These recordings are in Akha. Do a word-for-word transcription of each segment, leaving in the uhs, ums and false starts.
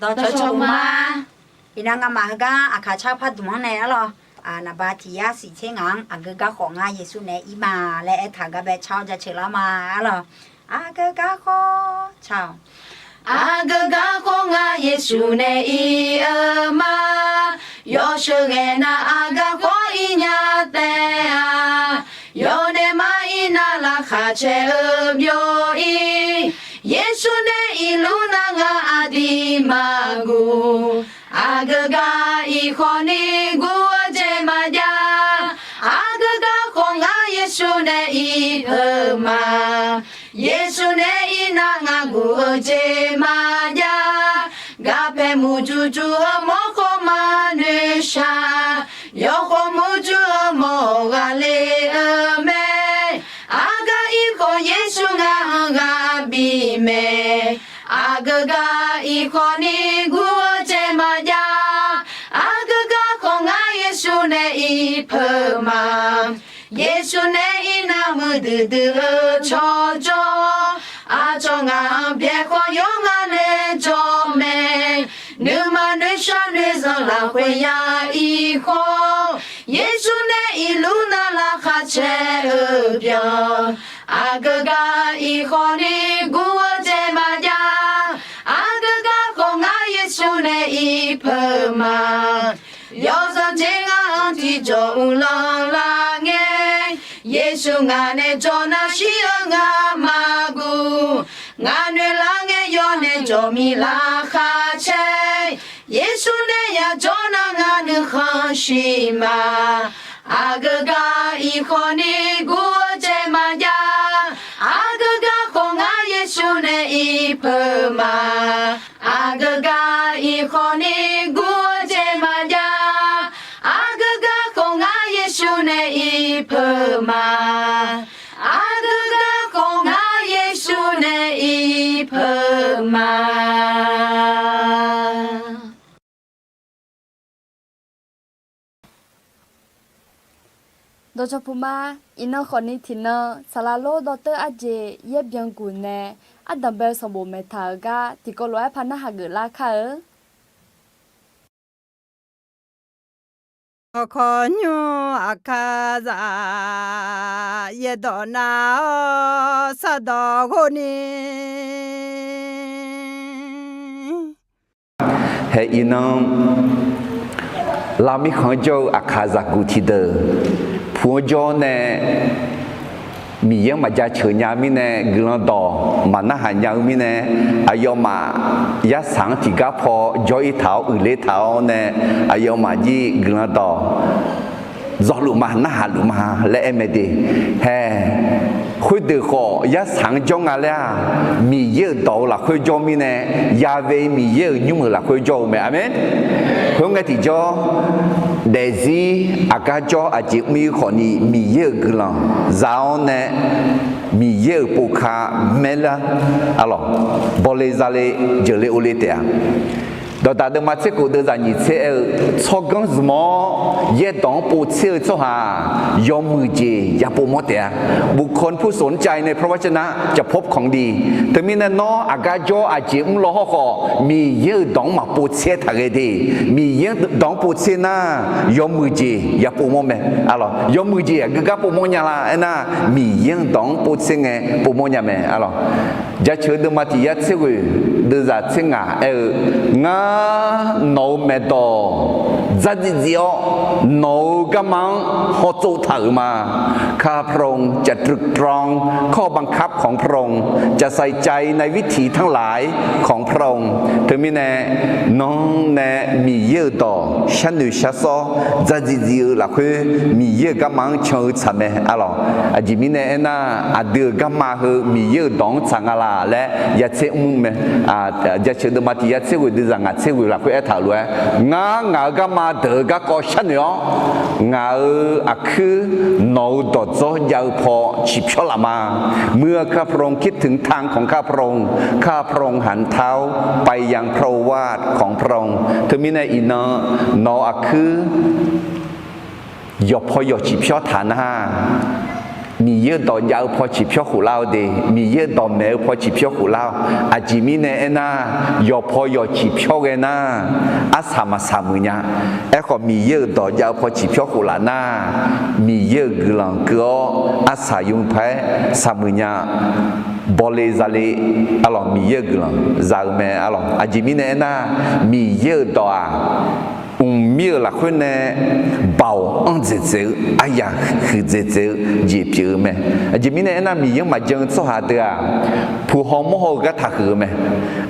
Dawqcawq cawq ma. Iqnan ngamaf heugar aqkaq car pardmq-anr nae arlawr, naqba tiq yar siq tser ngaq-anr aqgeu gar khawf ngar Yeqsur nae ir ma laer aertaq-eu gar bae car-awr jaceuq lar ma arlawr. Aqgeu gar khawf car-awq. Aqgeu gar khawf ngar Yeqsur nae ir-eu ma. Yawsheuq ghae nar aqgeu khawf ir nya taef-a. Yawdaef mar ir nar laqkhaq caer-eu byov ir. Yeqsur nae irluf nar ngar aqdui maqguv. Aqgeu gar ir khawf ni guv-eu jeq maqjav. Aqgeu gar khawf ngar Yeqsur nae ir peuq ma. Yeqsur nae ir nar ngar guv-eu jeq maqjav. Garpae muq jur jur-eu mawrkawr maqnoeq shaq. Yawkhav muq jur-eu mawr ghaqle-eu mae. Aqgeu gar ir khawf Yeqsur ngar-anr ghaq bif mae. Aqgeu gar ir khawf ni guv-eu jeq maqjav. Aqgeu gar khawf ngar Yeqsur nae ir peuq ma. Yeqsur nae ir nar muiqdui dui-eu tsawrjawr. Aqcawq ngaq-anr byaer khawf yawr ngar nae jawr mae. Nuima noeqshaq noeqzanq lafkhoer ya ir khawf. Yeqsur nae irluf nar laqkhaq caer-eu byan. Aqgeu gar ir khawf ni guv-eu jeq maqjav. Aqgeu gar khawf ngar Yeqsur nae ir peuq ma. Yawzanq jeq ngar-anr tiqjawq uvlanr lar ngae. Yeqsur ngaq nae jawr nar shir-eu ngar maqguv. Ngaq noeq lar ngae yawr nae jawq mir laqkhaq caer. Yeqsur nae yajawr nar ngar nuikhanr shir ma. Aqgeu gar ir khawf ni guv-eu jeq maqjav. Aqgeu gar khawf ngar Yeqsur nae ir peuq ma. Aqgeu gar ir khawf ni guv-eu jeq maqjav. Aqgeu gar khawf ngar Yeqsur nae ir peuq ma. Aqgeu gar khawf ngar Yeqsur nae ir peuq ma. Dawqcawq puq ma. Iqnan khawfni tiqnan saqlaq lor dawrteur arjeq yaer byan guq nae ardanq bae-eu sanqbof maeqtaq-euq gar tiqkawv lof-aer par narhaq geuflar kar-eu. Awq, khawqnymr aqkaqzaq yaerdawq nar-awr sardawq ghov ni, hae iqnan lavmir khanq-anr jawr-eu aqkaqzaq guq tiqdeuq puq-anr jawr nae Miqyaer-anr maqjaceuq nya mirnae, guiqlanq dawq maqnarhaq nya-eu mirnae, aqyawfmaf yarsaq-anr tiqgar paw jawr-ir taq-awr uiqler taq-awr nae, aqyawfmaf jir guiqlanq dawq dzawluf ma, narhaq luf ma laer aer mae de. Hae, khoerdeuq khawf yarsaq-anr jawr nga laer-aq, Miqyaer-euq dawq-eu lafkhoer jawr mirnae, yave Miqyaer-euq nymr-euq lafkhoer jawr-eu mae. Aqmeq. Khoerngae tiqjawr, daefzir aqgar jawr aqjeq mr-ir khawfni Miqyaer-euq guiqlanq za-awr nae, Miqyaer-euq pov ka maerlar, arlawq, bawle zale jeuqle ovle taef-a. Dawqdaq deuvma tser khof deuvzaq nyiq tser aer-eu, tsawrganr zmq-awr yaerdawq-anr pov tser-eu tsawrhaq-aq, yawmuiq jeq yapov mawr taef-a. บุคคลผู้สนใจในพระวจนะ จะพบของดี. Teumirnae nawr aqgar jawr aqjeq mr law hawrkhawf, Miqyaer-euq dawq-anr maqpov tser taq ghae de. Miqyaer dawq-anr pov tser nar, yawmuiq jeq yapov mawr mae, arlawq. Yawmuiq jeq aqgeu gar pov mawr nya la aernar, Miqyaer-euq dawq-anr pov tser ngae pov mawr nya mae, arlawq. Jaceuq deuvma tiq yar tser ghoeq deuvzaq tser ngaq aer-eu, ngar nawq-euq maeqdawq dzardziv dziv-awr, nawq-euq garma-anr hawtsov taq-euq ma. ข้าพระองค์จะตรึกตรองข้อบังคับของพระองค์ จะใส่ใจในวิถีทั้งหลายของพระองค์ Teumirnae, nanr nae Miqyaer-euq dawq sharnoeq sharsawr dzardziv dziv-eu lafkhoer, Miqyaer-euq garma-anr can-eu tsaq mae, arlawq. Aqjeq mirnae aernar, aqdui-euq garma heu Miqyaer-euq dawq-anr tsaq nga laq laer yatser mr mae. Jaceuq deuvma tiq yar tser ghoeq deuvzaq ngaq tser ghoeq lafkhoer aertaq-euq lof-aer, ngar ngaq-euq garma deuq-eu garkawv sharnoeq-awr, ngaq-euq aqkuir nawq-euq dawqdzawr jav-eu paw ciqpyawr laf ma. เมื่อข้าพระองค์คิดถึงทางของข้าพระองค์ ข้าพระองค์หันเท้าไปยังพระโอวาทของพระองค์ Teumirnae iqnan nawq-euq aqkuir yawqpaw yawq ciqpyawr taq nar, Miqyaer-euq dawq jav-eu paw ciqpyawr khoflar-awr de, Miqyaer-euq dawq maeq-eu paw ciqpyawr khoflar-awr. Aqjeq mirnae aernar, yawqpaw yawq ciqpyawr ghae nar, arsaq maqsaq muiq nya. Aerkhawf, Miqyaer-euq dawq jav-eu paw ciqpyawr khoflaf nar, Miqyaer-euq guiqlanq keuv-awr arsaq yur paq-aer saq muiq nya. Bawle zale, arlawq, Miqyaer-euq guiqlanq za-eu mae, arlawq. Aqjeq mirnae aernar, Miqyaer-euq dawq-aq, mqmir-euq lafkhoer nae baoq anr dzaeqdzaeq-eu, aryaq huiqdzaeq dzaeq-eu jeq pyeuf-eu mae. Aqjeq mirnae aernar, Miqyaer-anr maqjan-eu tsawrhaq deuq-aq, puq haw mawr haw-eu gar taqhuiq-eu mae.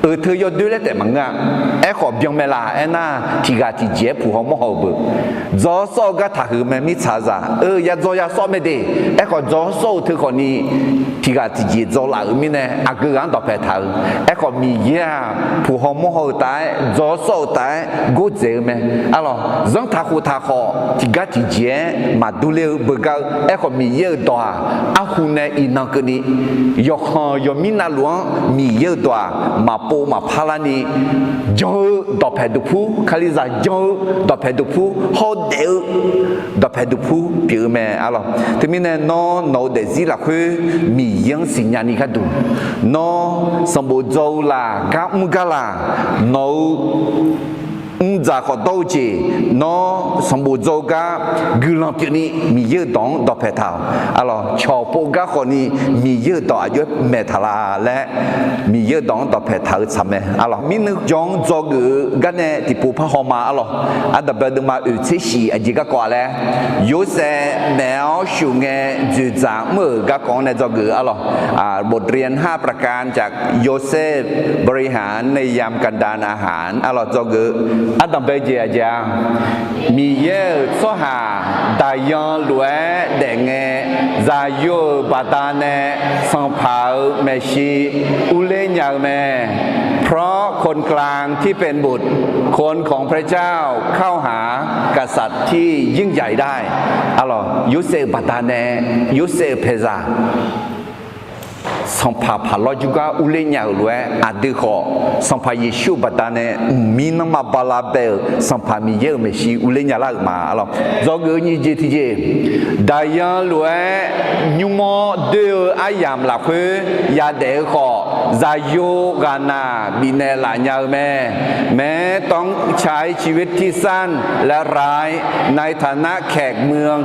Euq teu yawdoer laer taef maqngeur-a. Aerkhawf byan mae laf aernar, tiqghaq tiqjeq-aer puq haw mawr haw-eu beu. Dzaw-awr sawr-eu gar taqhuiq mae, mirtsaqzaq. Eu, ya dzaw ya sawr mae de. Aerkhawf dzaw-awr sawr-eu teu khawfni, tiqghaq tiqjeq dzaw laf-euq mirnae, aqgeu ghaq-anr dawqpae taq-eu. Aerkhawf Miqyaer-aq, puq haw mawr haw-eu taf-aer, dzaw-awr sawr-eu taf-aer gordzaeq-eu mae. Arlawq, zanrtaq khoftaq khawf tiqgar tiqjeq-aer maqdur ler-eu beugar-eu. Aerkhawf Miqyaer-euq dawq-aq, arhu nae iqnan keuvni, yawqkhanq yawqmir navluf-anr Miqyaer-euq dawq-aq, maqpov maqpar larni, jan-eu dawqpae duqpur, Kalizaq jan-eu dawqpae duqpur, hawr daef-eu dawqpae duqpur pyeuf-eu mae, arlawq. Teumirnae nawr, nawq-eu daefzir lafkhoer Miqyaer-anr siqnya ni gharduq, nawr sanqbof dzaw-eu laq, gar mr gar laq, nawq-eu mrdzaq khawf dawr-eu jeq, nawr sanqbof dzaw-eu gar guiqlanq pyeufni Miqyaer-euq dawq-anr dawqpae taq-awq. Arlawq, cawq pov gar khawfni Miqyaer-euq dawq aqjox-aer maeq taq la laer, Miqyaer-euq dawq-anr dawqpae taq-eu tsaq mae, arlawq. Mirnuiv jawr-anr dzawgeuf-eu gar nae tiqpov par haw ma, arlawq. Ardanqbae deuvma oeq tser shif aqjeq garkawv-a laer, Yorsaev naeq-awr shuf ngae dzoeqdzaq mr-euq garkawv-anr nae dzawgeuf-eu, arlawq. บทเรียนห้าประการจาก โยเซฟบริหารในยามกันดารอาหาร arlawq, dzawgeuf-eu. Ardanqbae jeq aqjeq-a, Miqyaer-euq tsawrhaq daqyan lof-aer daef ngae, zaqyo-euq baqdanae sanqpaq-euq maeqshi urler nya-eu mae. เพราะคนกลางที่เป็นบุตร คนของพระเจ้าเข้าหากษัตริย์ที่ยิ่งใหญ่ได้ Arlawq, Yorsaev-euq baqdanae, Yorsaev-euq paeqzaq sanqpaq paqlawr jawrgar urler nya-euq lof-aer, aqdui khawf Sanqpaq Yeqsur-euq baqdanae mqmir nanrma bala bae-euq Sanqpaq Miqyaer-euq maeqshi urler nya lar-euq ma, arlawq. Dzawgeuf-eu nyiq jeq tiqjeq, daqyan lof-aer nymr-awr doer-eu aryamq lafkhoer yadaef-eu khawf, zaqyo ghaqnaq bifnaeq laf nya-eu mae. แม้ต้องใช้ชีวิตที่สั้นและร้ายในฐานะแขกเมือง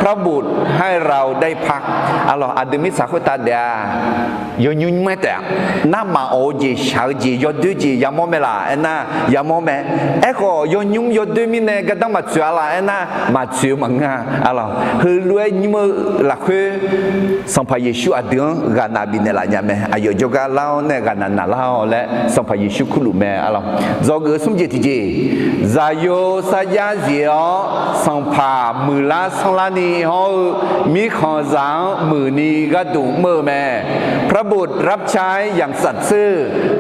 พระบุตรให้เราได้พัก Arlawq, aqdui mirtsaq khoertav daef-a, yawnymr nymr-aer taef-a. Narmaf awq-eu jeq, shaq-eu jeq, yawdoer jeq yamawr mae laf aernar, yamawr mae. Aerkhawf yawnymr yawdoer mirnae gardanr maqtsoeq-a laf aernar, maqtsoeq-eu maqngeur-a, arlawq. Heulof-aer nymr-eu lafkhoer Sanqpaq Yeqsur aqdui-anr ghaqnaq bifnaeq laf nya mae. Aqyawf jawrgar lar-awr nae ghaqnaq naqlar-awq laer Sanqpaq Yeqsur kurluf mae, arlawq. Dzawgeuf-eu smr jeq tiqjeq, zaqyo sarjax zif-awr sanqpaq muiqlar sanrlarni hawr-eu mirkhanqzaq-anr muiqni gharduq mr-eu mae. พระบุตรรับใช้อย่างสัตย์ซื่อ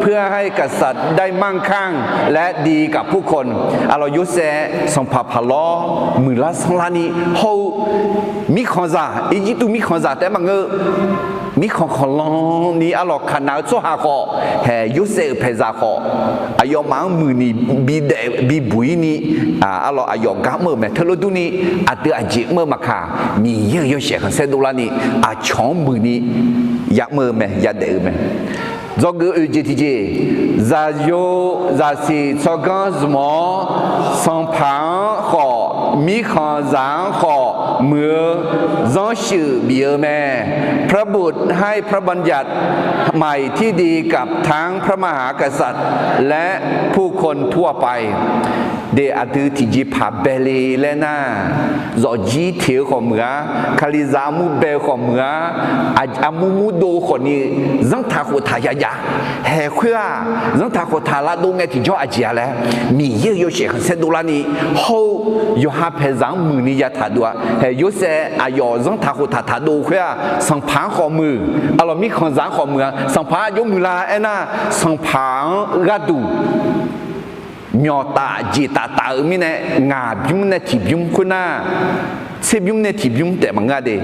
เพื่อให้กษัตริย์ได้มั่งคั่งและดีกับผู้คน Arlawq, Yorsaev sanqpaq paqlawr muiqlar sanrlarni hawr-eu mirkhanqzaq, Irjirtuv mirkhanqzaq taef-aer maqngeur-eu, mirkhanq khanqlan ni, arlawq, Kaqnaq-eu tsawrhaq khawf, hae, Yorsaev-euq paeqzaq khawf, aqyawfmaf-anr muiqni bidaef bibuq-ir ni, arlawq, aqyawf gar mr-eu mae. Teulof durni, aqdui aqjeq mr-eu maqkaq, Miqyaer-euq yawshaef khanqsaer dovlarni, aqcawq-anr muiqni yamr-eu mae, yadaef-eu mae. Dzawgeuf oeq jeq tiqjeq, zaqyo zaqsiq tsawrganr zmq-awr, sanqpaq-anr khawf, mirkhanqzaq-anr khawf muiq-eu zanrsuif bif-eu mae. พระบุตรให้พระบัญญัติใหม่ที่ดีกับทั้งพระมหากษัตริย์และผู้คนทั่วไป De, aqdui tiqjeqpaq bae le laer nar, zawqjir teq-eu khawf muiq-ar, Kalizaq armur bae-eu khawf muiq-ar, armur murdov-eu khawfni, zanrtaq khoftaq yajav, haeq khoer-aq, zanrtaq khoftaq lavdov ngae tiqjawr aqjeq-a laer, Miqyaer-euq yawshaef khanqsaer dovlarni hawr-eu yawqha paeqzaq-anr muiqni yataq dov-a. Hae, Yorsaev aqyawf zanrtaq khoftaq taqdov khoer-aq, sanqpaq-anr khawf muiq, arlawq, mirkhanqzaq-anr khawf muiq-a. Sanqpaq-anr aqjox muiqlar aernar, sanqpaq-anr gharduq myawqtaf jeqtaf taf-eu mirnae, ngaq bymr nae tiqbymr khoernar, tserbymr nae tiqbymr taef maqngeur de.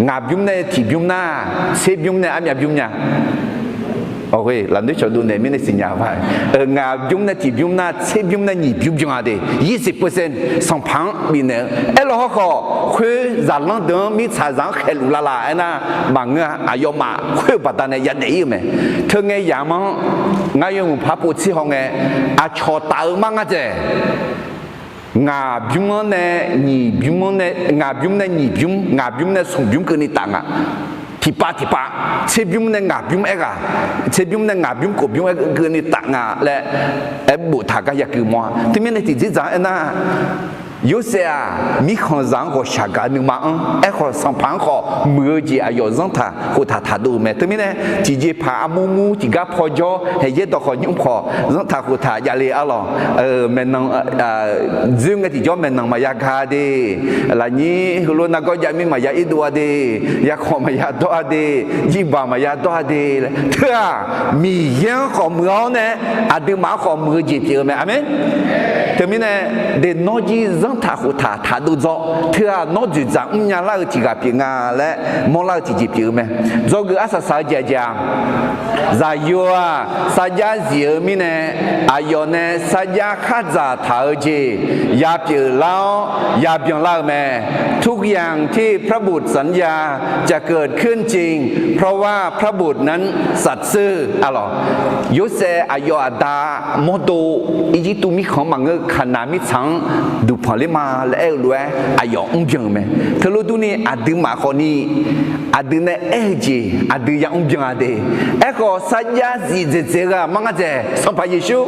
Ngaq bymr nae tiqbymr nar, tserbymr nae armyav bymr nya. Lafnoer cawqdov naeq mirnae siqnya-a, ngaq bymr nae tiqbymr nar tserbymr nae nyiq bymr byan-a de, yirsiq percent sanqpaq-anr bifnaeq-eu. Aerlawq hawrkhawf, khoer zaqlanr deuq-anr mirtsaqzaq-anr khaeqluf lavlaf aernar maqngeur-a. Aqyawfmaf khoer-eu baqdanae yadaef ir-eu mae. Teungae yamq-anr ngar yawmuiq par povtser hawngae, aqcawq taf-eu mar ngar dzaeq. Ngaq bymr-anr nae nyiq bymr-anr nae, ngaq bymr nae nyiq bymr, ngaq bymr nae smq bymr keuvni taf nga. Tiqpav tiqpav, tserbymr nae ngaq bymr aerghaq, tserbymr nae ngaq bymr khof bymr aer keuvni taf nga laer aer boftaq gar yagui mawr-a. Teumirnae tiqdzerdzaq-anr aernar, Yorsaev-aq, mirkhanqzaq-anr ghawqshaq gaq-eu nuima-anr, aerkhawf sanqpaq-anr khawf muiq-eu jeq aqyawf zanrtaq khoftaq taqdov-eu mae. Teumirnae tiqjeqpaq armur mur tiqgar pawjawr, haeqyaer dawqkhawq nymr khawf zanrtaq khoftaq javle arlawq. Maeqnan dzoer ngae tiqjawr maeqnan maqya ga de, lafnyir heulof nargawr jav mir maqya irdov-a de, yarkhawf maqya dawr-a de, jirbaq maqya dawr-a de laer. Teu-aq, Miqyaer-anr khawf muiq-awr nae, aqduimaf-anr khawf muiq-eu jeq pyeuf-eu mae. Aqmeq. Teumirnae, de nawr jir zanrtaq khoftaq taqdov dzaw. Teu-aq, nawr dzoeqdzaq mrnya lar-eu tiq ghaq pyeuf nga laer mawrlar-eu tiqjeq pyeuf-eu mae. Dzawgeuf arsaq saq-eu jeq aqjeq-aq, zaqyo-aq sarjax zif-eu mirnae, aqyawf nae sarjax khardzaq taq-eu jeq ya pyeuflar-awr ya byanlar-eu mae. ทุกอย่างที่พระบุตรสัญญาจะเกิดขึ้นจริง เพราะว่าพระบุตรนั้นสัตย์ซื่อ Yorsaev aqyawf aqda mawrdo Irjirtuv mirkhanq-anr maqngeur-eu Kaqnaq mirtsaq-anr duqpanq ler ma laer aer-eu lof-aer aqyawf mrbyan-eu mae. Teulof durni aqduimaf khawfni aqdui nae aer-eu jeq aqdui ya mrbyan-a de. Aerkhawf sarjax zif dzaeqdzaeq-eu ghaq mar ngar dzaeq Sanqpaq Yeqsur,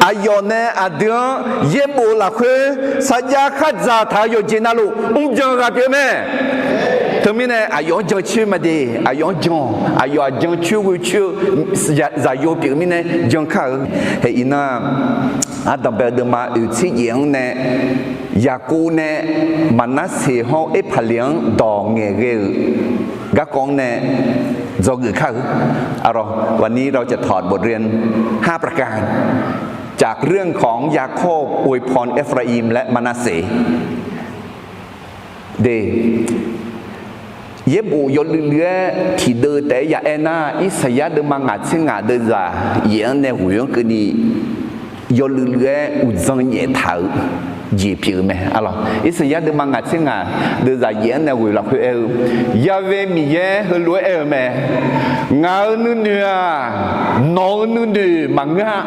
aqyawf nae aqdui-anr yaerbof lafkhoer sarjax khardzaq taq-eu yawqjeq navluf mrbyan-eu ghaq pyeuf-eu mae. Teumirnae aqyawf-anr jancoer ma de, aqyawf-anr jan, aqyawf-aq jancoer ghoecoer-eu zaqyo pyeuf-eu mirnae jan kar-eu. Haeq iqnan, ardanqbae-eu deuvma oeq tser jaef-anr nae, Yaqkov nae Maqnarseq hawr-eu Erpaqleq-anr dawq ngaeqghae-euq garkawv-anr nae dzawgeuf kar-eu. วันนี้เราจะถอดบทเรียนห้าประการ จากเรื่องของยาโคบอวยพรเอฟราอิมและมะนาเสห์ De, yaerbof yawluiv luiv-aer tiqdeuv taef-aer ya aer nar, Irsaqyar deuvma ngaq tser ngaq deuvzaq yaef-anr nae ghoeq-anr keuvni yawluiv luiv-aer uqdzan nyaef taq-euq jeq pyeuf-eu mae. Arlawq, Irsaqyar deuvma ngaq tser ngaq deuvzaq yaef-anr nae ghoeq lafkhoer aer-eu, Ya've Miqyaer heulof-aer aer-eu mae. Ngaq-euq nuinoeq-aq, nawq-euq nuinoeq maqngeur-a.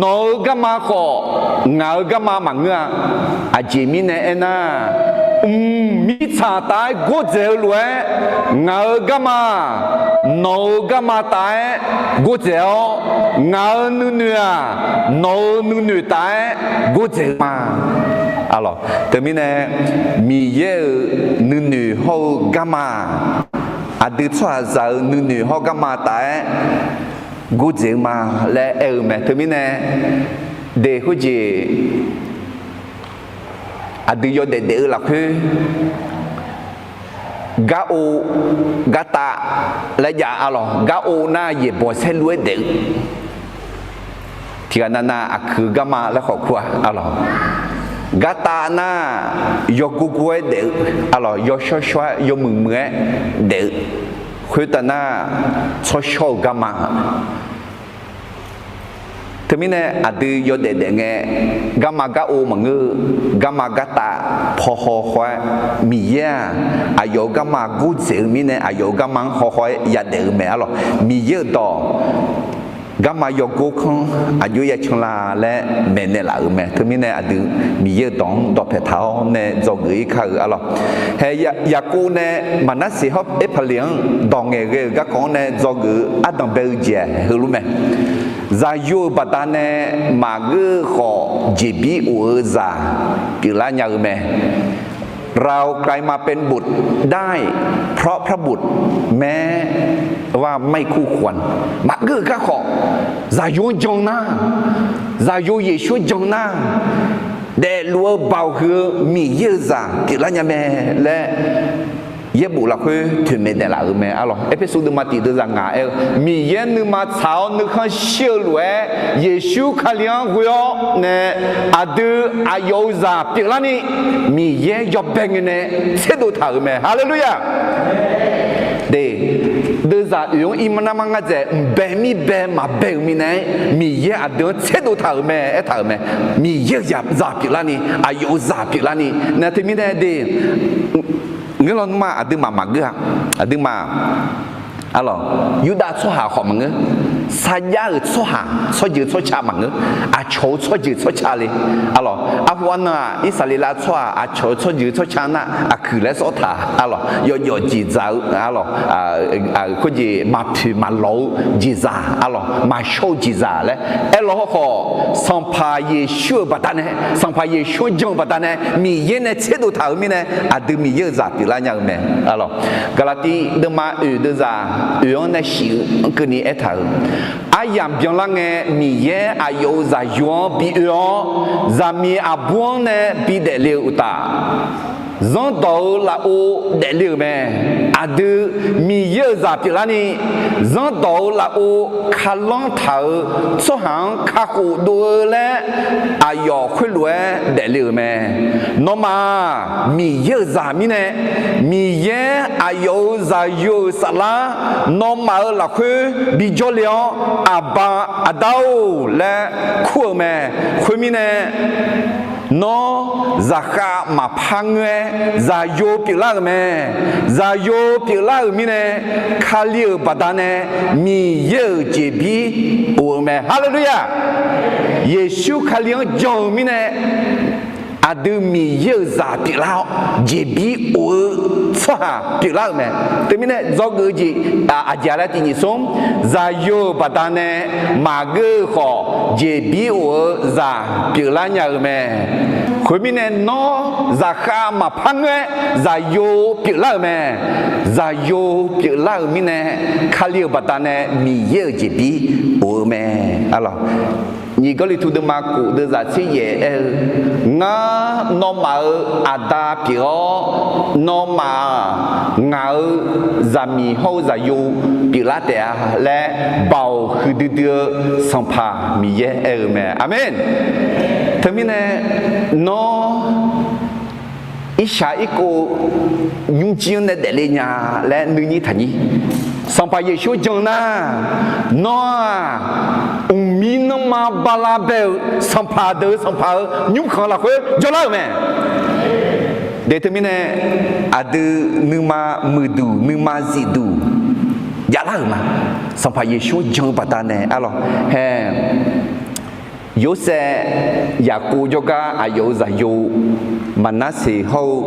Nawq-euq garma khawf, ngaq-euq garma maqngeur-a. Aqjeq mirnae aernar, mq mirtsaq taf-aer gordzaeq-eu lof-aer, ngaq-euq garma nawq-euq garma taf-aer gordzaeq-awr, ngaq-euq nuinoeq-aq, nawq-euq nuinoeq taf-aer gordzaeq-eu ma. Arlawq, teumirnae Miqyaer-euq nuinoeq hawr-eu garma, aqdui tsawrhaqzaq-euq nuinoeq hawr garma taf-aer gordzaeq-eu ma laer aer-eu mae. Teumirnae, de khoerjeq aqdui yawdaef daef-eu lafkhoer, gar ov, gar tav laer jav arlawq. Gar ov nar yaeqbawq saerlu-aer daef-eu, tiqghaq navnav aqkuiq-eu garma laer khawf kur-a arlawq. Gar tav nar yawgor gor-aer daef-eu arlawq, yawshawr shawr-aer yawmuiq muiq-aer daef-eu, khoertav nar tsawrshawr-eu garma Teumirnae aqdui yawdaef daef ngae, garma gar ov maqngeur-eu, garma gar tav paw haw haw-aer, Miqyaer-aq, aqyawf-euq garma gordzaeq-eu mirnae, aqyawf-euq garma-anr haw haw-aer yadaef-eu mae arlawq. Miqyaer-euq dawq, garma yawgor kanr aqjox ya can la laer maeqnaeq laf-euq mae. Teumirnae aqdui Miqyaer-euq dawq-anr dawqpae taq-awr nae dzawgeuf-ir kar-euq arlawq. Hae, Yaqkov nae Maqnarseq hawr Erpaqleq-anr dawq ngaeqghae-euq garkawv-anr nae dzawgeuf-eu ardanq bae-eu jeq heulof mae. Zaqyo-euq baqdanae maqgeur-eu khawf, jeqbir of-eu zaq pyeuflar nya-eu mae. เรากลายมาเป็นบุตรได้เพราะพระบุตร แม้ว่าไม่คู่ควร Maqgeur-eu garkawv, zaqyo-anr jan nar, zaqyo Yeqsur-anr jan nar, daefluf-eu baoq huiq-eu Miqyaer-euq zaq pyeuflar nya mae laer yaerbof lafkhoer toeqmaeq daeqlaf-euq mae arlawq. Erpersu deuvma tiq deuvzaq ngaq aer-eu, Miqyaer nuima tsaq-awr nuikhanr shir-eu lof-aer, Yeqsur Kali-anr ghoe-awr nae aqdui aqyawf-euq zaq pyeuflarni, Miqyaer yawbae ngae nae tserdov taq-euq mae. Haleluya! De, deuv Zaq oeq-anr ir nar mar ngar dzaeq, mqbae mirbae maqbae-euq mirnae-aer, Miqyaer aqdui-anr tserdov taq-euq mae aertaq-euq mae. Miqyaer-euq zaq pyeuflarni, aqyawf-euq zaq pyeuflarni nae teumirnae de, ngeur lawnmr-aq aqduimaf maqgeur-a. Aqduimaf, arlawq, Yurdav tsawrhaq khawf maqngeur, sarjax-euq tsawrhaq, tsawrjeuq tsawrca maqngeur, aqcawq-eu tsawrjeuq tsawrca le. Arlawq, arhu arnan-aq, Irsaqleqlav tsawrhaq aqcawq-eu tsawrjeuq tsawrca nar aqkuiq laer sawr taq, arlawq, yawjawf jeqzaq-eu, arlawq, khoerjeq maqpoeq maqlawq-eu jeqzaq, arlawq, maqshawr-eu jeqzaq laer aerlawq hawrkhawf, Sanqpaq Yeqsur-euq baqdanae, Sanqpaq Yeqsur-anr jan-eu baqdanae Miqyaer nae tserdov taq-euq mirnae, aqdui Miqyaer-euq zaq pyeuflar nya-eu mae. Arlawq, Gaqlaqtiv deuvma oeq deuvzaq oeq-anr nae shif-eu keuvni aertaq-euq, aryamq byanlar ngae Miqyaer aqyawf-euq zaqyo-anr bi oe-awr, zaqmiq aqbur-anr nae bidaef le-eu uqtaf, zanrdawq-eu lafov daefle-euq mae. Aqdui Miqyaer-euq zaq pyeuflarni, zanrdawq-eu lafov kalanr taq-euq tsawrhaq-anr kakhof dov-eu laer aqyawf khoerlof-aer daefle-euq mae. Nawmaf-aq Miqyaer-euq zaq mirnae, Miqyaer aqyawf-euq zaqyo-euq saflar nawmaf-euq lafkhoer bijawr le-awr, Aqba, Aqda-or laer kur-euq mae. Khoermirnae, nawr zaqkhav maqpar ngoer-aer zaqyo pyeuflar-euq mae. Zaqyo pyeuflar-euq mirnae, Kali-euq baqdanae Miqyaer-euq jeqbir of-eu mae. Haleluya! Yeqsur Kali-anr jan-eu mirnae, aqdui Miqyaer-euq zaq pyeuflar-awr, jeqbir of-eu tsawrhaq pyeuflar-euq mae. Teumirnae dzawgeuf-eu jeq aqjeq laer tiq nyiq smr, zaqyo-euq baqdanae maqgeur-eu khawf, jeqbir of-eu zaq pyeuflar nya-eu mae. Khoermirnae, nawr zaqkhav maqpar ngoer-aer zaqyo pyeuflar-euq mae. Zaqyo pyeuflar-euq mirnae, Kali-euq baqdanae Miqyaer-euq jeqbir of-eu mae. Arlawq, nyiq Gawrliqtu deuvma kof deuvzaq tser yaef aer-eu, Ngar nawmaf-euq Aqda pyeuf-awr, nawmaf-aq ngaq-euq zaqmiq hawr-eu zaqyo pyeuflar taef-a laer, Baoq huiqdui dui-eu Sanqpaq Miqyaer aer-eu mae. Aqmeq. Teumirnae, nawr irshaq irkov nymrjir-anr nae daefle nya laer nuinyir taqnyir. Sanqpaq Yeqsur jan nar, nawr-aq, mqmir nanrma bala bae-euq sanqpaq deuq-euq sanqpaq-euq nymrkhanq lafkhoer jawrlar-euq mae. Deuq teumirnae, aqdui nuima muiqduq nuima zifduq javlar-euq ma. Sanqpaq Yeqsur-anr jan-eu baqdanae arlawq hae. Yorsaev, Yaqkov jawrgar aqyawf-euq zaqyo Maqnarseq hawr-eu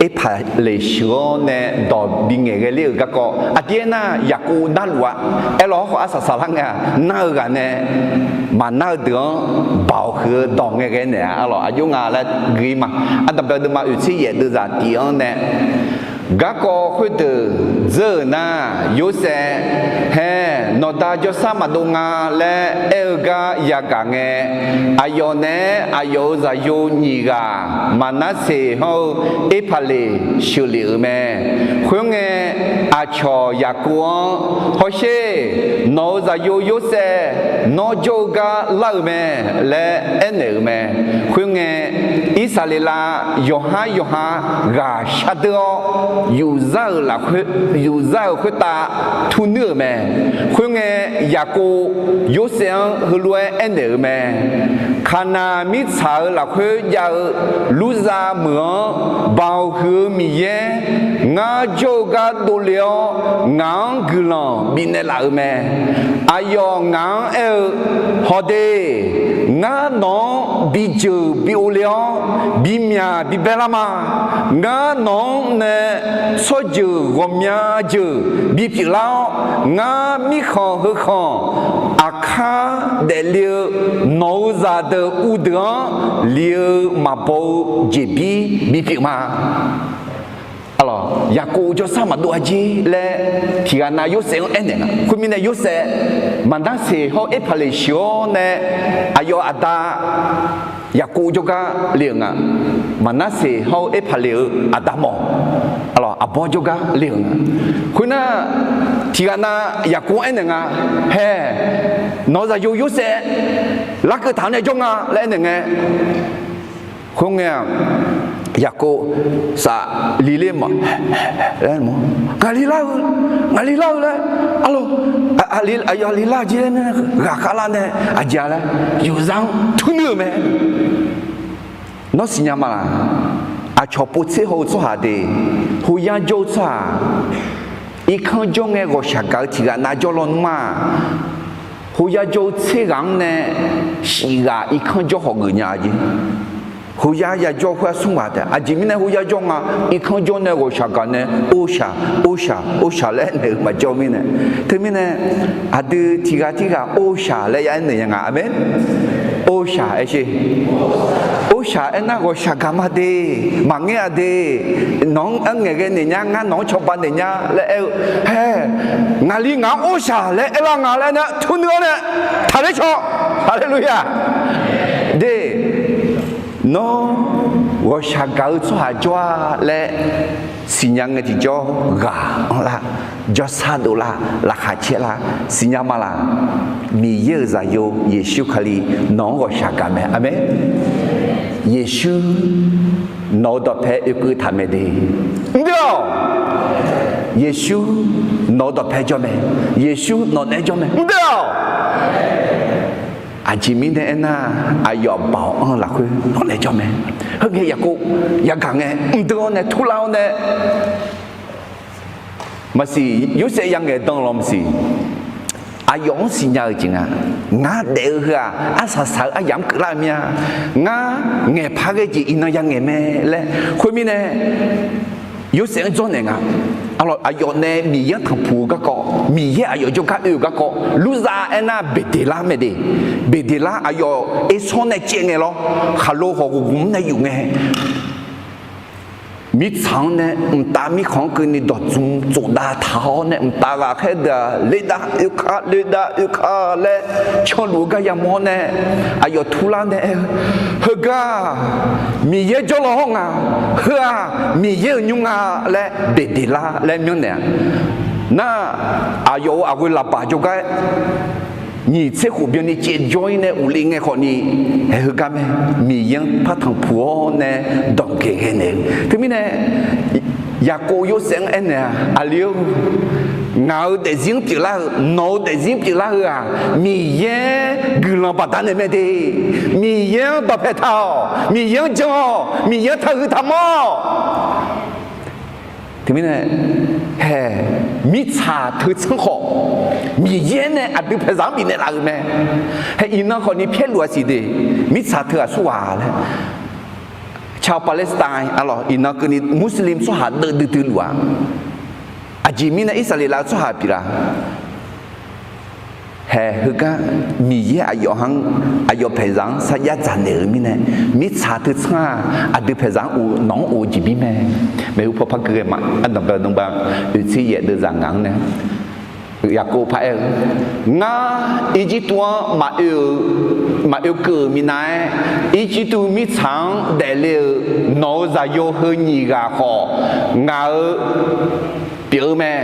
Erpaqleq sheuq-awr nae dawq bingaeq ghae ler-euq garkawv aqdir aernar, Yaqkov narluf-a. Aerlawq hawrkhawf arsaq saqlar ngae-aq, nar-eu ghaq nae maqnar-eu deuq-anr baoq huiq-eu dawq ngae ghae naeq-a. Arlawq, aqjox nga laer gui ma. Ardanqbae deuvma oeq tser yaef deuvzaq tiq-anr nae garkawv khoerdeuq dzeur-euq nar, Yorsaev hae, nawqda jawrsar maqdov nga laer aer-eu gar yagaq ngae, aqyawf naeq-aer aqyawf-euq zaqyo nyiq ghaq Maqnarseq hawr-eu Erpaqleq sheuqlef-euq mae. Khoerngae, aqcawq Yaqkov-anr, Hawsher, nawq-euq zaqyo Yorsaev nawr jawr-eu gar lar-euq mae laer aernaeq-euq mae. Khoerngae, Irsaqleqlav yawqhar yawqha ghaq shardeur-awr, yufzar-euq lafkhoer, yufzar-euq khoertav turnuir-euq mae. Khoerngae, Yaqkov Yorsaev-anr heulof-aer aernaeq-euq mae. Kaqnaq mirtsaq-euq lafkhoer jav-eu Lurzav meuq-anr Baoq huiq-eu Miqyaer, ngar jawr-eu gar dovle-awr ngaq-anr guiqlanq bifnaeq laf-euq mae. Aqyawf ngaq-anr aer-eu, Hawde, ngar nawq-anr bijeuq bi ovle-awr bimyaq bibae lar ma. Ngar nawq-anr nae tsawrjeuq ghawqmya jeuq bipyeuf lar-awr, ngar mirkhanq heukhanq aqkar daefle-eu nawq-euq zaqdeuq uvdeuq-anr li-eu maqbaw-eu jeqbir bipyeuf ma. Yaqkov jawrsar maqdov-a jer laer tiqghaq nav Yorsaev-anr aernaeq nga. Khoermirnae, Yorsaev Maqnarseq hawr-eu Erpaqleq sheuq-awr nae aqyawf aqda Yaqkov jawrgar le-euq nga. Maqnarseq hawr-eu Erpaqleq-euq aqda mawf, aqbawr jawrgar le-euq nga. Khoernar, tiqghaq nav Yaqkov-anr aernaeq nga. Hae, nawq-euq zaqyo Yorsaev larkeuv taq-awr nae jawr nga laer aernaeq ngae, khoerngae-aq, Yaqkov safli ler ma, ngaqli lar-eu, ngaqli lar-eu laer, arlawr, aqyawf li lar jir laer nae ghaqkhav lar nae aqjeq-a laer yawqzaq-anr tmrnuir-euq mae. Nawr siqnya ma laq? Aqcawq povtser haw-eu tsawrhaq de, hoyar jawr-eu tsawrhaq, irkanr jawr ngae ghawqshaq gaq-eu tiq ghaq nav jawr lawnmr-aq, hoyar jawr-eu tser ghaq-anr nae shif ghaq irkanr jawr hawq geuf nya-a jeq. Hoyar yajawr khoer-aq smr ghaq taef. Aqjeq mirnae hoyar jawr nga, irkanr jawr nae ghawqshaq gaq nae orshaq, orshaq, orshaq laer aernaeq-eu maqjawr mirnae. Teumirnae aqdui tiq ghaq tirghaq orshaq laer ya aernaeq nya nga. Aqmeq. Orshaq aer sher. Orshaq aernar ghawqshaq gaq ma de, maqngeur-a de, nawq-anr arngaeq ghae naeq nya, ngar nawq-anr cawba naeq nya laer aer-eu, hae, ngaqli ngaq-anr orshaq laer aerlar nga laer nar tmrnuir-awr nae taqler caw. Haleluya. De, nawr ghawqshaq gaq-eu tsawrhaq jawr-a laer siqnya ngae tiqjawr ghaq-anr lar, jawrsar dovlar, laqkhaq caer lar, siqnya ma laq? Miqyaer-euq zaqyo Yeqsur Kali nawq-anr ghawqshaq gaq mae. Aqmeq. Yeqsur nawq-eu dawqpae oekeuv taq mae de. Mr deuv-awq. Yeqsur nawq-eu dawqpae jawr mae. Yeqsur nawq naeq-aer jawr mae. Mr deuv-awq. Aqjeq mirnae aernar, aqyawf baoq anr-eu lafkhoer nawq naeq-aer jawr mae. Heu ngae Yaqkov yagaq ngae mr deuv-awr nae turlar-awr nae, maqsiq, Yorsaev ya ngaeq dan law maqsiq. Aqyawf-anr siqnya-eu jeq nga. Ngar daef-eu heu-aq arsaq saq-eu aryamq-anr keuvlar-eu mir-a. Ngar ngaeqpar ghae jeq iqnan ya ngaeq mae laer khoermirnae Yorsaev-anr dzawrnaeq nga. Aqyawf nae Miqyaer-anr tanqpuq-eu garkawv, Miqyaer aqyawf jawrgar oe-euq garkawv, Lurzav aernar Beqdeqlar mae de. Beqdeqlar aqyawf ersawr nae caev ngae lawr, khaqlo hawq ghoqghoq-anr nae yuf ngae, mirtsaq-anr nae mqtav mirkhanq-anr keuvni dawqtmq tsofdav taq-awr nae mqtav ghaqkhaer deuq-aq, lerdav oekar, lerdav oekar laer canluf-eu gar yamawr-awr nae, aqyawf turlar nae aer-eu, heugar Miqyaer jawrlaw hawr nga, heu-aq Miqyaer-euq nymr nga laer Beqdeqlar laer myanrnaeq-a. Nar, aqyawf-euq aqghoe laqbaq jawrgar nyiq tser khof byanni caev jawr-ir nae uqle ngae khawfni, haeq heugar mae, Miqyaer-anr par tanqpuq-awr nae danqgeq ghae naeq-eu. Teumirnae Yaqkov Yorsaev-anr aernaeq-a, aqli-or, ngaq-euq daefzir-anr pyeuflar-eu, nawq-euq daefzir-anr pyeuflar-eu-aq, Miqyaer guiqlanq baqdanae mae de. Miqyaer-anr dawqpae taq-awq, Miqyaer-anr jan-awq, Miqyaer-anr taqhuiq taqmanr-awq. Teumirnae, hae, mirtsaq teu tsanr khawf, Miqyaer nae aqdui paeqzaq-anr bifnaeq laf-euq mae. Hae, iqnan khawfni pyaerluf-a siq de, mirtsaq teu aqsurghaq laer, ชาว Palestine arlawq, iqnan keuvni Muslim tsawrhaq deuv duidui luf-a. Aqjeq mirnae Irsaqleqlav-eu tsawrhaq pyeuflar Hae, heugar Miqyaer aqyawf-anr, aqyawf paeqzaq-anr sarjax dzaqnaeq-euq mirnae, mirtsaq teu tsanr-aq, aqdui paeqzaq-anr uq, nawq-anr uq-eu jeqbir mae. Maeqhu paw par keuv ghae ma. Ardanqbae dmrba oeqtser yaef deuvzaq ngaq-anr nae, Yaqkov par aer-eu, Ngar Irjirtuv-anr maqoe-eu, maqoe keuv-euq minav-aer, Irjirtuv mirtsaq-anr daefle-euq nawq-euq zaqyo heu nyiq ghaq khawf, ngaq-euq pyeuf-eu mae.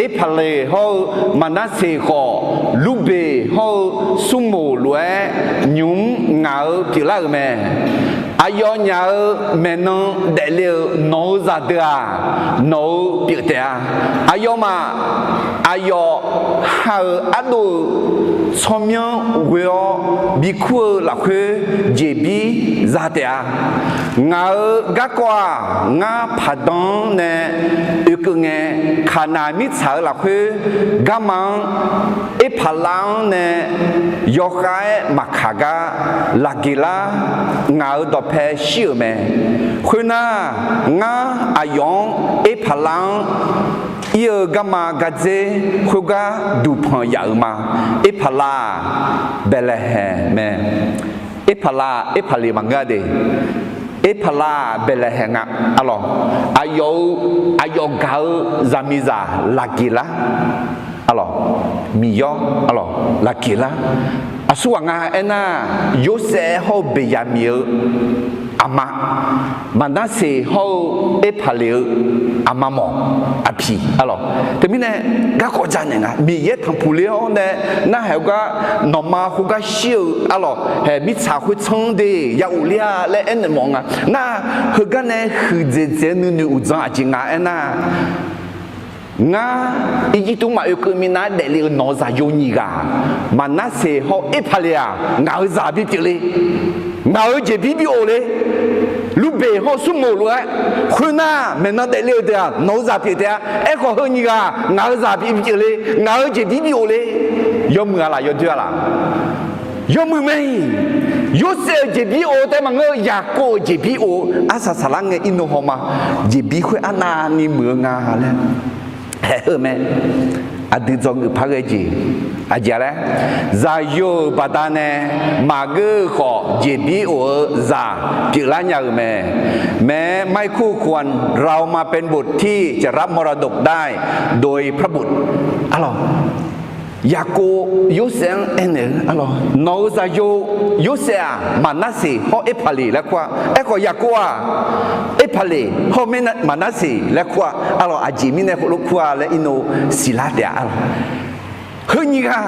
Erpaqleq hawr-eu Maqnarseq khawf, Lurbeq hawr-eu Surmoq lof-aer nymq-mr ngaq-euq pyeuflar-euq mae. Aqyawfnyaf-euq maeqnan daefle-euq nawq-euq zaqdeuq-aq, nawq-euq pyeuf taef-a. Aqyawfmaf, aqyawf ha-euq ardov-euq tsawrmyanr ghoe-awr bikur-eu lafkhoer jeqbir za taef-a. Ngaq-euq garkawv-aq, ngar Paqdan-anr nae oekeuv ngae, Kaqnaq mirtsaq-euq lafkhoer garma-anr, Erpaqlav-anr nae yawkhav-aer maqkaq gar, Laqgeqlar ngaq-euq dawqpae shir-euq mae. Khoernar, ngar aqyawf-anr Erpaqlav-anr ir-eu garma gardzer khoergar duqpanq yaf-euq ma. Erpaqlav-aq, Baeqlaeqhaeq mae. Erpaqlav-aq, Erpaqleq maqngeur-a de. Erpaqlav-aq, Baeqlaeqhaeq nga. Arlawq, aqyawf-eu, aqyawf gaq-eu zaqmiqzaq Laqgeqlar. Arlawq, miqyawr, arlawq, Laqgeqlar. Aqsurghaq nga aernar, Yorsaev hawr-eu Beqyaqmiq-eu aqma, Maqnarseq hawr-eu Erpaqleq-eu aqma mawq, aqpiq arlawq. Teumirnae garkawv janaeq nga, Miqyaer tanqpuq ler-awr nae narhaq-eu gar, nawqma khoergar shir-eu arlawq, haeq mirtsaq khoertsanr de ya ghofler-a laer aernaeq mawf nga. Nar, heugar nae huiqdzaeq dzaeq-eu nuinoeq uqdzan aqjeq nga aernar, ngar Irjirtuv maqoe keuv minav-aer daefle-eu nawq-eu zaqyo nyiq ghaq, Maqnarseq hawr Erpaqleq-aq, ngaq-euq zaq bipyeuf le. Ngaq-euq jeqbir bi of le. Lurbeq hawr smrmoq lof-aer, khoernar maeqnan daefle-euq deuq-aq nawq-eu zaq pyeuf taef-a. Aerkhawf heu nyiq ghaq ngaq-euq zaq bipyeuf le. Ngaq-euq jeqbir bi of le. Yawmuiq-a laf yawdoer-a laf? Yawmuiq mae-iq. Yorsaev-euq jeqbir of-eu taef maqngeur-eu, Yaqkov-euq jeqbir of-eu arsaq saqlar ngae irnov hawma, jeqbir khoer arnavni muiq-eu nga laer haeq heu mae. Aqdui dzawgeuf par ghae jeq aqjeq laer, zaqyo-euq baqdanae maqgeur-eu khawf jeqbir of-eu zaq pyeuflar nya-euq mae. แม้ไม่คู่ควร เรามาเป็นบุตรที่จะรับมรดกได้โดยพระบุตร arlawq. Yaqkov Yorsaev-anr aernaeq-eu arlawq, nawq-euq zaqyo Yorsaev-aq, Maqnarseq hawr Erpaqleq laer kur-a. Aerkhawf Yaqkov-aq, Erpaqleq hawr-eu Maqnarseq laer kur-a. Arlawq, aqjeq mirnae khoerlof kur-a laer irnov siqlar taef-a arlawq. Heu nyiq ghaq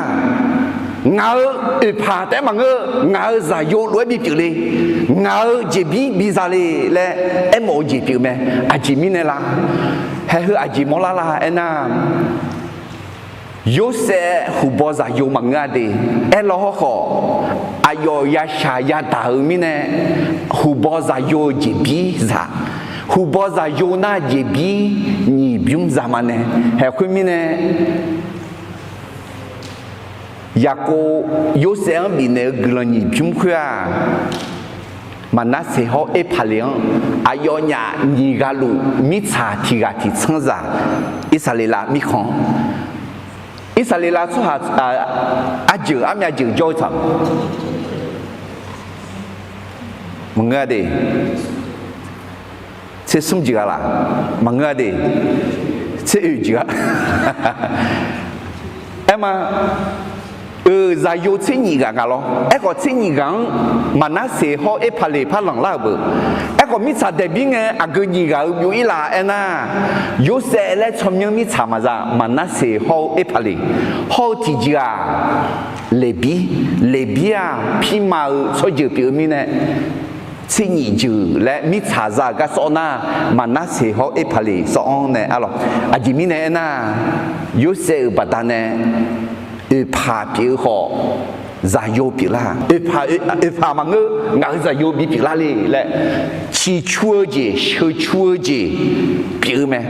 ngaq-euq oeqpaq taef-aer maqngeur, ngaq-euq zaqyo lof-aer bipyeuf le. Ngaq-euq jeqbir biza le laer aermawf-eu jeq pyeuf mae. Aqjeq mirnae la? Haeq heu aqjeq mawrlar la aernar, Yorsaev huqbaw zaqyo maqngeur-a de. Aerlaw hawrkhawf, aqyawf yashaq yadaq-eu mirnae, huqbaw zaqyo-eu jeqbir zaq, huqbaw zaqyo nar jeqbir nyiq bymr za ma nae. Haeq khoermirnae, Yaqkov Yorsaev-anr bifnaeq-eu guiqlanq nyiq bymr khoer-aq, Maqnarseq hawr Erpaqleq-anr aqyawfnyaf nyiq ghaq luf mirtsaq tiq ghaq tiq tsanr zaq, Irsaqleqlav mirkhanq-anr, Irsaqleqlav tsawrhaq arjeuq armyav jeuq jawr-eu tsaq maqngeur-a de. Tser smr jeq-a laf? Maqngeur-a de. Tser oeq jeq-a. Aerma, euq zaqyo tser nyiq ghaq nga lawr. Aerkhawf tser nyiq ghaq-anr Maqnarseq hawr Erpaqleq par lanqlar-euq beu. Aerkhawf mirtsaq daeqbir ngae aqgeu nyiq ghaq-eu byov-ir laf aernar, Yorsaev laer tsawrmyanr mirtsaq maqza, Maqnarseq hawr-eu Erpaqleq, hawr-eu tiqjeq-aq, Leqbir, Leqbir-aq pirma-eu tsawrjeuq pyeuf-eu mirnae, tser nyiq jeuq laer mirtsaq za-euq gar sawr nar, Maqnarseq hawr Erpaqleq sawr-anr nae arlawq. Aqjeq mirnae aernar, Yorsaev-euq baqdanae oeqpaq pyeuf-eu khawf, zaqyo pyeuflar. Oeqpaq, oeqpaq maqngeur, ngaq-euq zaqyo bipyeuflar le laer, ciqcur-eu jeq sheuqcur-eu jeq pyeuf-eu mae.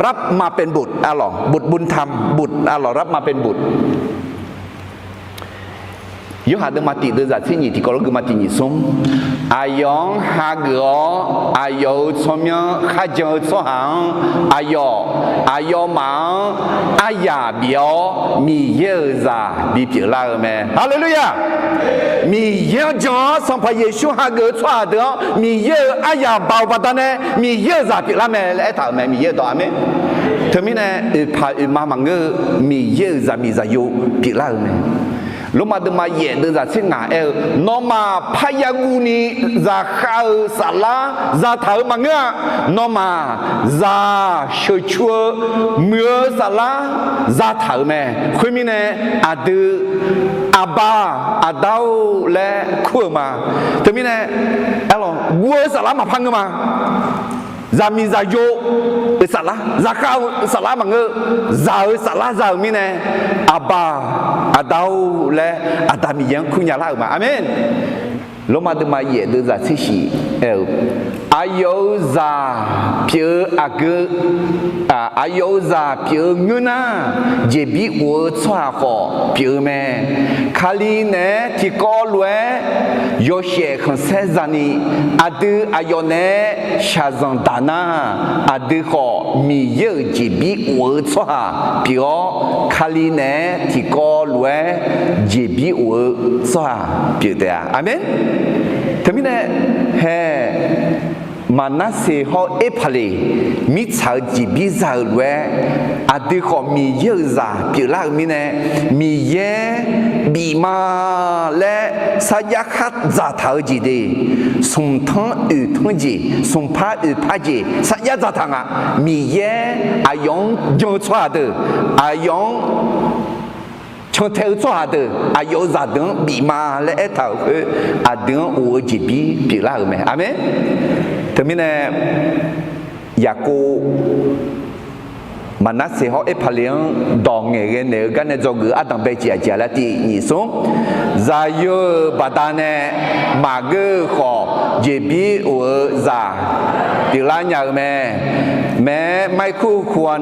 รับมาเป็นบุตร arlawq, บุตรบุญธรรม บุตร arlawq, รับมาเป็นบุตร. Yorhaq deuvma tiq deuvzaq tser nyiq tiqkawv lof geuvma tiq nyiq smr. Aqyawf-anr hageuf-awr, aqyawf-euq tsawrmyanr kharjan-eu tsawrhaq-anr, aqyawf, aqyawfmaf-anr aryaq bif-awr, Miqyaer-euq zaq bipyeuf lar-eu mae. Haleluya! Miqyaer-anr jan-awr Sanqpaq Yeqsur hageuf-eu tsawrhaq deuq-anr, Miqyaer-euq aryaq baoq baqdanae Miqyaer-euq zaq pyeuflar mae laer aertaq-euq mae, Miqyaer-euq dawq. Aqmeq. Teumirnae oeqpaq oeqma maqngeur-eu Miqyaer-euq zaqmiq zaqyo pyeuflar-euq mae. Lormav deuvma yaef deuvzaq tser ngaq aer-eu, nawmaf parya guvni zaqkhav-euq saflar zataq-euq maqngeur-a. Nawmaf zaq sheuqcur-eu muiq-eu saflar zataq-euq mae. Khoermirnae, aqdui, Aqba, Aqda-or laer kur-eu ma. Teumirnae, guv-eu saflar maqpar ngeur ma. Zaqmiq zaqyo-euq saflar, zaqkhav-euq saflar maqngeur, zaq-euq saflar za-euq mirnae, Aqba, Aqda-or laer Aqda Miqyaer-anr kur nya lar-euq ma. Aqmeq. Lormav deuvma yaef deuvzaq tser shif aer-eu, aqyawf-euq zaq pyeuf-eu aqgeu, aqyawf-euq zaq pyeuf-eu ngeur nar, jeqbir of-eu tsawrhaq khawf pyeuf-eu mae. Kali naeq-aer tiqkawv lof-aer yawshaef khanqsaer zani, aqdui aqyawf naeq-aer shaqzanq daq nar, aqdui khawf Miqyaer-euq jeqbir of-eu tsawrhaq pyeuf-awr, Kali naeq-aer tiqkawv lof-aer jeqbir of-eu tsawrhaq pyeuf taef-a. Aqmeq. Teumirnae, hae, Maqnarseq hawr Erpaqleq mirtsaq-euq jeqbir za-euq lof-aer, aqdui khawf Miqyaer-euq zaq pyeuflar-euq mirnae, Miqyaer bif ma laer sarjax khar dzaqtaq-eu jeq de, smq tanr oeq tanr jeq, smq par oeq par jeq sarjax dzaqtaq nga. Miqyaer aqyawf-anr jan-eu tsawrhaq deuq, aqyawf-anr cantae-eu tsawrhaq deuq, aqyawf-euq zaqdeuq-anr bif ma laer aertaq-euq khoer, aqdui-anr of-eu jeqbir pyeuflar-euq mae. Aqmeq. Teumirnae, Yaqkov Maqnarseq hawr Erpaqleq-anr dawq ngaeqghae naeq-eu gar nae dzawgeuf-eu ardanq bae jeq aqjeq laer tiq nyiq smr, zaqyo-euq baqdanae maqgeur-eu khawf, jeqbir of-eu zaq pyeuflar nya-eu mae. แม้ไม่คู่ควร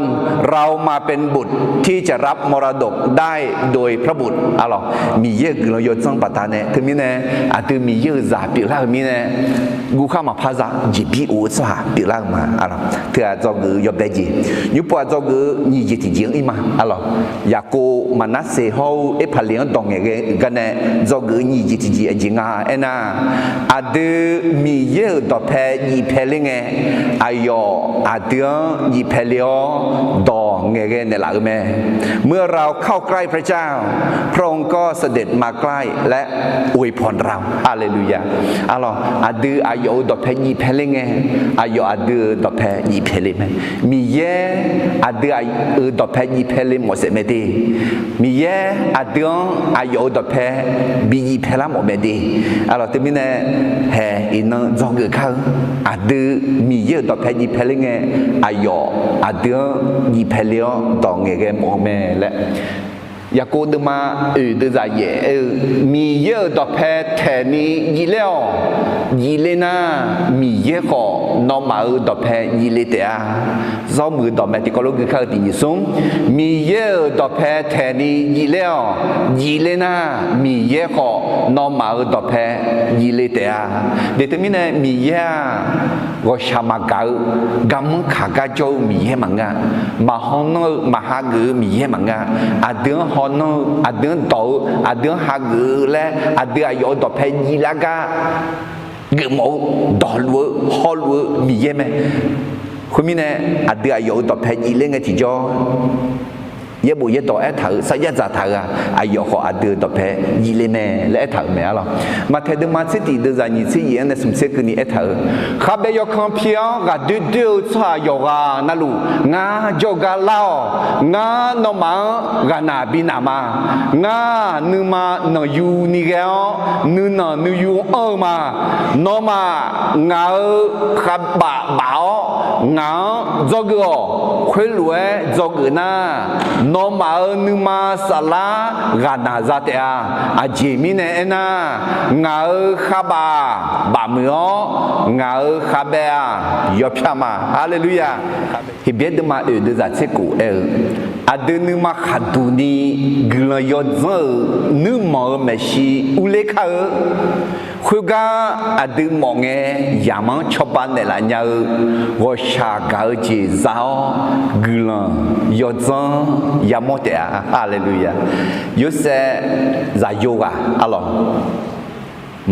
เรามาเป็นบุตรที่จะรับมรดกได้โดยพระบุตร Arlawq, Miqyaer-euq guiqlanq yawdzanr baqdanae teumirnae, aqdui Miqyaer-euq zaq pyeuflar-euq mirnae, guvkhar maqpar za jeqbir of-eu tsawrhaq pyeuflar-eu ma. Arlawq, teughaq dzawgeuf-eu yawbae jeq, nymrpov-aq dzawgeuf-eu nyiq jeq tiqjeq-anr ir ma. Arlawq, Yaqkov Maqnarseq hawr-eu Erpaqleq-anr dawq ngaeqghae gar nae dzawgeuf-eu nyiq jeq tiqjeq aqjeq nga aernar, aqdui Miqyaer-euq dawqpae jif paeler ngae, aqyawf aqdui-anr jif paeler-awr dawq ngaeqghae naeqlaf-eu mae. เมื่อเราเข้าใกล้พระเจ้า พระองค์ก็เสด็จมาใกล้และอวยพรเรา Haleluya. Arlawq, aqdui aqyawf-euq dawqpae jif paeler ngae, aqyawf aqdui-euq dawqpae jif paeler mae. Miqyaer aqdui-euq dawqpae jif paeler mawf saef mae de. Miqyaer aqdui-anr aqyawf-euq dawqpae bi jif paelar mawf mae de. Arlawq, teumirnae hae iqnan dzawgeuf kar-eu, aqdui Miqyaer-euq dawqpae jif paeler ngae, aqyawf aqdui-anr jif paeler-awr dawq ngaeqghae mawf-eu mae laer Yaqkov deuvma oeq deuvzaq yaef aer-eu, Miqyaer-euq dawqpae taeqni jifler-awq. Jifler nar, Miqyaer khawf nawmaf-euq dawqpae jifle taef-a. Zawrmuiq-eu dawqmaeq tiqkawv lof gui kar-eu tiq nyiq smr, Miqyaer-euq dawqpae taeqni jifler-awq. Jifler nar, Miqyaer khawf nawmaf-euq dawqpae jifle taef-a. Deuq teumirnae Miqyaer-aq, ghawqshaq maqgaq-eu, garmanr kaq gar jawr-eu Miqyaer maqngeur-a. Maqhaw nanr-eu, maqhageuf-eu Miqyaer maqngeur-a. Aqdui-anr haw nanr-eu, aqdui-anr dawq-eu, aqdui-anr hageuf-eu laer, aqdui aqyawf-euq dawqpae jiflar gar geufmawf-eu, dawqluf-eu, hawluf-eu Miqyaer mae. Khoermirnae, aqdui aqyawf-euq dawqpae jifler ngae tiqjawr, yaerbof yaerdawq aertaq-euq sarjax dzaqtaq-euq-aq, aqyawf khawf aqdui-euq dawqpae jifle mae laer aertaq-euq mae. Arlawq, Maqtaeq deuvma tser tiq deuvzaq nyiq tser yaef-anr nae smq tser keuvni aertaq-euq, Khabeq yawkanr pi-awr ghaqdoer doer-eu tsawrhaq yawqghaq navluf, ngar jawrgar lar-awq. Ngar nawmaf-anr ghaqnaq binaq ma. Ngar nuima nanqyu ni ghae-awr, nuinanq nuiyu anr-eu ma. Nawmaf ngaq-euq khabaf baf-awr, ngaq-anr dzawgeuf-awq. Khoerlof-aer dzawgeuf nar, nawmaf-euq nuima saflar ghaqnaq za taef-a. Aqjeq mirnae aernar, ngaq-euq khabaf-aq bafmuiq-awr, ngaq-euq khabaev-aq yawpyar ma. Haleluya. Heqbyaer deuvma oeq deuvzaq tser kof aer-eu, aqdui nuima khaqduq ni guiqlanq yawdzanr-euq nuirmanq-euq maeqshi urler kar-eu, khoergar aqdui mawf ngae yamq-anr cawba naeqlaf nya-eu ghawqshaq gaq-eu jeq za-awr, guiqlanq yawdzanr yamawr taef-a. Haleluya. Yorsaev zaqyo ghaq, arlawq,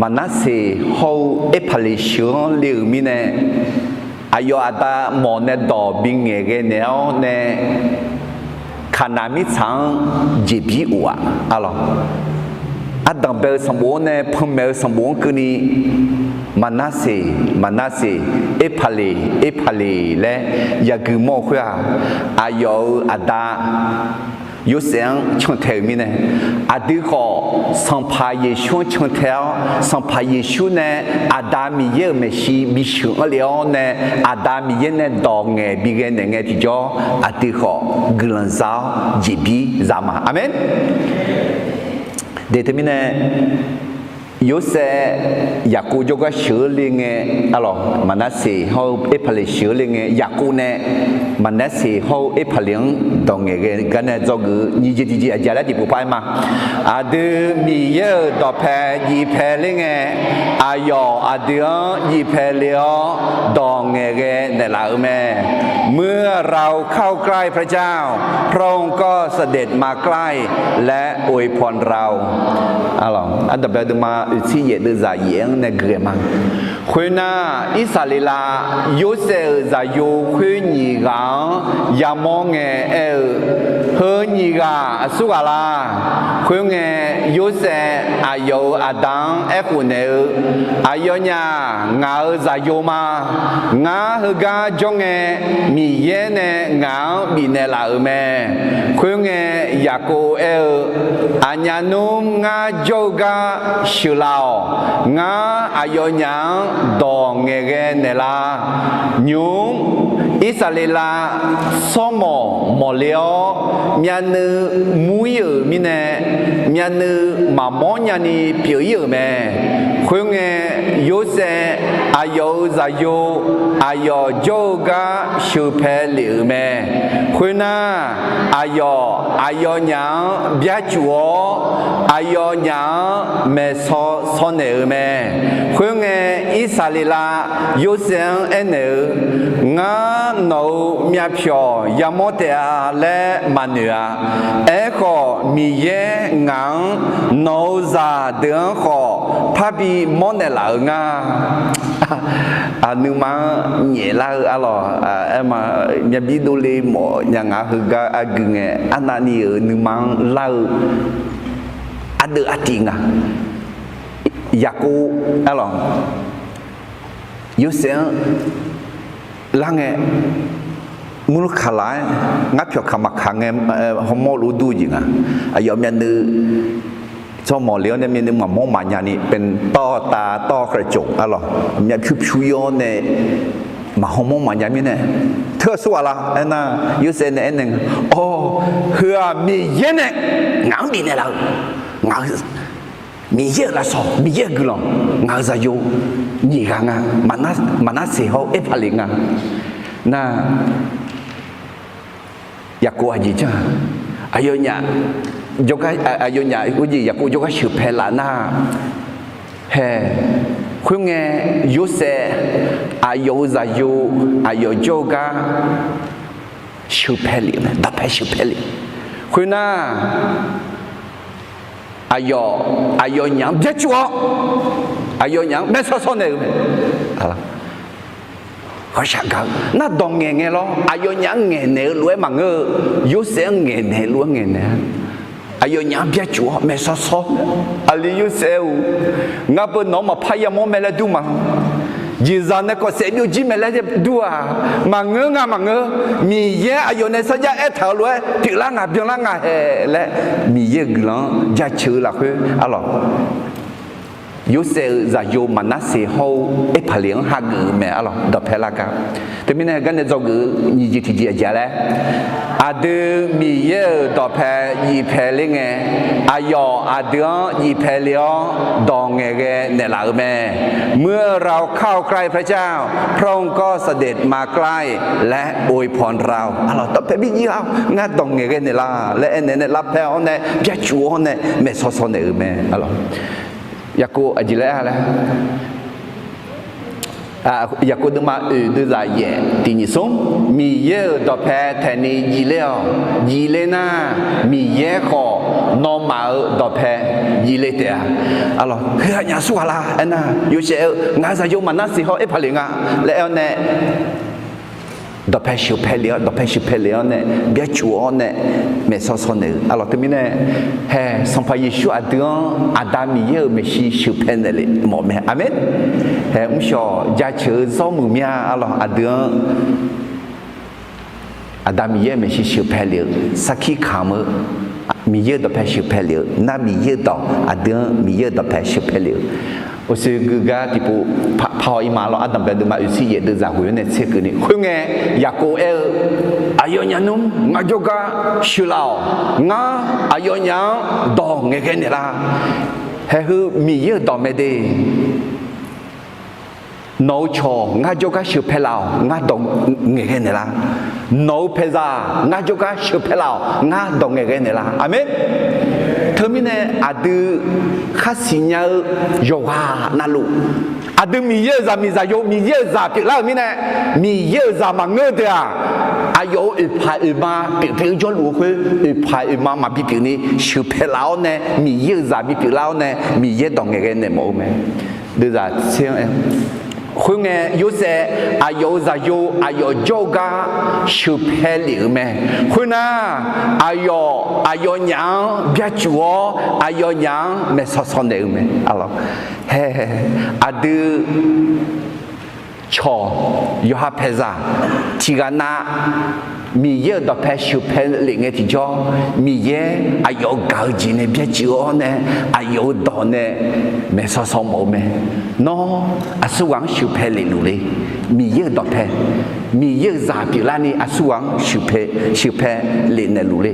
Maqnarseq hawr-eu Erpaqleq sheuq-anr le-euq mirnae, aqyawf aqda mawf nae dawq bingaeq ghae naeq-awr nae, Kaqnaq mirtsaq-anr jeqbir of-aq, arlawq, ardanq bae-eu sanqbof-anr nae panmaeq-eu sanqbof-anr keuvni, Maqnarseq, Maqnarseq, Erpaqleq, Erpaqleq laer yagui mawr-eu khoer-aq, aqyawf-euq aqda Yorsaev-anr cantae-euq mirnae, aqdui khawf Sanqpaq Yeqsur-anr cantae-awr, Sanqpaq Yeqsur nae Aqda Miqyaer-euq maeqshi bisheuq anr lef-awr nae, Aqda Miqyaer nae dawq ngaeq bighae naeq ngae tiqjawr, aqdui khawf guiqlanq za-awr jeqbir za ma. Aqmeq. Deuq teumirnae, Yorsaev Yaqkov jawrgar sheuq-eu le ngae, arlawq, Maqnarseq hawr-eu Erpaqleq sheuq-eu le ngae, Yaqkov nae Maqnarseq hawr-eu Erpaqleq-anr dawq ngaeq ghae gar nae dzawgeuf-eu nyiq jeq tiqjeq aqjeq laer tiqpov par-aer ma. Aqdui Miqyaer-euq dawqpae jifpae ler ngae, aqyawf aqdui-anr jifpae le-awr dawq ngaeq ghae naeqlaf-euq mae. เมื่อเราเข้าใกล้พระเจ้า พระองค์ก็เสด็จมาใกล้และอวยพรเรา Arlawq, ardanq bae-eu deuq ma oeqtser yaef deuvzaq yaef-anr nae gui-aer ma. Khoernar, Irsaqleqlav Yorsaev-euq zaqyo khoer nyiq ghaq-anr yamawr ngae aer-eu, Heu nyiq ghaq aqsur ghaq la? Khoerngae, Yorsaev aqyawf-euq aqda-anr aerkhof naeq-eu, Aqyawfnyaf ngaq-euq zaqyo ma. Ngar heugar jawr ngae, Miqyaer nae ngaq-anr bifnaeq laf-euq mae. Khoerngae, Yaqkov aer-eu, Aqnyaf nmr ngar jawr-eu gar sheuqlaf-awq. Ngar aqyawfnyaf-anr dawq ngaeqghae naeqlar. Nymq-mr Irsaqleqlav tsawrmawq mawqle-awr, myavnuiv mur-ir-euq mirnae, myavnuiv maqmawr nyani pyeuf-ir-euq mae. Khoerngae, Yorsaev aqyawf-euq zaqyo aqyawf jawr-eu gar sheuqpae lef-euq mae. Khoernar, aqyawf aqyawfnyaf-anr byarcuf-awr, aqyawfnyaf-anr maeqsaw saw naeq-euq mae. Khoerngae, Irsaqleqlav Yorsaev-anr aernaeq-eu, Ngar nawq-euq myavpyawq yamawr taef-a laer maqnoeq-a. Aerkhawf, Miqyaer ngaq-anr nawq-euq zaqdeuq-anr khawf parbi mawrnaeq laf-euq nga. Aqnuima-anr nyaeflar-eu arlawq, aer ma, myavbir dovle mawf nya nga heugar argui ngae, arnavni-euq nuima-anr lar-eu ardeuv artiv nga. Yaqkov arlawq, Yorsaev-anr lar ngae, murlur kaq laf-aer ngar pyawqkaq maqkaq ngae, hawmawr lof-aer dur-eu jeq nga. Aqyawf myavnuiv tsawrmawq le-awr nae myavnuiv maqmawr maqnya ni, tawr tav tawr khaeqcof arlawq, myavpyur pyur-ir-awr nae maqhaw mawr maqnya mirnae, teu aqsur ghaq la? Aernar, Yorsaev nae aernaeq nga, Awq, heu-aq Miqyaer nae ngaq-anr bifnaeq laf-eu, ngaq-eu Miqyaer-euq lafsawq, Miqyaer-euq guiqlanq, ngaq-euq zaqyo nyiq ghaq nga. Maqnarseq hawr-eu Erpaqleq nga. Nar, Yaqkov aqjeq janr-a, aqyawfnyaf jawrgar, aqyawfnyaf urjeq Yaqkov jawrgar sheuqpae laf nar, hae, khoerngae, Yorsaev aqyawf-euq zaqyo aqyawf jawr-eu gar sheuqpae lef-eu mae, dawqpae sheuqpae lef. Khoernar, aqyawf aqyawfnyaf-anr byacuf-awr, aqyawfnyaf-anr maeqsaw saw naeq-euq mae. Ghawqshaq gaq-eu nar, dawq ngaeq ngae lawr, aqyawfnyaf-anr ngaeqnaeq-eu lof-aer maqngeur-eu, Yorsaev-anr ngaeqnaeq lof-aer ngaeqnaeq-a. Aqyawfnyaf-anr byacuf-awr maeqsaw saw. Aqli Yorsaev-or, ngar beu nawq-anr maqpar yamawr mae laer dur ma. Jeqzaq nae kawf saef byovjir mae laer dur-aq, maqngeur nga maqngeur. Miqyaer aqyawf nae sarjax aertaq-euq lof-aer pyeuflar nga byanlar nga hae laer, Miqyaer-euq guiqlanq-anr jaceuq-eu lafkhoer arlawq, Yorsaev-euq zaqyo Maqnarseq hawr-eu Erpaqleq-anr hageuf-eu mae arlawq, dawqpae lar gar. Teumirnae heugar nae dzawgeuf-eu nyiq jeq tiqjeq aqjeq-a laer, aqdui Miqyaer-euq dawqpae jifpae ler ngae, aqyawf aqdui-anr jifpae le-awr dawq ngaeqghae naeqlaf-euq mae. เมื่อเราเข้าใกล้พระเจ้า พระองค์ก็เสด็จมาใกล้และอวยพรเรา arlawq, dawqpae bi jir-awr ngar dawq ngaeqghae naeqlaf laer aernaeq nae lavpae-awr nae byacuf-awr nae maeqsaw saw naeq-euq mae arlawq. Yaqkov aqjeq laer-a laer, Yaqkov deuvma oeq deuvzaq yaef tiq nyiq smr, Miqyaer-euq dawqpae taeqni jifler-awq. Jifler nar, Miqyaer khawf nawmaf-euq dawqpae jifle taef-a. Arlawq, heu aqnyaf aqsur ghaq la? Aernar, Yorsaev aer-eu, ngaq-euq zaqyo Maqnarseq hawr Erpaqleq nga laer aer-awr nae, dawqpae sheuqpae le-awr, dawqpae sheuqpae le-awr nae, byacuf-awr nae maeqsaw saw naeq-euq arlawq. Teumirnae hae, Sanqpaq Yeqsur aqdui-anr Aqda Miqyaer-euq maeqshi sheuqpae naeqlef mawf mae. Aqmeq. Hae, mrshawq jaceuq-eu zawr muiq mya arlawq, aqdui-anr Aqda Miqyaer-euq maeqshi sheuqpae lef-eu sarkir kamq-eu, Miqyaer-euq dawqpae sheuqpae lef-eu nar, Miqyaer-euq dawq aqdui-anr Miqyaer-euq dawqpae sheuqpae lef-eu, uqshoe gui gar tiqpov par haw-ir ma lawr. Ardanqbae deuvma oeqtser yaef deuvzaq ghoe-awr nae tserkeuvni khoerngae, Yaqkov aer-eu, Aqyawfnyaf nmr ngar jawrgar sheuqlaf-awq. Ngar aqyawfnyaf-anr dawq ngaeqghae naeqlar. Haeheu Miqyaer-euq dawq mae de. Nawq-eu cawq ngar jawrgar sheuqpae laf-awq, ngar dawq ngaeqghae naeqlar. Nawq-eu paeqzaq ngar jawrgar sheuqpae laf-awq, ngar dawq ngaeqghae naeqlar. Aqmeq. Teumirnae aqdui khar siqnya-eu yawqghaq navluf, aqdui Miqyaer-euq zaqmiq zaqyo, Miqyaer-euq zaq pyeuflar-euq mirnae, Miqyaer-euq zaq maqngeur-eu deuq-aq, aqyawf-euq oeqpaq oeqma pyeuf pyeuf-eu jawrluf-eu khoer, oeqpaq oeqma maqbi pyeufni sheuqpae laf-awr nae, Miqyaer-euq zaq bipyeuf lar-awr nae, Miqyaer dawq ngaeqghae naeq mawf-eu mae. Deuvzaq tser-anr aer, khoerngae Yorsaev aqyawf-euq zaqyo aqyawf jawr-eu gar sheuqpae lef-euq mae. Khoernar, aqyawf aqyawfnyaf-anr byacuf-awr aqyawfnyaf-anr maeqsawq sawq naeq-eu mae. Hae, aqdui cawq yawqha paeqzaq tiqghaq nav Miqyaer-euq dawqpae sheuqpae lef ngae tiqjawr, Miqyaer aqyawf-euq gaq-eu jeq nae byacuf-awr nae, aqyawf-euq dawq nae maeqsawq sawq mawf-eu mae. Nawr aqsurghaq-anr sheuqpae lef luf le. Miqyaer-euq dawqpae, Miqyaer-euq zaq pyeuflarni aqsurghaq-anr sheuqpae, sheuqpae lef naeq luf le.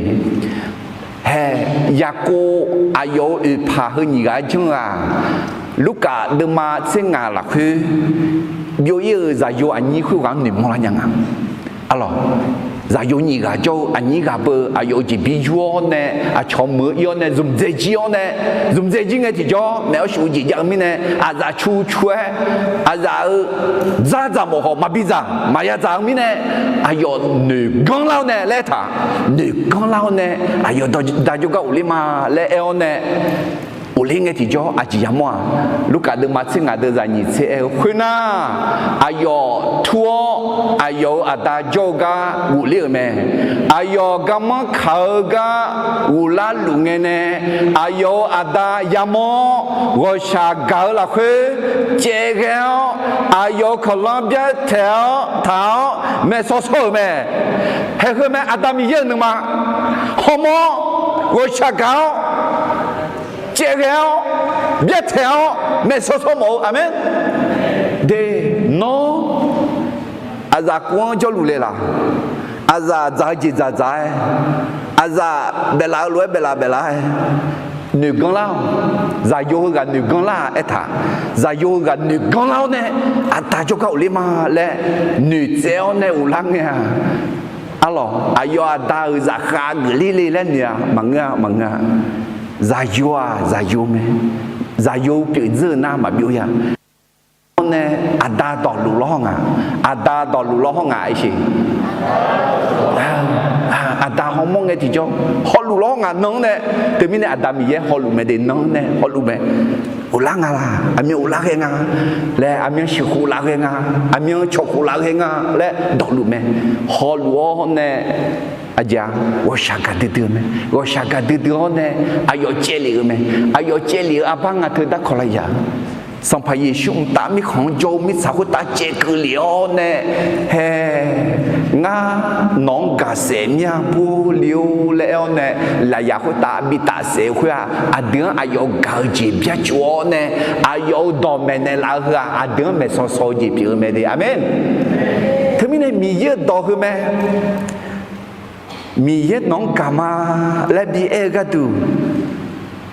Hae, Yaqkov aqyawf-euq oeqpaq heu nyiq ghaq-aer janr-eu-aq, Lurkaf deuvma tser ngaq lafkhoer byov-ir-euq zaqyo aqnyir khoerghaq-anr noeqmawr lar nya nga. Arlawq, zaqyo nyiq ghaq jawr-eu aqnyir ghaq beu aqyawf-euq jeqbir yur-awr nae, aqcawq meuq-eu ir-awr nae, zmqdzae jir-awr nae, zmqdzae jir ngae tiqjawr maeq-awr shuf-eu jeq jav-eu mirnae, aqzaf cu cu-aer, aqzaf-euq dzardzaq mawf khawf maqbi dzaq maqya dzaq-eu mirnae, aqyawf noeqganr lar-awr nae laer aertaq, noeqganr lar-awr nae, aqyawf da jawrgar ghofler ma laer aer-awr nae, ghofler ngae tiqjawr aqjeq yamawr-aq, Lurkaf deuvma tser ngaq deuv zaq nyiq tser aer-eu khoernar, aqyawf tur-awr aqyawf-euq aqda jawr-eu gar ghofler-euq mae. Aqyawf garmanr kaq-eu gar ghoflar luf ngae nae, aqyawf-euq aqda yamawr-awr, ghawqshaq gaq-eu lafkhoer caevghae-awr, aqyawf-euq kawqlanr byartaeq-awr taq-awr maeqsawq sawr-euq mae. Haeq heu mae, Aqda Miqyaer-euq nuima hawmawr-awr, ghawqshaq gaq-awr, caevghae-awr, byartaeq-awr maeqsawq sawr mawf-eu. Aqmeq. De, nawr aqzaf kuv-anr jawrluf le laq? Aqzaf dzaq-eu jeq dzaq dzaq-aer, aqzaf baeflaf-eu lof-aer baeflaf baeflaf-aer, noeqganr lar-awq. Zaqyo heughaq noeqganr lar-a aertaq, zaqyo heughaq noeqganr lar-awr nae, aqda jawrgar ghofler ma laer noeqtsaev-awr nae ghoflar ngae-a. Arlawq, aqyawf aqda-euq zafkhav geufler le laer noeq-a, maqngeur-a, maqngeur-a. Zaqyo-aq zaqyo mae, zaqyo pyeuf dzeur-eu nar maqbyov ya. Hawr nae aqda dawqluf lawr haw nga, aqda dawqluf lawr haw nga aer sheq. Aqda hawmawr ngae tiqjawr hawluf lawr haw nga nan-anr nae, teumirnae Aqda Miqyaer hawluf mae de, nan-anr nae hawluf mae. Ghoflar nga laq, aqmyan ghoflar ghae nga laer, aqmyan sheuqkhof laf ghae nga, aqmyan cawqkhof laf ghae nga laer dawqluf mae. Hawluf-awr nae, aqjeq-aq ghawqshaq gaqdui dui-eu mae. Ghawqshaq gaqdui dui-awr nae, aqyawf caevlef-eu mae. Aqyawf caevlef-eu arbar nga teu darkawq laf yaq-eu Sanqpaq Yeqsur mqtav mirkhanq-anr jawr-eu mirtsaq khoertav caevkeuv lef-awr nae, hae, ngar nawq-anr gaqsaef mir-a bur le-or laer aer-awr nae, lafyaq khoertav bi tafsaef-eu khoer-aq, aqdui-anr aqyawf gaq-eu jeq byacuf-awr nae, aqyawf-euq dawqmaeq naeqlaf-eu heu-aq, aqdui-anr maeqsawq sawq-eu jeq pyeuf-eu mae de. Aqmeq. Teumirnae Miqyaer-euq dawq heu mae. Miqyaer nawq-anr gaq ma laer bi aer-eu gharduq,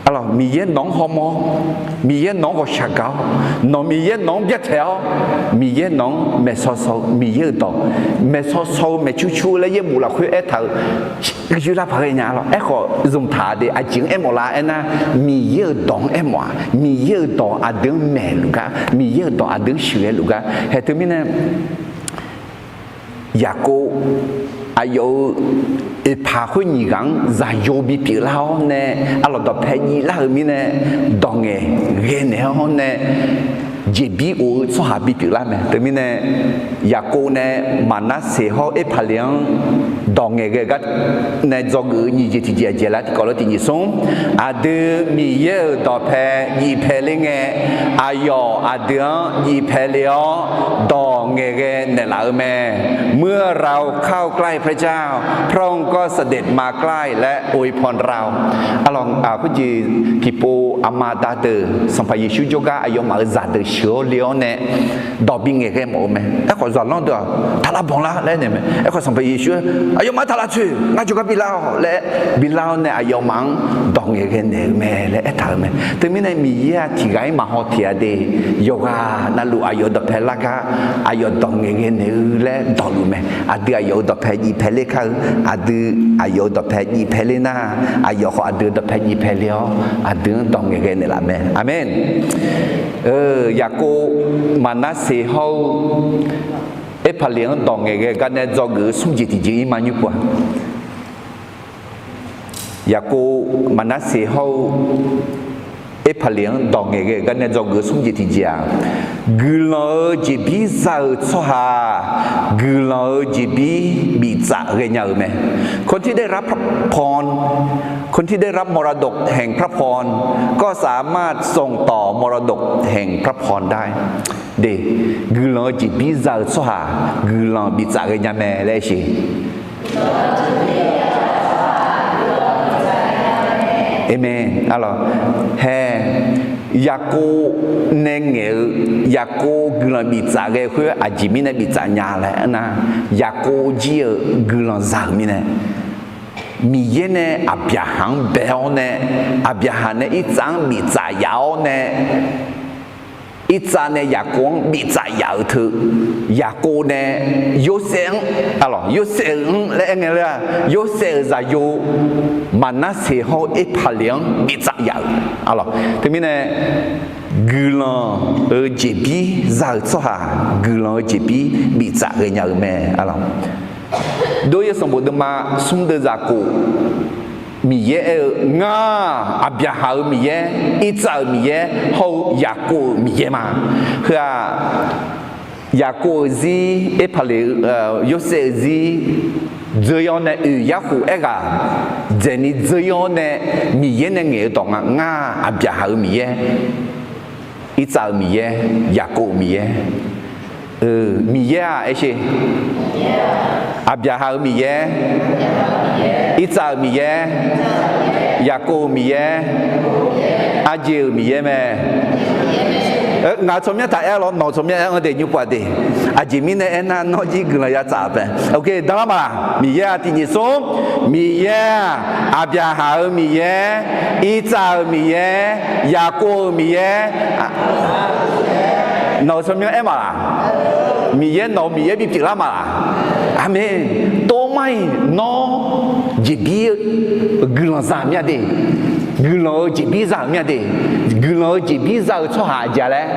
Miqyaer nawq-anr hawmawr-awr, Miqyaer nawq-anr ghawqshaq gaq-awr, nawq Miqyaer nawq-anr byartaeq-awr, Miqyaer nawq-anr maeqsawq sawq-eu Miqyaer-euq dawq, maeqsawq sawq-eu maeqcur cur laer yaerbof lafkhoer aertaq-eu, yurlar paq ghae nya lawr. Aerkhawf zmqtaq de, aqjeq-anr aermawf lar aernar, Miqyaer-euq dawq-anr aermawf-aq, Miqyaer-euq dawq aqdui-anr maeqluf gar, Miqyaer-euq dawq aqdui-anr sheuqghae luf gar. Haeq teumirnae Yaqkov aqyawf-euq oeqpaq khoer nyiq ghaq-anr zaqyo bipyeuf lar-awr nae, arlawq dawqpae jiv lar-euq mirnae, dawq ngaeqghae naeq-awr nae, jeqbir of-eu tsawrhaq bipyeuf lar mae. Teumirnae Yaqkov nae Maqnarseq hawr Erpaqleq-anr dawq ngaeqghae gar nae dzawgeuf-eu nyiq jeq tiqjeq aqjeq lar tiqkawv lor tiq nyiq smr. Aqdui Miqyaer-euq dawqpae jiv pae ler ngae, aqyawf aqdui-anr jiv pae le-awr dawq ngaeqghae naeqlaf-eu mae. เมื่อเราเข้าใกล้พระเจ้า พระองค์ก็เสด็จมาใกล้และอวยพรเรา Arlawq, khoerjeq tiqpov aqma aqda deuq Sanqpaq Yeqsur jawrgar aqyawfmaf-euq zaqdeuq sheuq-awr le-awr nae dawq bi ngaeqghae mawf-eu mae. Aerkhawf zaqlanr deuq-aq, taq lar banq lar laer naeq mae. Aerkhawf Sanqpaq Yeqsur-aer, aqyawfmaf-anr taq lar tsoeq, ngar jawrgar bi lar-awq laer bi lar-awr nae aqyawfmaf-anr dawq ngaeqghae naeq-eu mae laer aertaq-euq mae. Teumirnae Miqyaer-aq tiq ghaq-ir maqhaw tiq ghaq de, yawqghaq navluf aqyawf-euq dawqpae lar gar, aqyawf dawq ngaeqghae naeq-eu laer dawqluf mae. Aqdui aqyawf-euq dawqpae jiv pae ler kar-eu, aqdui aqyawf-euq dawqpae jif pae ler nar, aqyawf khawf aqdui-euq dawqpae jif pae ler-awr, aqdui-anr dawq ngaeqghae naeqlaf mae. Aqmeq. Yaqkov Maqnarseq hawr-eu Erpaqleq-anr dawq ngaeqghae gar nae dzawgeuf-eu smr jeq tiqjeq-ir ma nymr pov-a. Yaqkov Maqnarseq hawr-eu Erpaqleq-anr dawq ngaeqghae-euq gar nae dzawgeuf-eu smr jeq tiqjeq-aq, guiqlanq-euq jeqbir za-euq tsawrhaq-aq, guiqlanq-euq jeqbir biftsaf ghaenya-euq mae. คนที่ได้รับพระพร คนที่ได้รับมรดกแห่งพระพร ก็สามารถส่งต่อมรดกแห่งพระพรได้ De, guiqlanq-eu jeqbir za-eu tsawrhaq guiqlanq biftsaf ghaenya mae laer aer sheq. Aqmeq. Arlawq, hae, Yaqkov nae ngaeq-eu, Yaqkov guiqlanq biftsaf ghae khoer aqjeq mirnae biftsaf nya laer aernar, Yaqkov jir-euq guiqlanq za-euq mirnae, Miqyaer nae Aqbyaqhaq-anr bae-awr nae, Aqbyaqhaq nae Irtsav-anr biftsaf yaf-awr nae, Irtsav nae Yaqkov-anr biftsaf yaf-euq teu, Yaqkov nae Yorsaev-anr, arlawq, Yorsaev-euq-anr laer aer ngae ler-a, Yorsaev-euq zaqyo Maqnarseq hawr-eu Erpaqleq-anr biftsaf yaf-euq, arlawq. Teumirnae, guiqlanq-euq jeqbir za-euq tsawrhaq guiqlanq-euq jeqbir biftsaf ghaenya-euq mae, arlawq. Dov-ir sanqbof deuvma smr deuv zaqkhof, Miqyaer aer-eu, Ngar, Aqbyaqhaq-euq Miqyaer, Irtsav-euq Miqyaer hawr-eu Yaqkov-euq Miqyaer ma. Heu-aq, Yaqkov-euq zir, Erpaqleq, Yorsaev-euq zir dzeur-ir-awr nae oeq yarkhof aerghaq dzaeqni dzeur-ir-awr nae, Miqyaer nae ngaeq-eu dawq nga, Ngar, Aqbyaqhaq-euq Miqyaer, Irtsav-euq Miqyaer, Yaqkov-euq Miqyaer. Miqyaer-aq aer sheq, Aqbyaqhaq-euq Miqyaer, Irtsav-euq Miqyaer, Yaqkov-euq Miqyaer, arjeq-euq Miqyaer mae. Ngaq tsawrmyanr taq aer lawr, nawq tsawrmyanr aer-anr de nymr pov-a de. Aqjeq mirnae aernar, nawr jir guiqlanq ya tsaf-euq pae. Ok, danlar maqlaq? Miqyaer-aq tiqjeq smr, Miqyaer-aq, Aqbyaqhaq-euq Miqyaer, Irtsav-euq Miqyaer, Yaqkov-euq Miqyaer, nawq-euq tsawrmyanr aer maqlaq? Miqyaer nawq-euq Miqyaer bipyeuf lar maqlaq? Aqmeq. Tov mar-iq nawr jeqbir guiqlanq za-euq mir-a de. Guiqlanq-euq jeqbir za-euq mir-a de. Guiqlanq-euq jeqbir za-eu tsawrhaq aqjeq-a laer,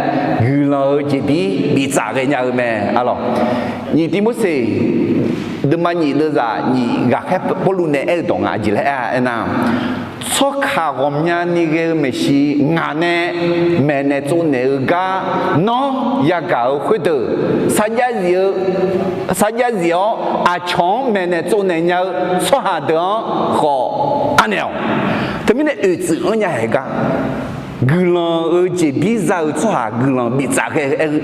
guiqlanq-euq jeqbir biftsaf ghaenya-eu mae, arlawq. Nyiq Tivmorseq deuvma nyiq deuvzaq nyiq ghaqkhaer Pawrluv nae aer-eu dawq nga, aqjeq laer aer-a aernar, tsawrkaq ghawqmyani ghae-eu maeqshi ngaq nae maeqnaeq tsovnaeq-eu gar nawr yagaq-euq khoerdeuq, sarjax zif-eu, sarjax zif-awr aqcawq-anr maeqnaeq tsovnaeq nya-eu tsawrhaq deuq-anr khawf anaeq-awq. Teumirnae oeqtsuif anr nya-aer gar, guiqlanq-euq jeqbir za-euq tsawrhaq guiqlanq biftsaf ghae-eu aer-eu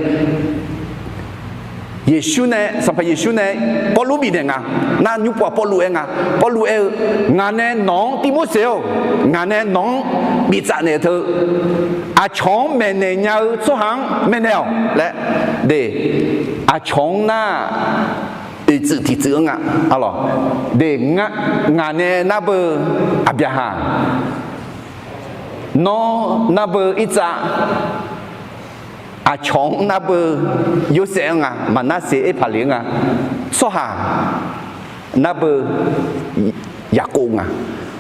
Yeqsur nae, Sanqpaq Yeqsur nae Pawrluv bifnaeq nga. Nar nymr pov-aq Pawrluv aer nga. Pawrluv aer-eu, Ngaq nae nawq-anr, Tivmorseq-or, ngaq nae nawq-anr biftsaf naeq-eu teu, aqcawq-anr maeqnaeq nya-eu tsawrhaq-anr maeqnaeq-awq laer, de, aqcawq-anr nar, oeqtsuif tiqtsuif-anr nga, arlawq. De, ngaq nae nar beu Aqbyaqhaq, nawr nar beu Irtsav, aqcawq-anr nar beu Yorsaev-anr nga, Maqnarseq Erpaqleq-anr nga, tsawrhaq nar beu Yaqkov nga.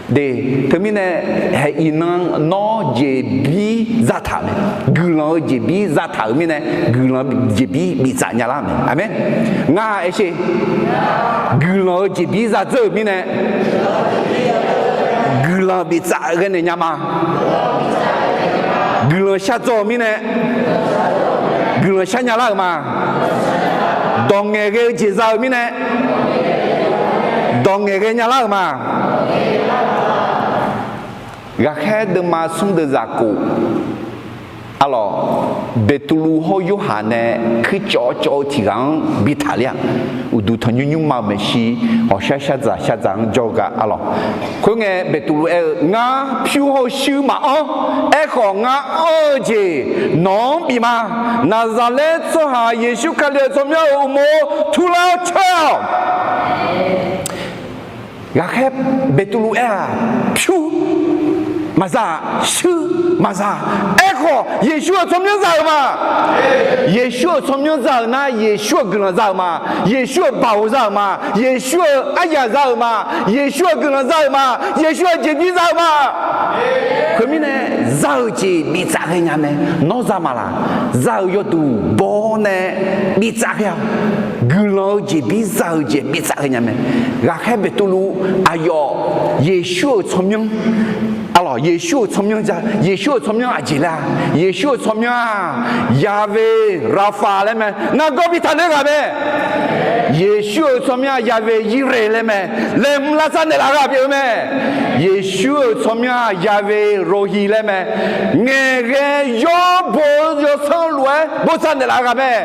De, teumirnae haeq iqnan nawr jeqbir zataq-euq mae. Guiqlanq-eu jeqbir zataq-euq mirnae, guiqlanq jeqbir biftsaf nya lar mae. Aqmeq. Ngar aer sher, guiqlanq-eu jeqbir zadzeur-euq mirnae, guiqlanq biftsaf ghae naeq nya ma. Guiqlanq shardzaw-euq mirnae, guiqlanq shar nya lar-euq ma. Dawq ngaeqghae-eu jeq za-euq mirnae, dawq ngaeqghae nya lar-euq ma. Ghaqkhaer deuvma smr deuvzaq khof, arlawq, Beqtuvluv hawr Yorhaq nae kuircawv cawv-eu tiq ghaq-anr bi taqler-aq, uqduq tanqnymr nymrma-euq maeqshi, ghawqshar shardzaq shardzaq-anr jawr-eu gar, arlawq. Khoerngae Beqtuvluv aer-eu, Ngar pyur hawr-eu shuir maqanr. Aerkhawf, ngar anr-eu jeq nawq-anr bif ma. Naqzaqlaer tsawrhaq Yeqsur Kali-euq tsawrmyanr-euq uqmov turlar-awr caer-awq. Ghaqkhaer Beqtuvluv aer-aq, pyur maqza-aq, shuir maqza. Aerkhawf, Yeqsur-euq tsawrmyanr za-euq ma. Yeqsur-euq tsawrmyanr za-euq nar, Yeqsur-euq guiqlanq za-euq ma. Yeqsur-euq baoq za-euq ma. Yeqsur-euq aryaq za-euq ma. Yeqsur-euq guiqlanq za-euq ma. Yeqsur-euq jeqbir za-euq ma. Khoermirnae, za-euq jeq biftsaf ghaenya mae. Nawr za maqlaq? Za-euq yawduq baw-awr nae biftsaf ghae-a. Guiqlanq-eu jeqbir za-euq jeq biftsaf ghaenya mae. Ghaqkhaer Beqtuvluv aqyawf Yeqsur-euq tsawrmyanr, arlawq, Yeqsur-euq tsawrmyanr ja, Yeqsur-euq tsawrmyanr aqjeq laer-a? Yeqsur-euq tsawrmyanr-aq, Yaqve Raqfaq laer mae. Nargawr bi taqler ghaq mae. Yeqsur-euq tsawrmyanr-aq, Yaqve Yireh laer mae. Laeqhmq lavsav naeqlaf ghaq pyeuf-eu mae. Yeqsur-euq tsawrmyanr-aq, Yaqve Rohi laer mae. Ngaeqghae yawr bo-eu yawsanr lof-aer bosav naeqlaf-eu ghaq mae.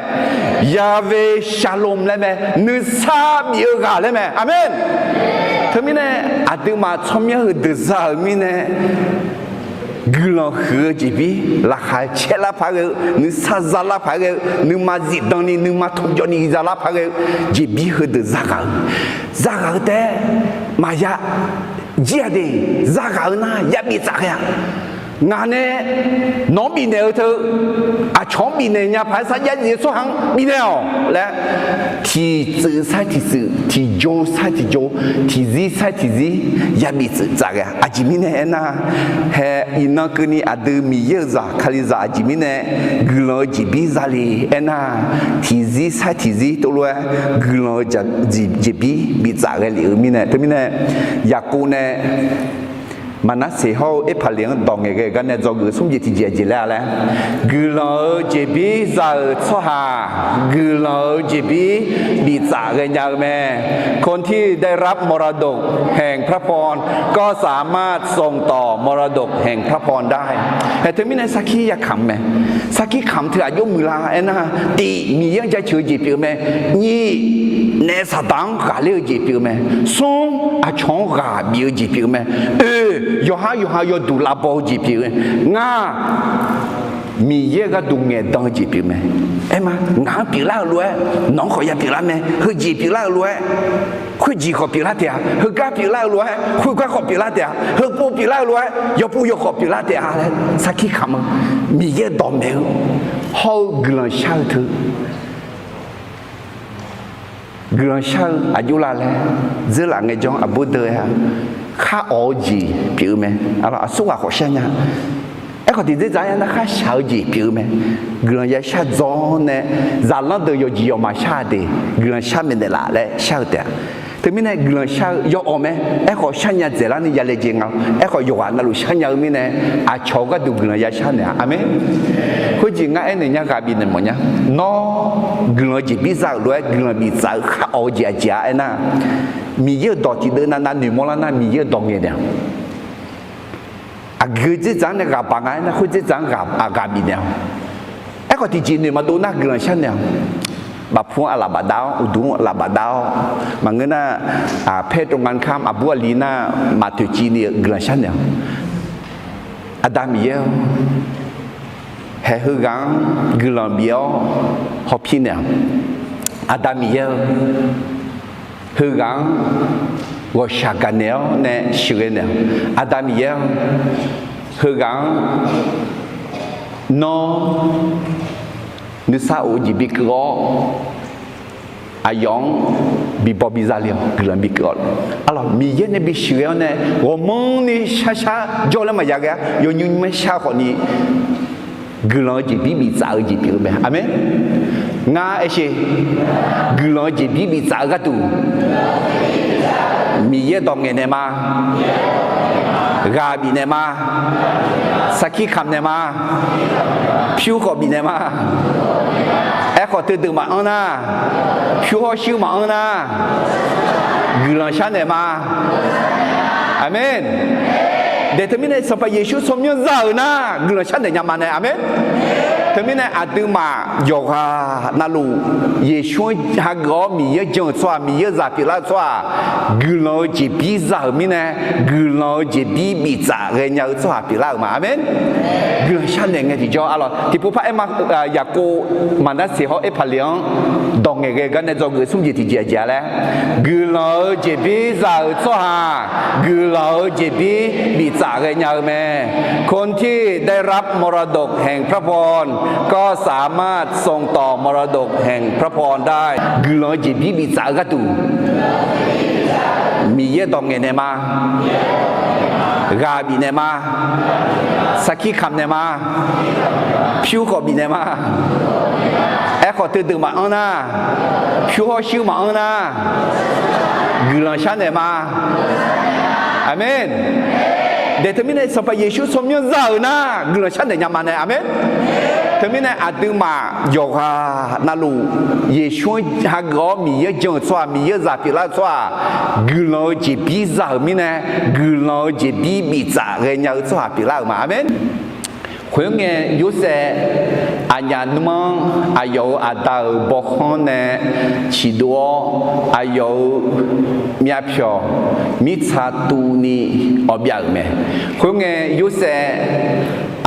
Yaqve Shalom laer mae. Nuisar bif-eu ghaq laer mae. Aqmeq. Teumirnae, aqduimaf tsawrmyanr heudeuq za-euq mirnae, guiqlanq huiq-eu jeqbir, laqkhaq caerlar paq-aer ghae-eu, nuisar zalar paq-aer ghae-eu, nuima zifdan ni nuima tmqjawv ni zalar paq-aer ghae-eu jeqbir heudeuq za ghaq-eu, za ghaq-eu taef-aer maqya jir-a de. Za ghaq-eu nar ya biftsaf ghae-a. Ngaq nae nawq-anr bifnaeq-eu teu, aqcawq-anr bifnaeq nya paq-aer sarjax zif-eu tsawrhaq-anr bifnaeq-awq laer, tiqtsuif sar-aer tiqtsuif, tiqjo sar-aer tiqjo, tiqzir sar-aer tiqzir, ya bif tsuif tsaf ghae-a. Aqjeq mirnae aernar, hae iqnan keuvni aqdui Miqyaer-euq zaq Kalizaq aqjeq mirnae guiqlanq-eu jeqbir za le aernar, tiqzir sar-aer tiqzir tov lof-aer guiqlanq-eu jeqbir biftsaf ghae lef-eu mirnae. Teumirnae, Yaqkov nae Maqnarseq hawr-eu Erpaqleq-anr dawq ngaeqghae-euq gar nae dzawgeuf smr jeq tiqjeq aqjeq laer-a laer, guiqlanq-eu jeqbir za-euq tsawrhaq, guiqlanq-eu jeqbir biftsaf ghaenya-eu mae. คนที่ได้รับมรดกแห่งพระพร ก็สามารถส่งต่อมรดกแห่งพระพรได้ Hae teumirnae sarkir yakamq mae. Sarkir kamq teu aqjox muiqlar aernar, tiq, Miqyaer-anr jaceuq-eu jeq pyeuf-eu mae. Nyiq, naef Saqdaq-anr ghaqler-eu jeq pyeuf-eu mae. Smr, aqcawq-anr ghaq bif-eu jeq pyeuf-eu mae. Oe, yawqhar yawqha yawduq lavbaw-eu jeq pyeuf-eu. Ngaq, Miqyaer-euq gharduq ngaeqdan-eu jeq pyeuf-eu mae. Aerma, ngaq-anr pyeuflar-eu lof-aer nawq-anr khawf ya pyeuflar mae. Heujeq pyeuflar-eu lof-aer khoerjeq khawf pyeuflar taef-a. Heugar pyeuflar-eu lof-aer khoergar khawf pyeuflar taef-a. Heupov pyeuflar-eu lof-aer yawpov yawkhawf pyeuflar taef-a laer sarkir kamq-eu, Miqyaer-euq dawqmaeq-eu hawr-eu guiqlanq shar-eu teu guiqlanq shar-eu aqjox la laer dzeurlaf ngaejawr aqbur deuq-a, khar awq-eu jeq pyeuf-eu mae. Aqsur ghaq khawf shar nya. Aerkhawf tiqdzerdzaq-aer nar khar shaq-eu jeq pyeuf-eu mae. Guiqlanq ya shar dzaw-awr nae, zaqlanr deuq yawqjeq yawqma shar-a de, guiqlanq shar maeqnaeq laf laer shar-eu taef-a. Teumirnae guiqlanq shar-eu yawawq mae. Aerkhawf sharnya dzaeqlar ni ya laejae nga. Aerkhawf yawqghaq navluf sharnya-eu mirnae, aqcawq-eu gharduq guiqlanq ya shar naeq-a. Aqmeq. Khoerjeq ngar aernaeq nya ghaq bifnaeq mawf nya. Nawr guiqlanq-eu jeqbir za-euq lof-aer guiqlanq biftsaf-eu khar awq-eu jeq aqjeq-a aernar, Miqyaer-euq dawq tiqdeuv navnav noeqmawr lar nar Miqyaer-euq dawq ngaeqnaeq-awq. Aqgeu dzerdzaq-anr nae ghaq baq nga aernar khoer dzerdzaq-anr ghaq bifnaeq-awq. Aerkhawf tiqjeq noeq maqdov nar guiqlanq sharnaeq-awq. Bafpu-anr aqlaf bafdav-awr, uqduq-anr aqlaf bafdav-awr, maqngeur nar, paer tov nga kamr aqbur aqli nar maqtoeqciv ni-eu guiqlanq sharnaeq-awq. Aqda Miqyaer-or, haeq heughaq-anr guiqlanq bif-awr hawpir naeq-awq. Aqda Miqyaer-or, heughaq-anr ghawqshaq gaqnaeq-awr nae sheuqghae naeq-awq. Aqda Miqyaer-or, heughaq-anr nawr nuisar of-eu jeq bikeuv-awr, aqyawf-anr bibaw biza le-awq, guiqlanq bikeuv-awq. Arlawq, Miqyaer nae bisheuqghae-awr nae ghawqmanrni sharshar jawr laer maqya ghae-a. Yawnymr nymr-aer shar khawfni guiqlanq-eu jeqbir biftsaf-eu jeq pyeuf-eu mae. Aqmeq. Ngar aersheq, guiqlanq-eu jeqbir biftsaf-eu gharduq Miqyaer dawq ngaeqnaeq ma. Ghaq bifnaeq ma. Sarkir kamq naeq ma. Pyur khawf bifnaeq ma. Aerkhawf teudeuq maqanr nar, pyur hawr shuir maqanr nar, guiqlanq sharnaeq ma. Aqmeq. Daeq teumirnae Sanqpaq Yeqsur tsawrmyanr za-euq nar guiqlanq sharnaeq nya ma nae. Aqmeq. Teumirnae aqduimaf yawqghaq navluf Yeqsur-anr hageuf-awr Miqyaer-anr jan-euq tsawrhaq, Miqyaer-euq zaq pyeuflar-eu tsawrhaq, guiqlanq-eu jeqbir za-euq mirnae, guiqlanq-eu jeqbir biftsaf ghaenya-eu tsawrhaq pyeuflar-euq ma. Aqmeq. Guiqlanq sharnaeq ngae tiqjawr arlawq tiqpov par aer ma. Yaqkov, Maqnarseq hawr Erpaqleq-anr dawq ngaeqghae gar nae dzawgeuf smr jeq tiqjeq-aq jeq-a laer, guiqlanq-eu jeqbir za-euq tsawrhaq, guiqlanq-eu jeqbir biftsaf ghaenya-eu mae. คนที่ได้รับมรดกแห่งพระพรก็สามารถส่งต่อมรดกแห่งพระพรได้ Guiqlanq-eu jeqbir biftsaf-eu gharduq Miqyaer dawq ngaeqnaeq ma. Ghaq bifnaeq ma. Sarkir kamq naeq ma. Pyur khawf bifnaeq ma. Aerkhawf teudeuq maqanr nar, pyur hawr shuir maqanr nar, guiqlanq sharnaeq ma. Aqmeq. Daeq teumirnae Sanqpaq Yeqsur tsawrmyanr za-euq nar, guiqlanq sharnaeq nya ma nae. Aqmeq. Teumirnae aqduimaf yawqghaq navluf Yeqsur-anr hageuf-awr Miqyaer-anr jan-euq tsawrhaq, Miqyaer-euq zaq pyeuflar-eu tsawrhaq, guiqlanq-eu jeqbir za-euq mirnae, guiqlanq-eu jeqbir biftsaf ghaenya-eu tsawrhaq pyeuflar-euq ma. Aqmeq. Khoerngae, Yorsaev aqnyaf nmr-anr aqyawf-euq aqda-euq bawkhanr nae ciqdov-awr, aqyawf-euq myavpyawq mirtsa tuvni awv byav-euq mae. Khoerngae, Yorsaev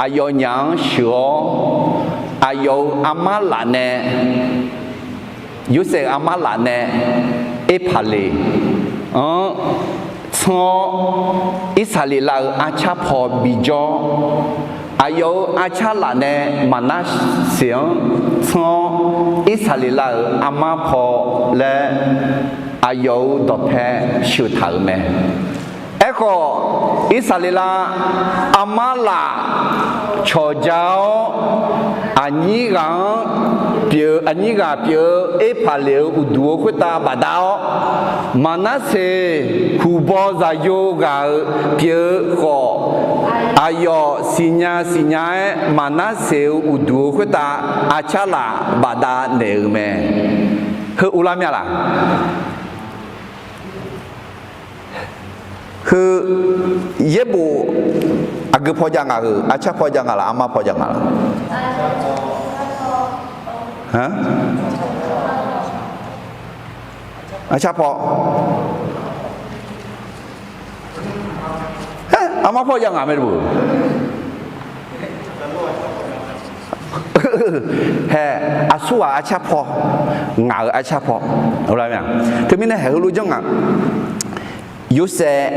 aqyawfnyaf-anr sheuq-awr, aqyawf-euq armar laf nae, Yorsaev-euq armar laf nae Erpaqleq-anr tsanr-awr, Irsaqleqlav-euq arcar paw bijawr, aqyawf-euq arcar laf nae Maqnarseq-anr tsanr-awr, Irsaqleqlav-euq armar paw laer aqyawf-euq dawqpae sheuq taq-euq mae. Aerkhawf, Irsaqleqlav armar laf cawqja-awr, aqnyir ghaq-anr pyeuf-eu, aqnyir ghaq pyeuf-eu Erpaqleq-euq uqduq-eu khoertav bafdav-awr, Maqnarseq huqbaw zaqyo ghaq-euq pyeuf-eu khawf, aqyawf siqnya siqnya-aer Maqnarseq-euq uqduq-eu khoertav arcar laf bafdav naeq-euq mae. Heu uvlar mya laq? Heu, yaerbof aqgeu paw jav nga heu, arcar paw jav nga laf, armar paw jav nga laf? Arcar paw. Armar paw jav nga mae luf-eu. Hae, aqsurghaq arcar paw, ngaq-euq arcar paw. Teumirnae haeq heulof janr nga. Yorsaev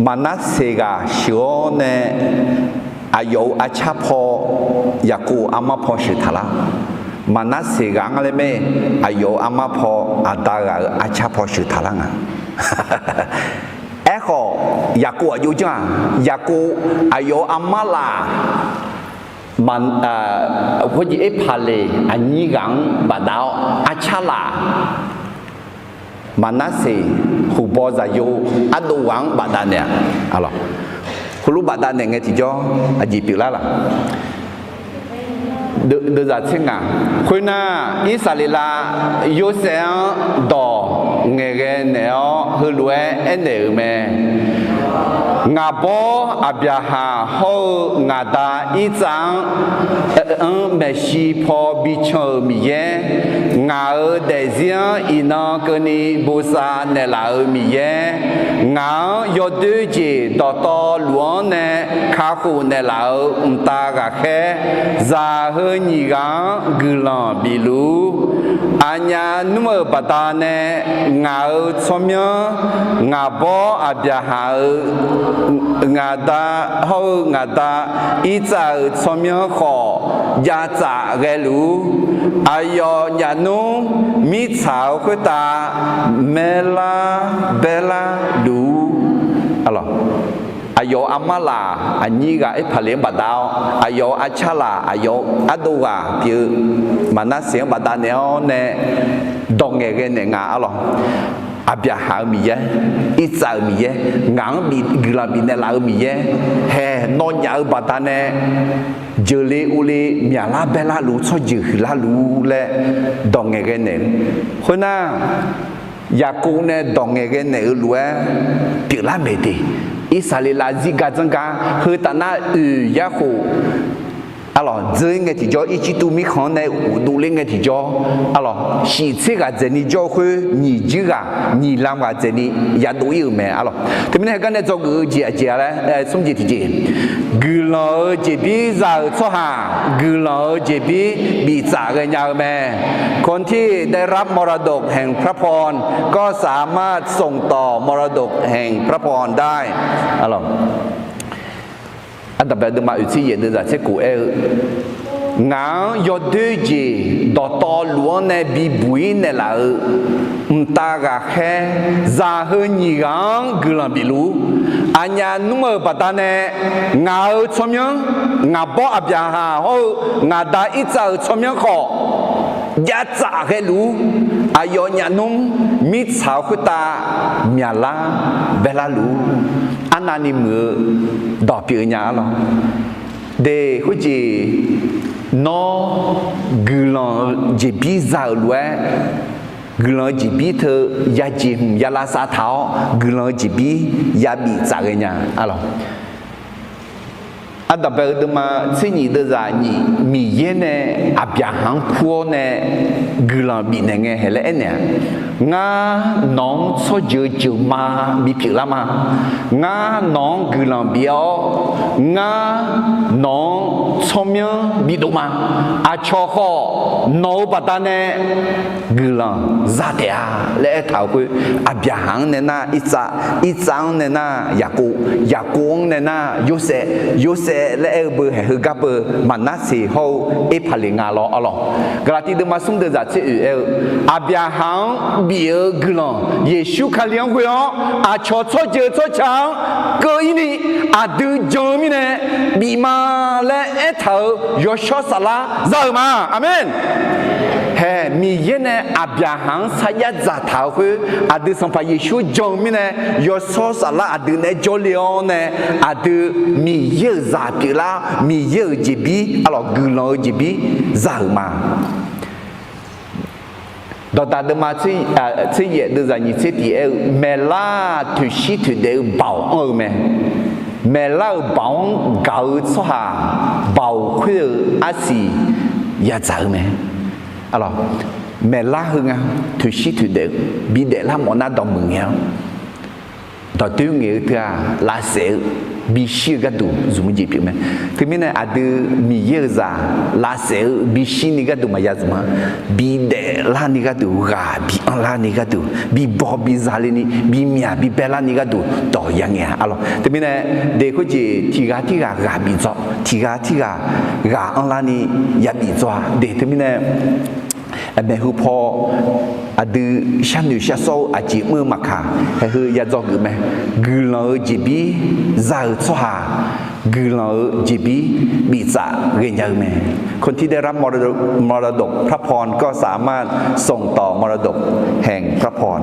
Maqnarseq ghaq sheuq-awr nae aqyawf-euq arcar paw Yaqkov armar paw sheuq taq lar. Maqnarseq ghaq-anr laer mae, aqyawf-euq armar paw aqda ghaq-euq arcar paw sheuq taq lar nga. Aerkhawf, Yaqkov aqjox janr-aq, Yaqkov aqyawf-euq armar laf, khoerjeq Erpaqleq aqnyir ghaq-anr bafdav-awr arcar laf, Maqnarseq huqbaw zaqyo ardov ghaq-anr bafdav naeq-a. Heulof bafdav naeq ngae tiqjawr aqjeq pyeuflar laq? Deuvzaq tser ngaq. Khoernar, Irsaqleqlav Yorsaev-anr dawq ngaeqghae naeq-awr heulof-aer aernaeq-euq mae. Ngaq bawr Aqbyaqhaq hawr-eu ngaq da Irtsav-anr, anr maeqshi paw bican-euq Miqyaer, ngaq-euq daefzir-anr iqnan keuvni bosav naeqlaf-euq Miqyaer, ngaq-anr yawdoer jeq dawqtawvluf-anr nae kakhof naeqlaf-euq mqtav ghaqkhaer, zaq heu nyiq ghaq-anr guiqlanq bifluf-ur. Aqnyaf nmr-euq baqdanae ngaq-euq tsawrmyanr, ngaq bawr Aqbyaqhaq-euq ngaq da hawr-eu ngaq da Irtsav-euq tsawrmyanr khawf javtsaf ghaeluf-ur. Aqyawf nyaf nmr mirtsaq-eu khoertav maerlar baerlar luf-ur. Aqyawf-euq armar laf aqnyir ghaq Erpaqleq-anr bafdav-awr, aqyawf-euq arcar laf, aqyawf-euq ardov ghaq pyeuf-eu Maqnarseq-anr bafdav naeq-awr nae dawq ngaeqghae naeq nga arlawq. Aqbyaqhaq-euq Miqyaer, Irtsav-euq Miqyaer, ngaq-anr guiqlanq bifnaeq laf-eu Miqyaer, haeq nawnyaf-eu baqdanae jeuqle uvle myaqlar baerlar luf-ur, tsawrjeuq huiqlar luf-ur laer dawq ngaeqghae naeq-eu. Khoernar, Yaqkov nae dawq ngaeqghae naeq-eu lof-aer pyeuflar maeq de. Irsaqleqlav zirgar dzanrgar heu taf nar oeq yarkhof Arlawq, dzeur-ir ngae tiqjawr, Irjirtuv mirkhanq-anr nae uqdov ler ngae tiqjawr, arlawq, shif tser ghaq dzaeqni jawr-eu khoer, nyiq jir ghaq, nyiq lam ghaq dzaeqni yadov-ir-euq mae, arlawq. Teumirnae heugar nae dzawgeuf-eu jeq aqjeq-a laer, smr jeq tiqjeq, guiqlanq-euq jeqbir za-euq tsawrhaq, guiqlanq-euq jeqbir biftsaf ghaenya-eu mae. คนที่ได้รับมรดกแห่งพระพรก็สามารถส่งต่อมรดกแห่งพระพรได้ Ardanqbae deuvma oeq tser yaef deuvzaq tser kof aer-eu, ngaq-anr yawdoer jeq dawqtawvluf-anr nae bibuq-ir naeqlaf-euq mqtav ghaqkhaer zaq heu nyiq ghaq-anr guiqlanq bifluf-ur. Aqnyaf nmr-euq baqdanae ngaq-euq tsawrmyanr, ngaq bawr Aqbyaqhaq hawr-eu ngaq da Irtsav-euq tsawrmyanr khawf, jav tsaf ghaeluf-ur. Aqyawfnyaf nmr mirtsaq-eu khoertav myaqlar baelar luf-ur. Arnavni muiq-eu dawq pyeuf-eu nya, arlawq. De, khoerjeq, nawr guiqlanq-euq jeqbir za-euq lof-aer, guiqlanq-eu jeqbir teu yajeq hmq ya lavsav taq-awr, guiqlanq-eu jeqbir yabif tsaf ghaenya, arlawq. Ardanqbae-eu deuvma tser nyiq deuvzaq nyiq, Miqyaer nae Aqbyaqhaq-anr kur-awr nae guiqlanq bifnaeq ngae haeq laer aernaeq-a, ngar nawq-anr tsawrjeuq jeuqma bipyeuf lar ma. Ngar nawq-anr guiqlanq bif-awr, ngar nawq-anr tsawrmyanr bidov ma. Aqcawq khawf nawq-euq baqdanae guiqlanq za taef-a laer aertaq-euq khoer, Aqbyaqhaq-anr nae nar Irtsav, Irtsav-anr nae nar Yaqkov, Yaqkov-anr nae nar Yorsaev, Yorsaev laer aer-eu beu haeq heugar beu Maqnarseq hawr-eu Erpaqleqnga lawr, arlawq. Gaqlaqtiv deuvma smr deuvzaq tser oeq aer-eu, Aqbyaqhaq-anr bif-eu guiqlanq Yeqsur Kali-anr ghoe-awr, aqcawq tsawrjeuq tsawrca-anr keuv-ir ni aqdui jan-eu mirnae bif ma laer aertaq-euq yawshawr saflar za-euq ma. Aqmeq. Haeq, Miqyaer nae Aqbyaqhaq-anr sarjax dzaqtaq-euq khoer, aqdui Sanqpaq Yeqsur jan-eu mirnae yawshawr saflar aqdui naeq-aer jawrle-awr nae, aqdui Miqyaer-euq zaq pyeuflar, Miqyaer-euq jeqbir, arlawq, guiqlanq-eu jeqbir za-euq ma. Dawqdaq deuvma tser yaef deuvzaq nyiq tser tiq aer-eu, maeqlar toeqshir toeqdaef-eu baoq anr-eu mae. Maeqlar-euq baoq-anr gaq-eu tsawrhaq baoq khoer-eu arsiq yadzaq-eu mae. Arlawq, maeqlar heu nga, toeqshir toeqdaef-eu bidaef lar mawf nar dawqmuiq ngae-awr, dawqdoer ngaeq-eu teu-aq, lavsaef-eu bishir-eu gharduq zmq-eu jeq pyeuf mae. Teumirnae aqdui Miqyaer-euq zaq lavsaef-eu bishir ni gharduq maqya zmq-a. Bidaef larni gharduq, ghaq bi anrlarni gharduq, bibaw biza le ni, bimyaq bibae larni gharduq dawq ya ngae-a, arlawq. Teumirnae, de khoerjeq tiq ghaq tirghaq ghaq bidzaw, tiq ghaq tirghaq ghaq anrlarni ya bidzaw-a. De teumirnae, maeqhu paw aqdui sharnoeq sharsawr-eu aqjeq mr-eu maqkaq, haeq heu ya dzawgeuf mae. Guiqlanq-eu jeqbir za-euq tsawrhaq, guiqlanq-eu jeqbir biftsaf ghaenya-eu mae. คนที่ได้รับมรดก พระพรก็สามารถส่งต่อ มรดกแห่งพระพร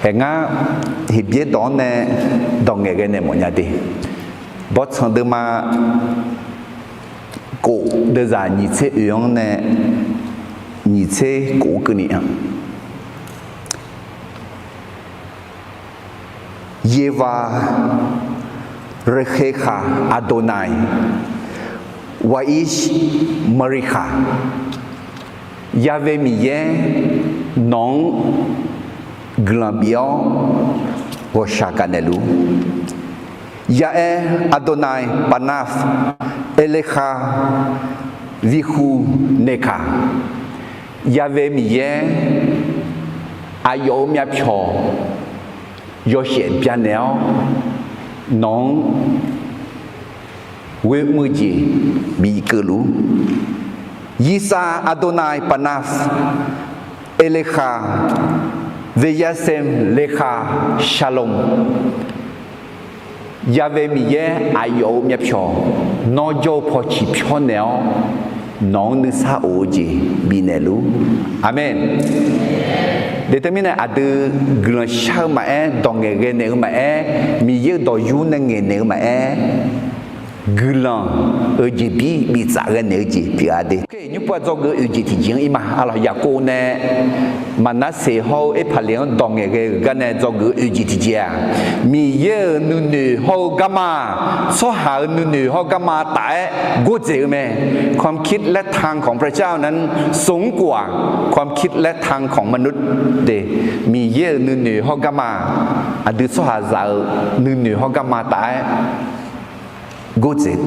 Haeq ngar, Heqbyaer dawq-anr nae dawq ngaeqghae naeq mawfnya de. Bawrtsanq deuvma kof deuvzaq nyiq tser oeq-anr nae nyiq tser kof-anr keuvni-a. 耶和华耶和华 Adonai, Vayish Maricha. Ya've Miqyaer, nawq-anr guiqlanq bif-awr ghawqshaq gaqnaeq luf-ur. Ya'er Adonai Panav, Elecha Vihu Nekha. Ya've Miqyaer, aqyawf-euq myavpyawq yawshaef byanaeq-awr, nawq-anr ghoer mr-eu jeq bi keuvluf-ur. Yisav Adonai Panav, Elecha Veyasem Lecha Shalom. Ya've Miqyaer, aqyawf-euq myavpyawq nawr jawr-eu paw ciqpyawr naeq-awr, nawq-anr nuisar of-eu jeq bifnaeq luf-ur. Aqmeq. De teumirnae aqdui guiqlanq shar-eu maqaer, dawq ngaeqghae naeq-eu maqaer, Miqyaer-euq dawq yur nae ngaeqnaeq-eu maqaer, guiqlanq-euq jeqbir biftsaf ghae naeq-eu jeq pyeuf-a de. Nymrpov-aq dzawgeuf-eu oeq jeq tiqjeq-anr ir ma. Arlawq, Yaqkov nae Maqnarseq hawr-eu Erpaqleq-anr dawq ngaeqghae-euq gar nae dzawgeuf-eu oeq jeq tiqjeq-aq, Miqyaer-euq nuinoeq hawr-eu garma, tsawrhaq-euq nuinoeq hawr garma taf-aer gordzaeq-eu mae. ความคิดและทางของพระเจ้านั้น สูงกว่าความคิดและทางของมนุษย์ de. Miqyaer-euq nuinoeq hawr garma, aqdui tsawrhaqzaq-euq nuinoeq hawr garma taf-aer gordzaeq.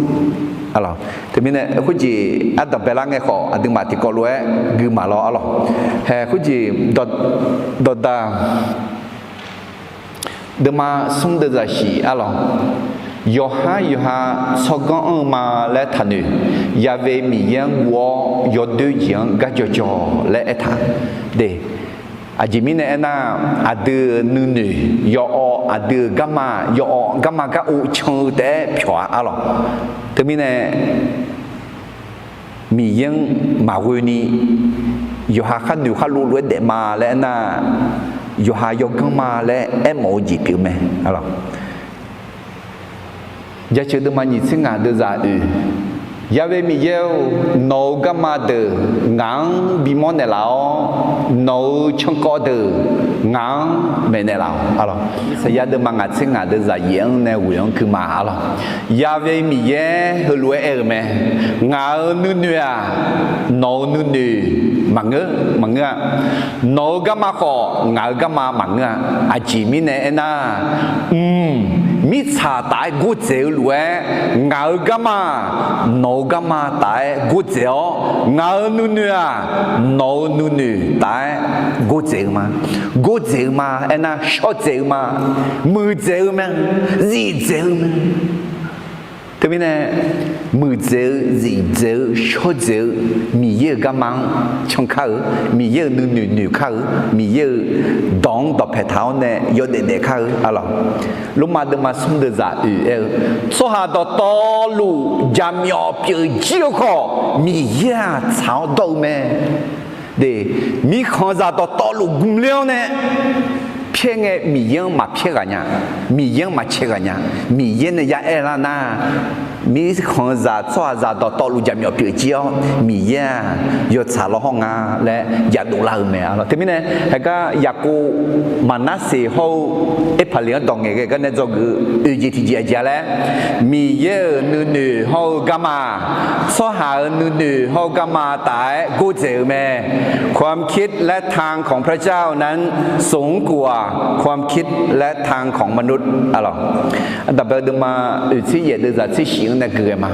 Arlawq, teumirnae khoerjeq ardanqbae lar ngae khawf, aqduimaf tiqkawv lof-aer gui maq lawr. Arlawq, hae khoerjeq dawqda deuvma smr deuvzaq shif. Arlawq, yawqhar yawqha tsawrganr anr-eu ma laer taqnoeq. Ya've Miqyaer-anr guv-awr yawdoer jeq-anr garjawr jawr laer aertaq de. Aqjeq mirnae aernar, aqdui-euq nuinoeq yawawv, aqdui-euq garma yawawv, garma gar ov can-eu taef-aer pyawq-a. Arlawq, teumirnae Miqyaer-anr maqghoe ni yawqha khar noeq khar lov lof-aer daef ma laer aernar, yawqha yawganr ma laer aermawf-eu jeq pyeuf mae. Arlawq, jaceuq deuvma nyiq tser ngaq deuvzaq oeq, Ya've Miqyaer-or, nawq-euq garma deuq ngaq-anr bimawr naeqlaf-awr, nawq-euq cankawv deuq ngaq-anr maeqnaeq laf-awq. Arlawq, Irsaqyar deuvma ngaq tser ngaq deuvzaq yaef-anr nae ghoeq-anr gui ma. Arlawq, Ya've Miqyaer heulof-aer aer-euq mae: Ngaq-euq nuinoeq-aq, nawq-euq nuinoeq maqngeur, maqngeur-a. Nawq-euq garma khawf, ngaq-euq garma maqngeur-a. Aqjeq mirnae aernar, mq, mirtsaq taf-aer gordzaeq-eu lof-aer, ngaq-euq garma, nawq-euq garma taf-aer gordzaeq-awr, ngaq-euq nuinoeq-aq, nawq-euq nuinoeq taf-aer gordzaeq-eu ma. Gordzaeq-eu ma aernar, shawrdzaeq-eu ma, muiqdzaeq-eu mae, zifdzaeq-eu mae. Teumirnae, muiqdzaeq-eu, zifdzaeq-eu, shawrdzaeq-eu, Miqyaer-euq garma-anr cankar-eu, Miqyaer-euq nuinoeq noeqkar-eu, Miqyaer-euq dawq-anr dawqpae taq-awr nae yawdaef daefkar-eu. Arlawq, Lormav deuvma smr deuvzaq oeq aer-eu, tsawrhaq dawqtawvluf jaqmyawf pyeuf jir-eu khawf, Miqyaer-aq tsaq-awr dawr-eu mae. De, mirkhanqzaq dawqtawvluf gmqler-awr nae pyaer ngae, Miqyaer-anr maqpyaer ghaq nya, Miqyaer-anr maqcae ghaq nya. Miqyaer nae ya aer lar nar, mirkhanqzaq tsawrhaqzaq dawqtawvluf jaqmyawf pyeuf jir-awr, Miqyaer-aq yawtsaq lawr hawr nga laer yadov lar-eu mae. Arlawq, teumirnae, heugar Yaqkov Maqnarseq hawr-eu Erpaqleq-anr dawq ngaeqghae gar nae dzawgeuf-eu oeq jeq tiqjeq aqjeq-a laer, Miqyaer-euq nuinoeq hawr-eu garma, tsawrhaq-euq nuinoeq hawr-eu garma taf-aer gordzaeq-eu mae. ความคิดและทางของพระเจ้านั้นสูงกว่าความคิดและทางของมนุษย์ Arlawq, Aqdaq bae-eu deuvma oeq tser yaef deuvzaq tser shif-anr nae gui ghae ma.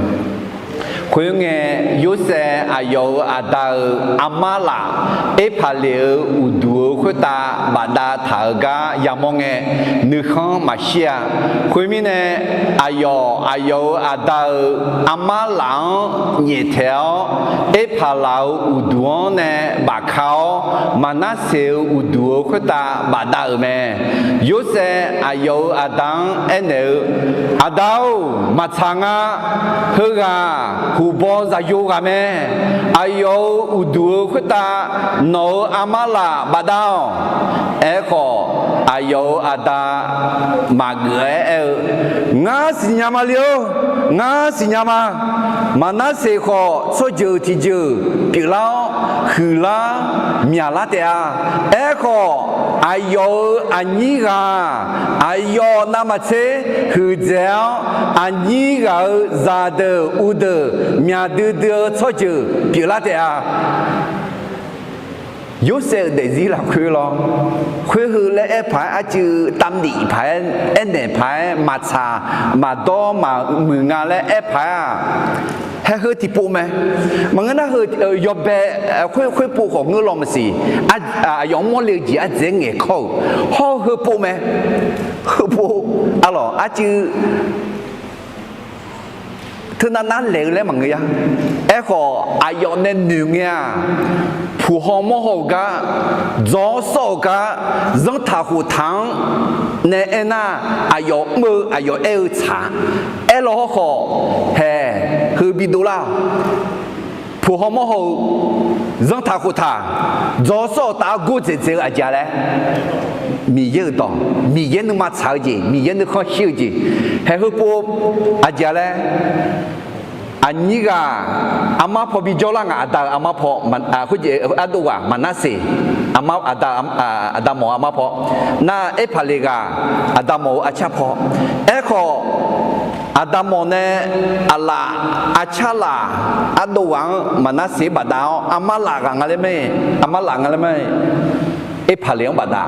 Khoerngae, Yorsaev aqyawf-euq aqda-euq armar laf Erpaqleq-euq uqduq-euq khoertav bafdav taq-euq gar yamawr ngae, nuikhanr maqshir-a. Khoermirnae, aqyawf aqyawf-euq aqda-euq armar laf-anr nyaeftaeq-awr, Erpaqlaq-euq uqduq-anr nae bafka-awr, Maqnarseq-euq uqduq-euq khoertav bafdav-euq mae. Yorsaev aqyawf-euq aqda-anr aernaeq-eu, Aqda-or, maqtsaq nga. Heughaq huqbaw zaqyo ghaq mae. Aqyawf-euq uqduq-euq khoertav nawq-euq armar laf bafdav-awq. Aerkhawf, aqyawf-euq aqda maqgeuf-aer aer-eu, Ngar siqnya ma le-or, ngar siqnya ma. Maqnarseq khawf tsawrjeuq tiqjeuq pyeuflar-awr, huiqlar myaqlar taef-a. Aerkhawf, aqyawf-euq aqnyir ghaq-aq, aqyawf navmaqtser huiqdzaeq-awr, aqnyir ghaq-euq zaqdeuq uvdeuq myaq duidui-eu tsawrjeuq pyeuflar taef-a. Yorsaev-euq daefzir lafkhoer lawr, khoer heu laer aer paq-aer arcuiv tavnif paq-aer, aernaeq paq-aer maqtsaq maqdawr maqmuiq nga laer aer paq-aer-aq, haer heu tiqpov mae. Maqngeur nar heu yawbae khoer khoer pov khawf ngeur law maqsiq. Aqyawf mr-awr le-eu jeq ardzaeq-aer ngaeqkawr-euq hawr-eu heu pov mae. Heu pov, arlawq, arcuiv teunav nar laeq-eu laer maqngeur ya. Aerkhawf, aqyawf nae noeq ngae-aq, puq haw mawr haw-euq gar, dzaw-awr sawr-euq gar, zanrtaq khoftaq-anr nae aernar, aqyawf mr-eu aqyawf aer-eu tsaq. Aerlaw hawrkhawf, haeq, heu bidov lar-awq. Puq haw mawr haw-eu Zanrtaq khoftaq, dzawq-awr sawr-awq taf-awr gordzaeq dzaeq-eu aqjeq-a laer, Miqyaer-euq dawq, Miqyaer nuima tsaq-eu jeq, Miqyaer nuikhanr shir-eu jeq, haeq heupov aqjeq-a laer, aqnyir ghaq armar paw bijawr lar ngaq, aqda-euq armar paw, khoerjeq ardov ghaq Maqnarseq, aqda, aqda mawf-eu armar paw, nar Erpaqleq ghaq aqda mawf-eu arcar paw. Aerkhawf, aqda mawf nae aqlaf arcar laf ardov ghaq-anr Maqnarseq-anr bafdav-awr, armar laf ghaq nga laer mae, armar laf nga laer mae, Erpaqleq-anr bafdav.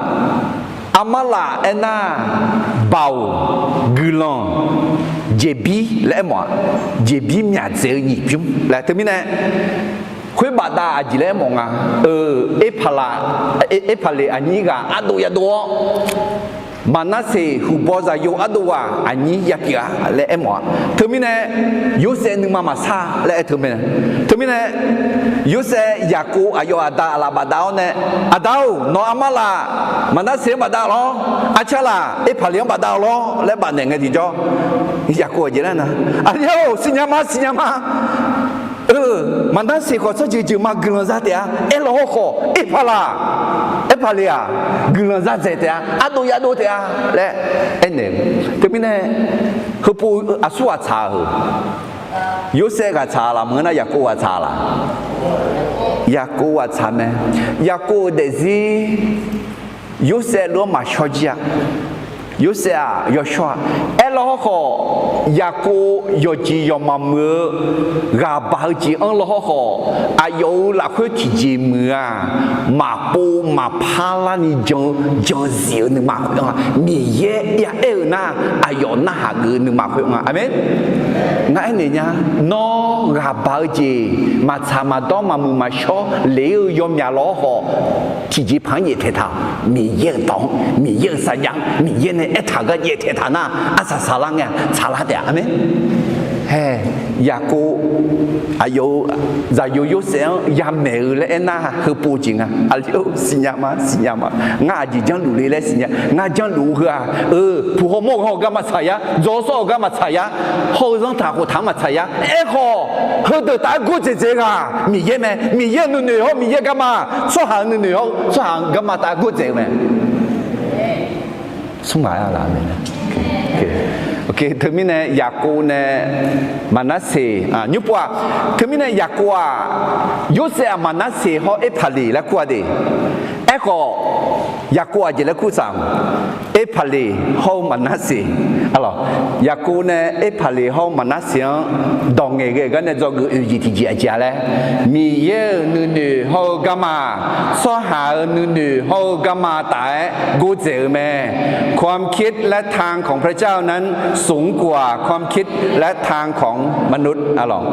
Armar laf aernar, baoq, guiqlanq, jeqbir laer aermawf-aq, jeqbir myaq dzaeq-eu nyiq bymr laer teumirnae, khoer bafdav aqjeq laer aermawf nga. Erpaqlaq, Erpaqleq aqnyir ghaq ardov yadov-awr, Maqnarseq huqbaw zaqyo ardov ghaq aqnyir yapyeuf-a laer aermawf-a. Teumirnae, Yorsaev nuima maqsar laer aer teu mae. Teumirnae, Yorsaev Yaqkov aqyawf aqda aqlaf bafdav-awr nae, Aqda-or, nawq armar laf Maqnarseq-anr bafdav lawr, arcar laf Erpaqleq-anr bafdav lawr laer bafnaeq ngae tiqjawr, Yaqkov aqjeq laer nar, Aqli-or, siqnya ma, siqnya ma. Maqnarseq khawf tsawrjeuq jeuq ma guiqlanq za taef-a. Aerlawq hawrkhawf Erpaqlaq, Erpaqleq-aq, guiqlanq za dzaeq taef-a, ardov yadov taef-a laer aernaeq-eu. Teumirnae, heupov aqsur ghaq tsaq-euq, Yorsaev ghaq tsaq laf maqngeur nar Yaqkov ghaq tsaq laf? Yaqkov ghaq tsaq mae. Yaqkov-euq daefzir Yorsaev lof-anr maqshawr jir-a. Yorsaev-aq yawshawr-a. Aerlawq hawrkhawf, Yaqkov yawqjeq yawqmaf muiq-eu ghaq baq-eu jeq anr lawr hawrkhawf, aqyawf-euq lafkhoer tiqjeq muiq-aq, maqpov maqpar larni jan-eu janzif-eu nuima khoer-anr-a. Miqyaer ya aer-eu nar, aqyawf narhaq geuf-eu nuima khoer-anr-a. Aqmeq. Ngar aernaeq nya, nawr ghaq baq-eu jeq maqtsaq maqdawr maqmuiq maqshawr lef-eu yawmyaq lawr hawrkhawf, tiqjeqpaq-anr yaef taeq taq-awq. Miqyaer-euq dawq-anr, Miqyaer-euq sarjax-anr, Miqyaer nae aertaq-eu gar yaef taeq taq nar, arsaq saqlar ngae-a, tsaqlar taef-a. Aqmeq. Hae, Yaqkov aqyawf-euq zaqyo Yorsaev-anr yamaeq-eu laer aernar, heupov jeq nga. Aqli-or, siqnya ma, siqnya ma. Ngar aqjeq janrluf le laer siqnya. Ngar janrluf-eu heu-aq, eu, puq hawmawr-eu gar maqtsaq yar, dzawq-awr sawr-eu gar maqtsaq yar, hawr-eu zanrtaq khoftaq-anr maqtsaq yar. Aerkhawf, heudeuq taf-aer gordzaeq dzaeq-eu ghaq Miqyaer mae. Miqyaer-euq nuinoeq hawr Miqyaer garma, tsawrhaq-euq nuinoeq hawr tsawrhaq garma taf-aer gordzaeq-eu mae. Smr ghaq-a laf mae. Teumirnae Yaqkov nae Maqnarseq, nymr pov-aq, teumirnae Yaqkov-aq, Yorsaev-aq Maqnarseq hawr Erpaqleq laer kur-a de. Aerkhawf, Yaqkov aqjeq laer kur tsaq-a? Erpaqleq hawr-eu Maqnarseq, arlawq, Yaqkov nae Erpaqleq hawr-eu Maqnarseq-anr dawq ngaeqghae gar nae dzawgeuf oeq jeq tiqjeq aqjeq-a laer, Miqyaer-euq nuinoeq hawr-eu garma, tsawrhaq-euq nuinoeq hawr-eu garma taf-aer gordzaeq-eu mae. ความคิดและทางของพระเจ้านั้นสูงกว่าความคิดและทางของมนุษย์ arlawq.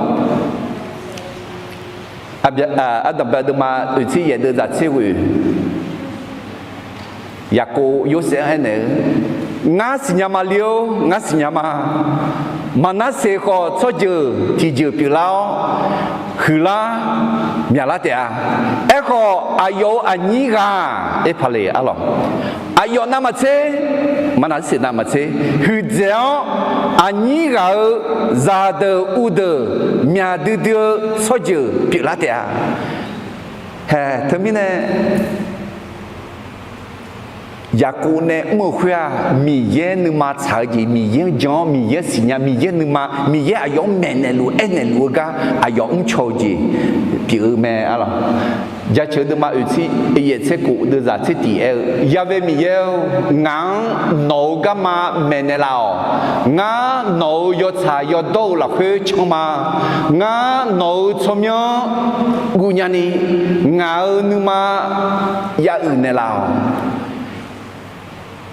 Ardanq bae deuvma oeqtser yaef deuv zaq tser ghoeq, Yaqkov Yorsaev-anr aernaeq-eu, Ngar siqnya ma li-or, ngar siqnya ma. Maqnarseq khawf tsawrjeuq tiqjeuq pyeuflar-awr, huiqlar myaqlar taef-a. Aerkhawf, aqyawf-euq aqnyir ghaq Erpaqleq, arlawq, aqyawf navmaqtser, Maqnarseq navmaqtser huiqdzaeq-awr, aqnyir ghaq-euq zaqdeuq uvdeuq myaq duidui-eu tsawrjeuq pyeuflar taef-a. Hae, teumirnae Yaqkov nae mr-eu khoer-aq, Miqyaer nuima tsaq-eu jeq, Miqyaer-anr jan-awr, Miqyaer siqnya, Miqyaer nuima, Miqyaer aqyawf-anr maeqnaeq luf aernaeq luf-eu gar aqyawf mrcaw-eu jeq pyeuf-eu mae, arlawq. Jaceuq deuvma oeqtser yaef tser khof deuvzaq tser tiq aer-eu, Yaqvae Miqyaer-or, ngaq-anr nawq-euq garma maeqnaeq laf-awq. Ngar nawq-euq yawtsaq yawdawr-eu lafkhoer can ma. Ngar nawq-euq tsawrmyanr guvnya ni, ngaq-euq nuima ya uiq naeqlaf-awq.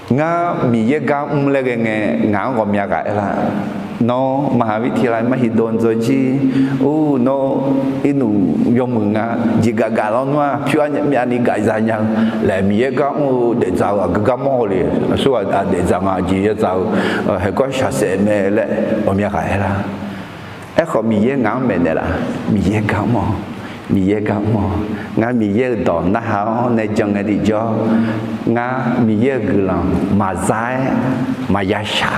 Ngar Miqyaer gar mr laer ghae ngae, ngaq-anr ghawqmya ghaq aerlar. Nawr มหาวิทยาลัยมหิดล dzawjir, or, nawr irnuq yawmuiq nga, jeqgaf gaf lawr nmr-aq, pyur armyavni gaf za nya-eu laer, Miqyaer gar mr-eu daefdzaq-eu aqgeu gar mawr-eu le. Aqsurghaq daefdzaq nga, jeq ya dzaq-eu, haeqgawr shaqsaef mae laer ghawqmya ghaq aerlar. Aerkhawf, Miqyaer ngaq-anr maeqnaeq laf, Miqyaer gar mr-awq, Miqyaer gar mr-awq. Ngar Miqyaer-euq dawq narhaq-awr nae jan ngae tiqjawr, ngar Miqyaer-euq guiqlanq maqza-aer maqya shaq.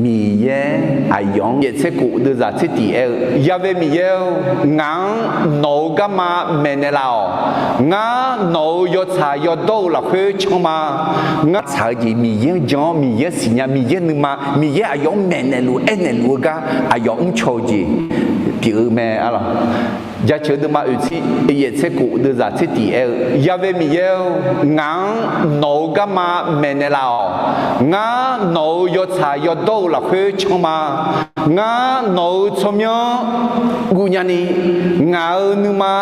Miqyaer aqyawf-anr yaeq tser kof deuvzaq tser tiq aer-eu, Ya've Miqyaer-or, ngaq-anr nawq-euq garma maeqnaeq laf-awq. Ngar nawq-euq yawtsaq yawdawr-eu lafkhoer can ma. Ngar tsaq-eu jeq Miqyaer-anr jan-awr, Miqyaer siqnya, Miqyaer nuima, Miqyaer aqyawf-anr maeqnaeq luf aernaeq luf-eu gar aqyawf mrcaw-eu jeq pyeuf-eu mae arlawq. Jaceuq-eu deuvma oeqtser yaeq tser kof deuvzaq tser tiq aer-eu, Ya've Miqyaer-or, ngaq-anr nawq-euq garma maeqnaeq laf-awq. Ngar nawq-euq yawtsaq yawdawr-eu lafkhoer can ma. Ngar nawq-euq tsawrmyanr guvnya ni, ngaq-euq nuima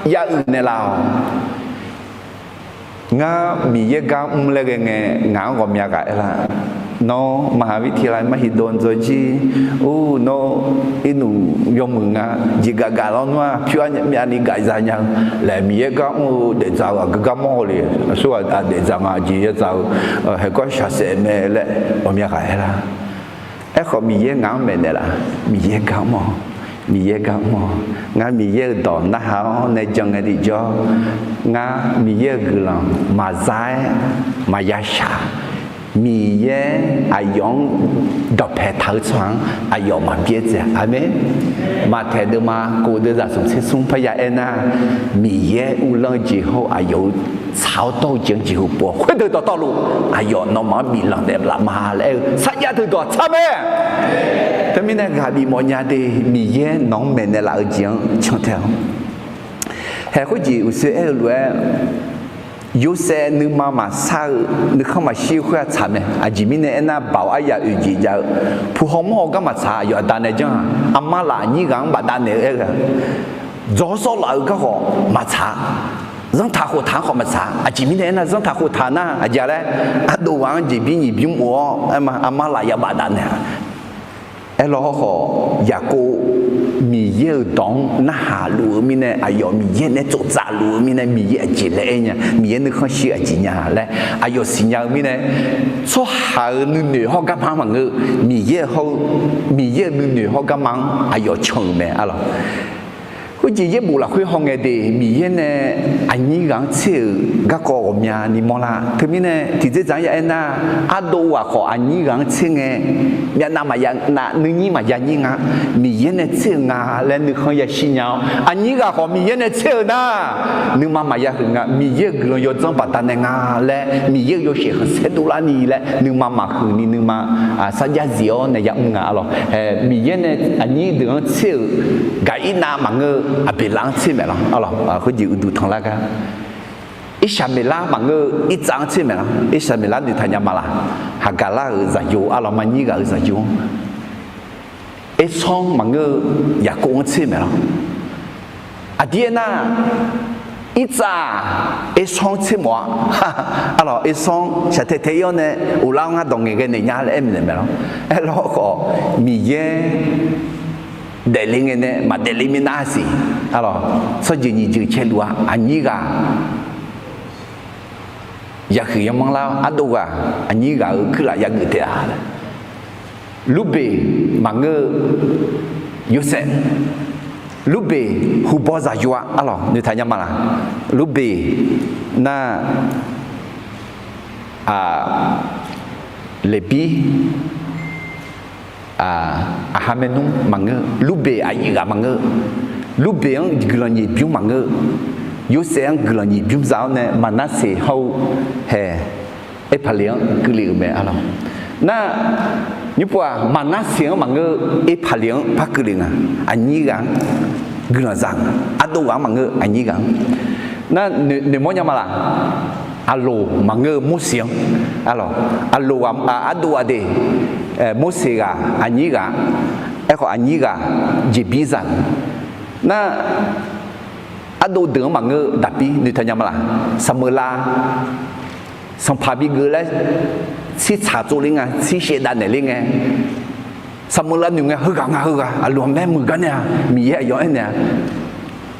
ya'uiq naeqlaf-awq. Ngar Miqyaer gar mr laer ghae ngae, ngaq-anr ghawqmya ghaq aerlar. Nawr มหาวิทยาลัยมหิดล dzawjir, or, nawr irnuf yawmuiq nga, jeqgaf gaf lawr nmr-aq, pyur armyavni gaf za nya-eu laer, Miqyaer gar mr-eu daefdzaq-eu aqgeu gar mawr haw le. Aqsurghaq daefdzaq nga, jeq yadzaq-eu haeqgawr shaqsaef mae laer ghawqmya ghaq aerlar. Aerkhawf, Miqyaer ngaq-anr maeqnaeq laf, Miqyaer gar mr-awq, Miqyaer gar mr-awq. Ngar Miqyaer-euq dawq narhaq-awr nae jan ngae tiqjawr, ngar Miqyaer-euq guiqlanq maqza-aer maqya shaq. Miqyaer aqyawf-anr dawqpae taq-eu tsawrhaq-anr aqyawf maqbyaer dzae. Aqmeq. Maqtaeq deuvma kof deuvzaq smq tser smr parya aernar, Miqyaer uvlanr-eu jeq hawr-eu aqyawf-euq tsaq-awr dawr-eu jeq-anr jeqhu pov-awr, khoerdeuq dawqtawvluf aqyawf nawmaf-anr biflanq naeqlaf ma laer aer-eu sarjax deuq dawq tsaq mae. Teumirnae ghaq bifmawf nya de, Miqyaer nawq-anr maeqnaeq laf-eu jeq-anr cantae-awq. Haeq khoerjeq uqshoe aer-eu lof-aer, Yorsaev nuima maqsar-eu, nuikhanr maqshir-eu khoer-aq tsaq mae. Aqjeq mirnae aernar, baoq aryaq oeq jeq jav-eu, puq haw mawr haw gar maqtsaq, aqyawf aqda nae janr-aq, aqma laf aqnyir ghaq-anr bafdav naeq-eu aer-eu-aq, dzawq-awr sawr laf-eu garkhawf maqtsaq, zanrtaq khoftaq-anr khawf maqtsaq. Aqjeq mirnae aernar, zanrtaq khoftaq nar aqjeq laer, ardov ghaq-anr jeqbir nyiq bymr of-awr aer ma, aqma laf ya bafdav naeq-a. Aerlawr hawrkhawf, Yaqkov Miqyaer-euq dawq-anr narhaq luf-eu mirnae, aqyawf Miqyaer nae tsoftsaf luf-eu mirnae, Miqyaer aqjeq laer aer nya, Miqyaer nuikhanr shir aqjeq nya laer aqyawf siqnya-eu mirnae, tsawrhaq-euq nuinoeq hawr garma-anr maqngeur, Miqyaer hawr-eu, Miqyaer-euq nuinoeq hawr garma-anr aqyawf can-euq mae arlawq. Khoerjeq yaerbof lafkhoer hawngae de, Miqyaer nae aqnyir ghaq-anr tser-euq garkawv ghawqmyani mawrlar. Teumirnae tiqdzerdzaq-anr ya aernar, ardov ghaq khawf aqnyir ghaq-anr tser ngae, myavnav maqya nav, nuinyir maqya nyir nga. Miqyaer nae tser-euq nga laer nuikhanr yashir nya-awr, aqnyir ghaq khawf Miqyaer nae tser-euq nar, nuima maqya huiq nga. Miqyaer-euq guiqlanq yawdzanr baqdanae nga laer, Miqyaer-euq yawshaef khanqsaer dovlarni laer nuima maqhuiq ni nuima sarjax zif-awr nae yamr nga arlawq. Miqyaer nae aqnyir deuq-anr tser-euq Gaqirnav maqngeur-eu, Aqbeqlav-anr tser maeq lawr arlawq. Khoerjeq uqduq tanqlar gar, Irsaqmeqlar maqngeur-eu, Irtsav-anr tser maeq lawr. Irsaqmeqlar noeqtaq nya ma laq? Haqgaqlar-euq zaqyo arlawq, maqnyir ghaq-euq zaqyo-anr. Ersanr maqngeur-eu, Yaqkov-anr tser maeq lawr. Aqdir aernar, Irtsav-aq Ersanr-anr tser mawf-a. Arlawq, Ersanr shaqtae tae ir-awr nae, Uvlar-anr ngar dawq ngaeqghae naeq nya laer aer maeq maeq lawr. Aerlawr khawf, Miqyaer daefle ngae nae maqdaefle mirnav siq. Arlawq, tsawrjeuq nyiq jeuq caeluf-a, aqnyir ghaq yahuiq yamanr lar-awr, ardov ghaq aqnyir ghaq-euq kuirlaf yageuf taef-a. Lurbeq maqngeur-eu, Yorsaev, Lurbeq huqbaw zaqyo-a arlawq, noeqtaq nya ma laq? Lurbeq nar, Leqbir, aqha maernmr maqngeur, Lurbeq aqyuif ghaq maqngeur. Lurbeq-anr guiqlanq nyiq bymr maqngeur. Yorsaev-anr guiqlanq nyiq bymr za-awr nae Maqnarseq hawr-eu hae, Erpaqleq-anr keuvle-euq mae arlawq. Nar, nymrpov-aq Maqnarseq-anr maqngeur, Erpaqleq-anr par keuvle nga. Aqnyir ghaq-anr guiqlanq za nga. Ardov ghaq-anr maqngeur, aqnyir ghaq-anr. Nar, noeqmawr nya ma laq? Aqloq maqngeur-eu Morseq-anr arlawq. Aqloq ghaq, ardov ghaq de, Morseq ghaq aqnyir ghaq. Aerkhawf aqnyir ghaq jeqbir za nga. Nar, ardov deuq-anr maqngeur-eu Daqbir noeqtaq nya ma laq? Saqmeuqlav sanqpaq bigeuf laer tsirtsaq tsovler nga, tsir shaevdav naeqler ngae, Saqmeuqlav noeq ngae, heughaq nga heughaq, aqloq-anr maer muiq gar nae-a, Miqyaer aqyawf aernaeq-a.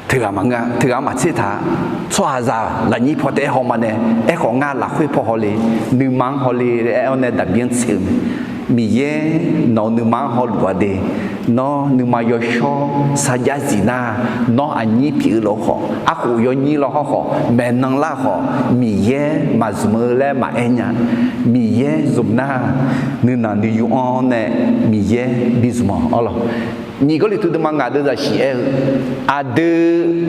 Teughaq maqngeur-a, teughaq-anr maqtser taq-a. Tsawrhaqzaq lafnyir paw taef-aer hawma nae, aerkhawf ngar lafkhoer paw hawle, nuima-anr hawle laer aer-awr nae Daqbir-anr tser-euq mae. Miqyaer nawq-euq nuima-anr hawluf-a de. Nawr nuima yawshawr sarjax zif nar, nawr aqnyir pyeuf-eu lawr khawf, arkhof yawnyir lawr hawr khawf, maeqnan lar khawf, Miqyaer maqzmq-eu laer maqaer nya. Miqyaer zmq nar, nuinanq nuiyu-anr nae Miqyaer bi zmq-awq arlawq. Nyiq Gawrliqtu deuvma ngaq deuvzaq shif aer-eu, aqdui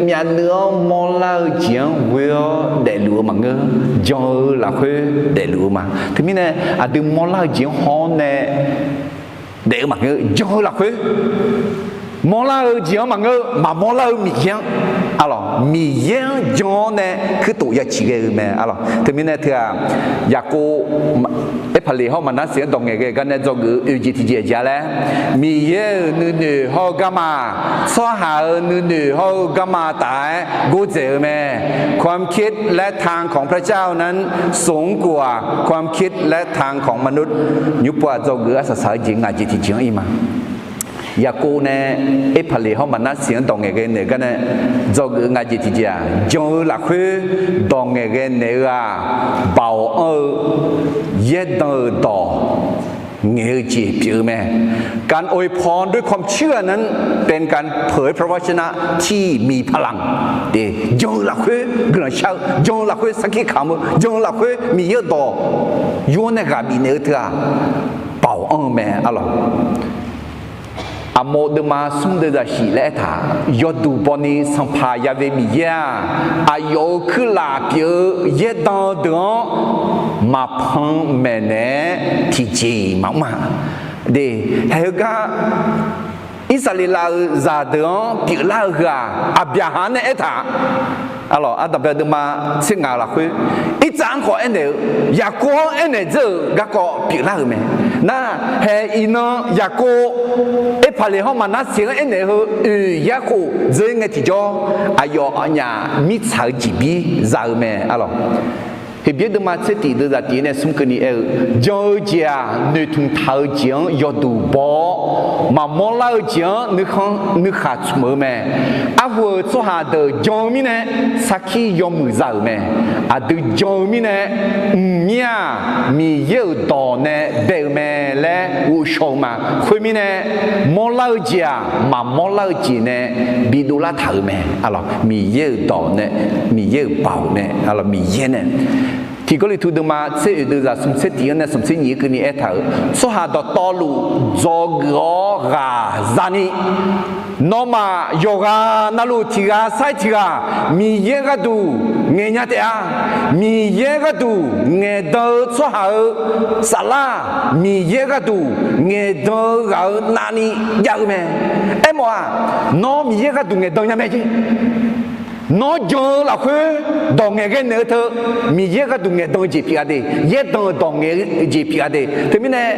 myavnuiv-anr mawrlar-eu jeq-anr ghoe-awr daefluf-eu maqngeur, jan-eu lafkhoer daefluf-eu ma. Teumirnae aqdui mawrlar-eu jeq-anr haw-awr nae daef-eu maqngeur, jan-eu lafkhoer. Mawrlar-eu jeq-anr maqngeur, maqmawrlar-eu Miqyaer-anr, arlawq, Miqyaer-anr jan-awr nae kuirtof ya ciq ghae-eu mae arlawq. Teumirnae teughaq Yaqkov, Erpaqleq hawr Maqnarseq-anr dawq ngaeqghae gar nae dzawgeuf-eu oeq jeq tiqjeq aqjeq-a laer, Miqyaer-euq nuinoeq hawr-eu garma, tsawrhaq-euq nuinoeq hawr-eu garma taf-aer gordzaeq-eu mae. ความคิดและทางของพระเจ้านั้นสูงกว่าความคิดและทางของมนุษย์ nymr pov-aq dzawgeuf arsaq saq-eu jeq ngaq jeq tiqjeq-anr ir ma. Yaqkov nae Erpaqleq hawr Maqnarseq-anr dawq ngaeqghae naeq-eu gar nae dzawgeuf-eu ngaq jeq tiqjeq-aq, jan-eu lafkhoer dawq ngaeqghae naeq-eu-aq, baoq anr-eu yaerdan-euq dawq ngaeq-eu jeq pyeuf-eu mae. การอวยพรด้วยความเชื่อนั้นเป็นการเผยพระวจนะที่มีพลัง de, jan-eu lafkhoer guiqlanq shar-eu, jan-eu lafkhoer sarkir kamq-eu, jan-eu lafkhoer Miqyaer-euq dawq yur-awr nae ghaq bifnaeq-eu teu-aq, baoq anr-eu mae arlawq. Aqmov deuvma smr deuvzaq shif laer aertaq, yawduq bawni Sanqpaq Yaqve Miqyaer-aq, aqyawf-euq kuirlaf pyeuf-eu yaerdan deuq-anr maqpan maeqnaeq-aer tiqjeq-iq maqmr-a. De, haeq heugar Irsaqleqlav-euq zaqdeuq-anr pyeuflar-eu heu-aq, Aqbyaqhaq nae aertaq, arlawq, ardanqbae deuvma tser ngaq lafkhoer, Irtsav-anr khawf aernaeq-eu, Yaqkov-anr aernaeq dzeur-euq garkawv pyeuflar-euq mae. Nar, haeq iqnan Yaqkov Erpaqleq hawr Maqnarseq-anr aernaeq heu oeq yarkhof dzeur ngae tiqjawr, aqyawf aqnyaf mirtsaq-eu jeqbir za-eu mae arlawq. Heqbyaer deuvma tser tiq deuvzaq tiq nae smr keuvni aer-eu, jan-eu jeq-aq, noeqtmq taq-eu jeq-anr yawduq baw-awr, maqmawr lar-eu jeq-anr nuikhanr nuikhaq tsmq-eu mae. Arhu-euq tsawrhaq deuq jan-eu mirnae sarkir yawmuiq za-euq mae. Aqdui jan-eu mirnae, mqmir-aq, Miqyaer-euq dawq nae bae-eu mae laer ghovshaw-eu ma. Khoermirnae, mawrlar-eu jeq-aq, maqmawr lar-eu jeq nae bidov lar taq-euq mae. Arlawq, Miqyaer-euq dawq nae, Miqyaer-euq baoq nae, arlawq, Miqyaer nae. Tiq Gawrliqtu deuvma tser oeq deuvzaq smq tser tiq-anr nae smq tser nyiq-anr keuvni aertaq-euq, tsawrhaq dawqtawvluf dzawgeuf-awr ghaq zani, nawmaf yawqghaq navluf tiq ghaq sar-iq tiq ghaq Miqyaer gharduq ngaeqnya taef-a. Miqyaer gharduq ngaeqdan-eu tsawrhaq-euq saflar, Miqyaer gharduq ngaeqdan-eu ghaq-euq navni jav-eu mae. Aermawf-aq, nawr Miqyaer gharduq ngaeqdan nya mae jeq. Nawr jan-eu lafkhoer dawq ngaeqghae naeq-eu teu, Miqyaer gharduq ngaeqdan-eu jeq pyeuf-a de, yaerdan-eu dawq ngaeq-eu jeq pyeuf-a de. Teumirnae,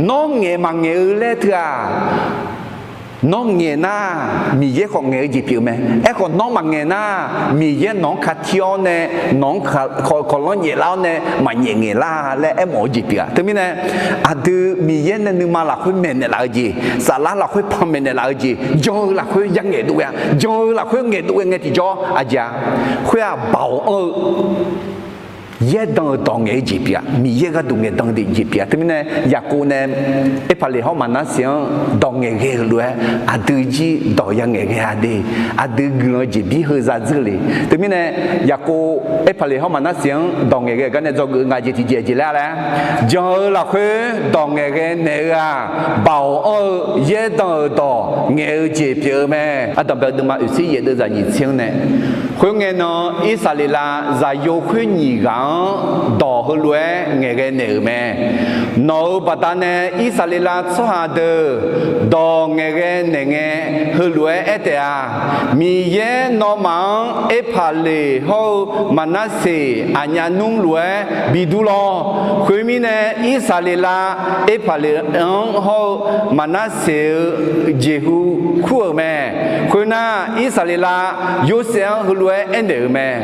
nawr ngaeq maqngaeq-eu laer teu-aq, nawr ngaeq nar, Miqyaer khawf ngaeq-eu jeq pyeuf-eu mae. Aerkhawf, nawr maqngaeq nar, Miqyaer nawq-anr katir-awr nae, nawq-anr kawqlanr nyaeflar-awr nae maqnyaef ngaeqlar laer aermawf-eu jeq pyeuf-a. Teumirnae, aqdui Miqyaer nae nuima lafkhoer maeqnaeq laf-eu jeq, saflar lafkhoer panmaeq naeqlaf-eu jeq, jan-eu lafkhoer ya ngaeqdov ghae-a. Jan-eu lafkhoer ngaeqdov ghae ngae tiqjawr aqjeq-a, khoer-aq, baoq anr-eu yaerdan-euq dawq ngaeq-eu jeq pyeuf-a. Miqyaer gharduq ngaeqdan-eu jeq pyeuf-a. Teumirnae, Yaqkov nae Erpaqleq hawr Maqnarseq-anr dawq ngaeqghae-euq lof-aer, aqdui jir dawq ya ngaeqghae-a de. Aqdui guiqlanq jeqbir heu za dzeur le. Teumirnae, Yaqkov Erpaqleq hawr Maqnarseq-anr dawq ngaeqghae-eu gar nae dzawgeuf-eu ngaq jeq tiqjeq jeq laer-a laer, jan-eu lafkhoer dawq ngaeqghae naeq-eu-aq, baoq anr-eu yaerdan-euq dawq ngaeq-eu jeq pyeuf-eu mae. Ardanqbae-eu deuvma oeq tser yaef deuvzaq nyiq tser-anr nae, khoerngae nan Irsaqleqlav zaqyo khoer nyiq ghaq-anr dawq heulof-aer ngaeqghae naeq-euq mae. Nawq-euq baqdanae Irsaqleqlav tsawrhaq deuq dawq ngaeqghae naeq ngae, heulof-aer aer taef-a. Miqyaer nawmaf-anr Erpaqleq hawr-eu Maqnarseq aqnyaf nmr lof-aer bi dur lawr. Khoermirnae, Irsaqleqlav Erpaqleq-anr hawr-eu Maqnarseq-eu jeqhu kur-euq mae. Khoernar, Irsaqleqlav Yorsaev-anr heulof-aer aernaeq-euq mae.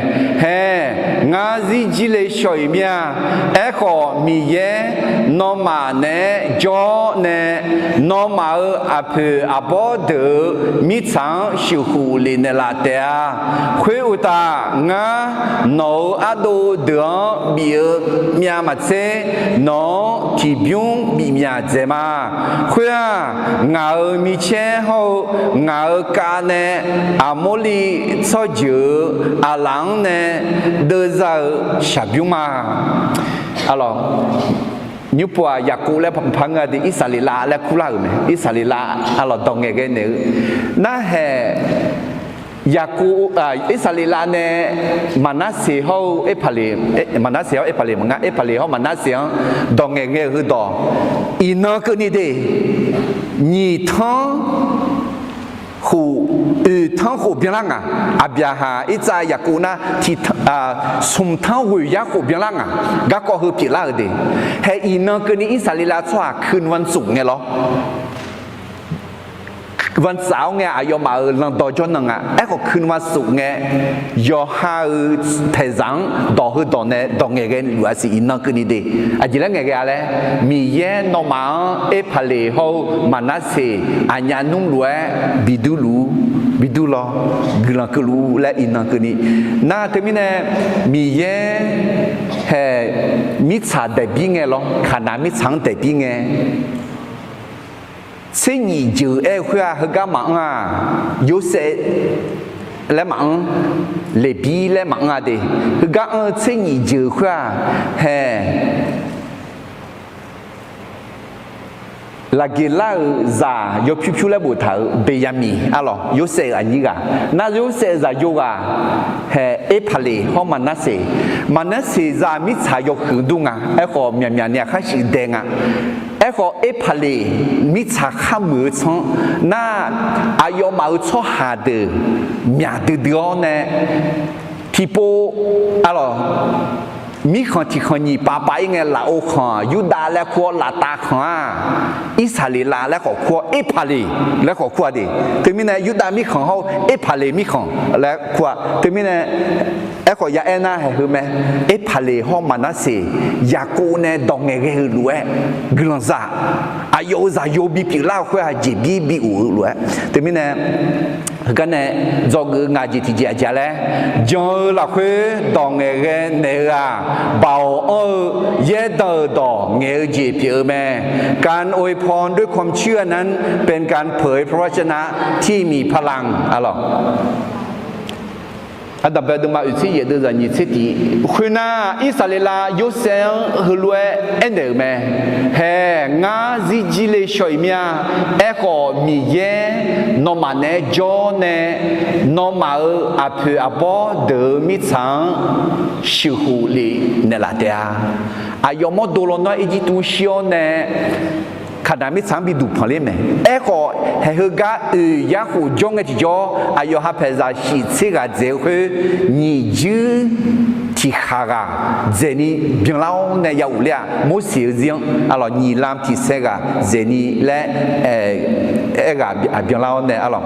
Hae, ngar zirjir le shaw-iq mir-a. Aerkhawf, Miqyaer nawmaf naeq-aer jawr nae, nawmaf-euq aqpoeq aqbawr deuq-euq mirtsaq-anr sheuqkhof lef naeqlaf taef-a. Khoeruqtaf, ngar nawq-euq ardov deuq-anr bif-eu myav maqtser, nawq-anr tiqbymr bif myaq dzaeq ma. Khoer-aq, ngaq-euq micaer hawr-eu ngaq-euq kav nae Aqmorliv tsawrjeuq-euq aqlaf-anr nae deuvza-eu shaqbymr ma. Nymrpov-aq, Yaqkov laer par ngeur-a de, Irsaqleqlav laer kurlar-euq mae. Irsaqleqlav, arlawq, dawq ngaeqghae naeq-eu narhaeq, Yaqkov, Irsaqleqlav nae Maqnarseq hawr-eu Erpaqleq, Maqnarseq hawr Erpaqleq maqnga, Erpaqleq hawr Maqnarseq-anr dawq ngaeqghae-euq heudawq, iqnan keuvni de, nyiq tanr khof, oeq tanr khof byanlar ngaq. Aqbyaqhaq, Irtsav, Yaqkov nar tiq tanr, smq tanr ghoeq yar khof byanlar ngaq. Garkawv heu pyeuflar-euq de. Hae iqnan keuvni Irsaqleqlav tsawrhaq คืนวันศุกร์ ngae lawr. วันเสาร์ ngae aqyawfmaf-euq lanqdawq jawrnan nga. Aerkhawf คืนวันศุกร์ ngae, yawqha-euq paeqzaq-anr dawq heudawq nae dawq ngaeqghae luf-a siq iqnan keuvni de. Aqjeq laer ngaeqghae-a laer, Miqyaer nawmaf-anr Erpaqleq hawr-eu Maqnarseq aqnyaf nmr lof-aer bidur luf-ur, bidur lawr, guiqlanq keuvluf-ur laer iqnan keuvni. Nar teumirnae, Miqyaer hae mirtsaq daeqbir ngae lawr, Kaqnaq mirtsaq-anr daeqbir ngae, tser nyif jeuq aer-eu khoer-aq, heugar maqanr-aq, Yorsaev laer maqanr, Leqbir laer maqanr-a de. Heugar anr-eu tser nyif jeuq khoer-aq, hae Laqgeqlar-euq zaq yawpyur pyur laer boftaq-euq Beqyaqmiq, arlawq, Yorsaev-euq aqnyir ghaq. Nar Yorsaev-euq zaqyo ghaq hae Erpaqleq hawr Maqnarseq. Maqnarseq zaq mirtsaq yawhuiq dur nga. Aerkhawf, myaqmyaq ni aqkhar shuif dae nga. Aerkhawf, Erpaqleq mirtsaq khar muiq-eu tsanr nar, aqyawfmaf-euq tsawrhaq deuq myaq duidui-awr nae, tiqpov, arlawq, mirkhanq tiqkhanq nyiq pavpav-ir ngae, lafov khanq Yurdav laer kur-awr, laftav khanq-aq, Irsaqleqlav laer khawf kur-awr, Erpaqleq laer khawf kur-a de. Teumirnae, Yurdav mirkhanq hawr-eu Erpaqleq mirkhanq laer kur-a. Teumirnae, aerkhawf ya aer nar haeq heu mae. Erpaqleq hawr Maqnarseq, Yaqkov nae dawq ngaeqghae-eu lof-aer, guiqlanq zaq, aqyawf-euq zaqyo bipyeuf lar-eu khoer-aq, jeqbir bi of-eu lof-aer. Teumirnae, heugar nae dzawgeuf-eu ngaq jeq tiqjeq aqjeq laer, jan-eu lafkhoer dawq ngaeqghae naeq-eu-aq, baoq anr-eu yaerdanq-euq dawq ngaeq-eu jeq pyeuf-eu mae. การอวยพรด้วยความเชื่อนั้นเป็นการเผยพระวจนะที่มีพลัง arlawq. Ardanqbae deuvma oeqtser yaef deuvzaq nyiq tser tiq. Khoernar, Irsaqleqlav Yorsaev-anr heulof-aer aernaeq-euq mae. Hae, ngar zirjir le shaw-iq mir-a. Aerkhawf, Miqyaer nawmaf naeq-aer jawr nae, nawmaf-euq aqpoeq aqbawr deuq-euq mirtsaq-anr sheuqkhof lef naeqlaf taef-a. Aqyawf mawrdo lawnmr-anr Irjirtuv shir-awr nae, Kaqnaq mirtsaq-anr bi duqpanq ler mae. Aerkhawf, haeq heugar oeq yar khof jawr ngae tiqjawr, aqyawf ha paeqzaq shif tser ghaq dzaeq-eu khoer, nyiq juir tiqkhaq ghaq dzaeqni byanlar-awr nae ya ghofler-aq, Morseq-eu zir-anr, arlawq, nyiq lam tiq saer ghaq dzaeqni laer aer ghaq byanlar-awr nae, arlawq.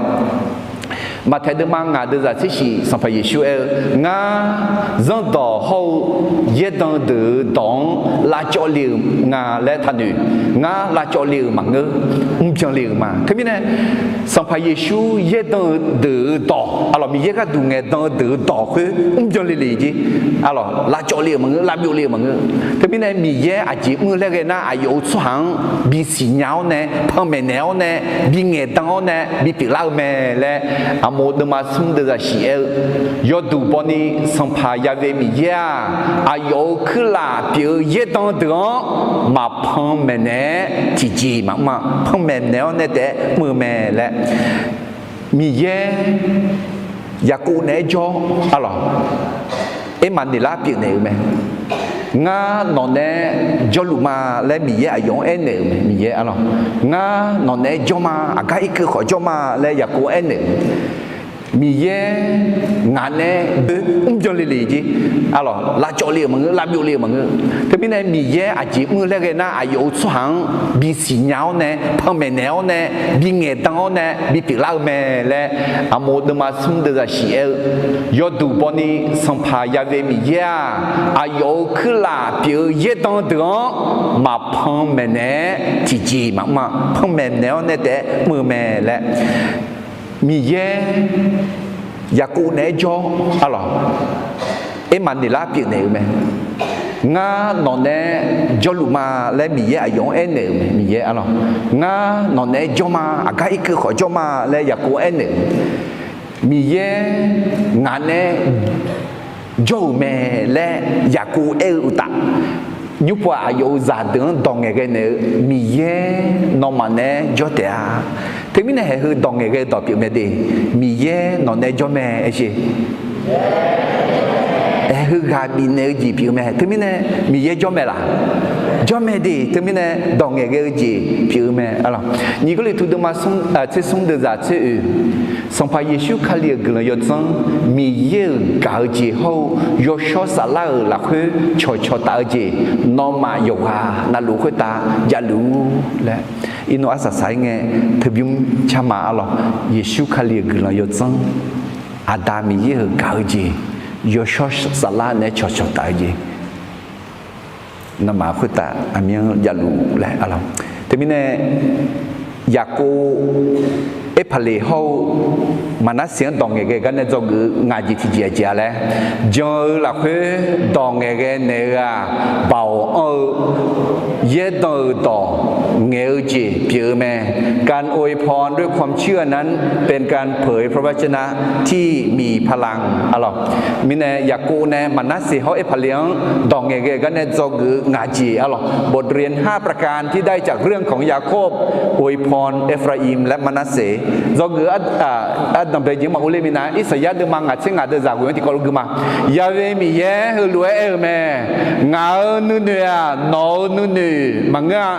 Maqtaeq deuvma ngaq deuvzaq tser shif, Sanqpaq Yeqsur aer-eu, Ngar zanrdawq hawr-eu yaerdanq deuq-euq dawq-anr lavcawv le-euq nga laer taqnoeq. Ngar lavcawv le-euq maqngeur, mrbyan le-euq ma. Teumirnae, Sanqpaq Yeqsur yaerdanq-eu deuq-euq dawq, arlawq, Miqyaer gharduq ngaeqdan-eu deuq-euq dawq khoer mrbyan le le jeq, arlawq, lavcawv le-euq maqngeur, lavbyov le-euq maqngeur. Teumirnae, Miqyaer aqjeq mr-eu laer ghae nar, aqyawf-euq tsawrhaq-anr bisiqnya-awr nae, panmaeq naeq-awr nae, bi ngaeqdan-awr nae, bi pyeuflar-eu mae laer, aqmov deuvma smr deuvzaq shif aer-eu, yawduq bawni Sanqpaq Yaqve Miqyaer-aq, aqyawf-euq kuirlaf pyeuf-eu yaerdanq deuq-anr maqpanmaeq naeq-aer tiqjeq maqmr-a, panmaeq naeq-awr nae taef-aer mr-eu mae laer, Miqyaer Yaqkov naeq-aer jawr, arlawq, Ermaqneqlar pyeufnaeq-euq mae. Ngar nawq naeq-aer jawrluf ma laer Miqyaer aqyawf-anr aernaeq-euq mae. Miqyaer, arlawq, ngar nawq naeq-aer jawr ma, aqgar irkeuv khawf jawr ma laer Yaqkov-anr aernaeq-euq mae. Miqyaer ngaq nae mrbyan le le jeq, arlawq, lavcawv le-euq maqngeur, lavbyov le-euq maqngeur. Teumirnae Miqyaer aqjeq mr-eu laer ghae nar, aqyawf-euq tsawrhaq-anr bisiq nya-awr nae, panmaeq naeq-awr nae, bingaeq dan-awr nae bipyeuf lar-eu mae laer, Aqmov deuvma smr deuvzaq shiq aer-eu, yawduq bawni Sanqpaq Ya've Miqyaer-aq, aqyawf-euq kuirlaf pyeuf-eu yaerdan deuq-anr maqpanmaeq naeq-aer tiqjeq maqmr-a, panmaeq naeq-awr nae taef-aer mr-eu mae laer, Miqyaer Yaqkov naeq-aer jawr, arlawq, Ermaqneqlar pyeufnaeq-euq mae. Ngar nawq naeq-aer jawrluf ma laer Miqyaer aqyawf-anr aernaeq-euq mae. Miqyaer, arlawq, ngar nawq naeq-aer jawr ma, aqgar irkeuv khawf jawr ma laer Yaqkov aernaeq-euq. Miqyaer ngaq naeq-aer jawr-euq mae laer Yaqkov aer-eu uqtaf, nymrpov-aq aqyawf-euq zaqdeuq-anr dawq ngaeqghae naeq-eu, Miqyaer nawmaf naeq-aer jawr taef-a. Teumirnae haeq heu dawq ngaeqghae dawq pyeuf mae de. Miqyaer nawq naeq-aer jawr mae, aershe. Haeq heu ghaq bifnaeq-eu jeq pyeuf-eu mae. Teumirnae Miqyaer jawr mae laq? Jawr mae de. Teumirnae dawq ngaeqghae-eu jeq pyeuf-eu mae, arlawq. Nyiq Gawrliqtu deuvma tser smr deuvzaq tser oeq, Sanqpaq Yeqsur Kali-euq guiqlanq yawdzanr, Miqyaer-euq gaq-eu jeq hawr-eu yawshawr saflar-euq lafkhoer cawqcawq taf-eu jeq, nawmaf yawqghaq navluf khoertav javluf-ur laer, iqnan arsaq saq-aer ngae, teubymr carma, arlawq, Yeqsur Kali-euq guiqlanq yawdzanr, Aqda Miqyaer-euq gaq-eu jeq, yawshawr saflar naeq-aer cawqcawq taf-eu jeq, nawmaf khoertav aqmyanluf javluf laer, arlawq. Teumirnae Yaqkov, Erpaqleq hawr-eu Maqnarseq-anr dawq ngaeqghae gar nae dzawgeuf-eu ngaq jeq tiqjeq aqjeq-a laer, jan-eu lafkhoer dawq ngaeqghae naeq-eu-aq, baoq anr-eu yaerdan-euq dawq ngaeq-eu jeq pyeuf-eu mae. การอวยพรด้วยความเชื่อนั้นเป็นการเผยพระวจนะที่มีพลัง arlawq. Mirnae Yaqkov nae Maqnarseq hawr Erpaqleq-anr dawq ngaeqghae gar nae dzawgeuf-eu ngaq jeq, arlawq, บทเรียนห้าประการที่ได้จากเรื่องของยาโคบ อวยพรเอฟราอิมและมนัสเส dzawgeuf-eu ardanqbae jeq-anr maqur ler minav, Irsaqyar deuvma ngaq tser ngaq deuvzaq ghoeq-anr tiqkawv lof gui ma. Ya've Miqyaer heulof-aer aer-eu mae. Ngaq-euq nuinoeq-aq, nawq-euq nuinoeq maqngeur-a.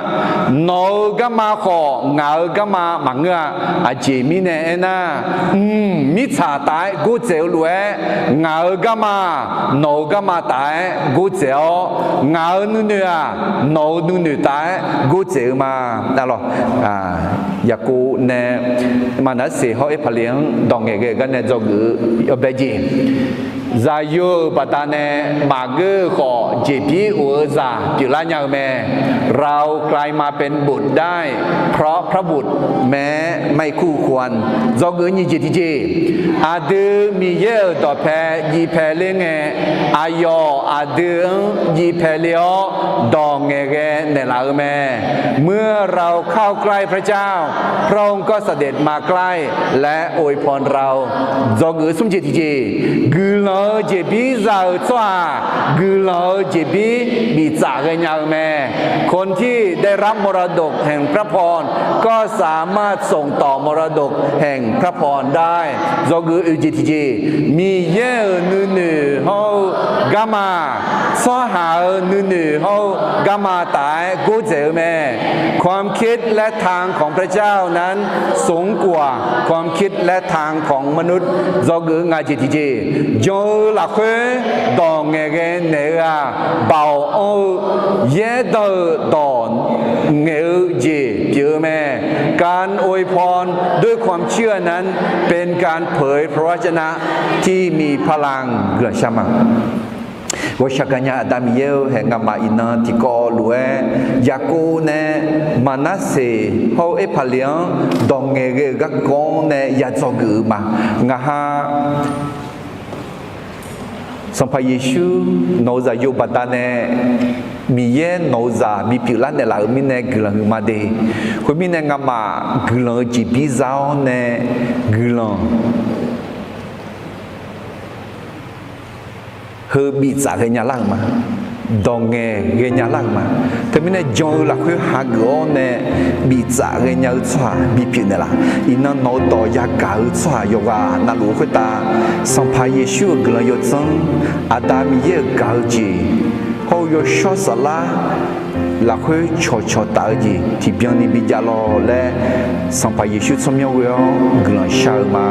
Nawq-euq garma khawf, ngaq-euq garma maqngeur-a. Aqjeq mirnae aernar, mq mirtsaq taf-aer gordzaeq-eu lof-aer, ngaq-euq garma nawq-euq garma taf-aer gordzaeq-awr, ngaq-euq nuinoeq-aq, nawq-euq nuinoeq taf-aer gordzaeq-eu ma. Arlawq, Yaqkov nae Maqnarseq hawr Erpaqleq-anr dawq ngaeqghae-eu gar nae dzawgeuf-eu yawbae jeq, zaqyo-euq baqdanae maqgeur-eu khawf jeqbir of-eu zaq pyeuflar nya-eu mae. เรากลายมาเป็นบุตรได้เพราะพระบุตร แม้ไม่คู่ควร dzawgeuf-eu nyiq jeq tiqjeq, aqdui Miqyaer-euq dawqpae jiv pae ler ngae, aqyawf aqdui-anr jiv pae ler-awr dawq ngaeqghae naeqlaf-eu mae. เมื่อเราเข้าใกล้พระเจ้า พระองค์ก็เสด็จมาใกล้และอวยพรเรา dzawgeuf-eu smr jeq tiqjeq, guiqlanq-eu jeqbir za-euq tsawrhaq guiqlanq-eu jeqbir biftsaf ghaenya-eu mae. คนที่ได้รับมรดกแห่งพระพรก็สามารถส่งต่อมรดกแห่งพระพรได้ dzawgeuf-eu oeq jeq tiqjeq, Miqyaer-euq nuinoeq hawr-eu garma, tsawrhaq-euq nuinoeq hawr-eu garma taf-aer gordzaeq-eu mae. ความคิดและทางของพระเจ้านั้นสูงกว่าความคิดและทางของมนุษย์ dzawgeuf-eu ngaq jeq tiqjeq, jan-eu lafkhoer dawq ngaeqghae naeq-eu-aq, baoq anr-eu yaerdan-euq dawq ngaeq-eu jeq pyeuf-eu mae. การอวยพรด้วยความเชื่อนั้นเป็นการเผยพระวจนะที่มีพลัง guiqlanq shar ma. Ghawqshaq gaqnya Aqda Miqyaer-eu haeq, ngamaf iqnan tiqkawv lof-aer Yaqkov nae Maqnarseq hawr-eu Erpaqleq-anr dawq ngaeqghae-euq garkawv-anr nae ya dzawgeuf-eu ma. Ngaq ha Sanqpaq Yeqsur nawq-euq zaqyo baqdanae Miqyaer nawq-euq zaq bipyeuf lar naeqlaf-euq mirnae guiqlanq huiqma de. Khoermirnae ngamaf guiqlanq-eu jeqbir za-awr nae guiqlanq heu biftsaf ghaenya lar-euq ma. Dawq ngaeq ghaenya lar-euq ma. Teumirnae jan-eu lafkhoer hageuf-awr nae biftsaf ghaenya-eu tsawrhaq bipyeuf naeqlaf. Iqnan nawq-eu dawq yagaq-eu tsawrhaq yawqghaq navluf-eu khoertav, Sanqpaq Yeqsur-euq guiqlanq yawdzanr, Aqda Miqyaer-euq gaq-eu jeq, hawr-eu Yawshawr Saflar lafkhoer cawqcawq taf-eu jeq tiqbyan ni bijav lawq laer, Sanqpaq Yeqsur tsawrmyanr ghoe-awr guiqlanq shar-eu ma.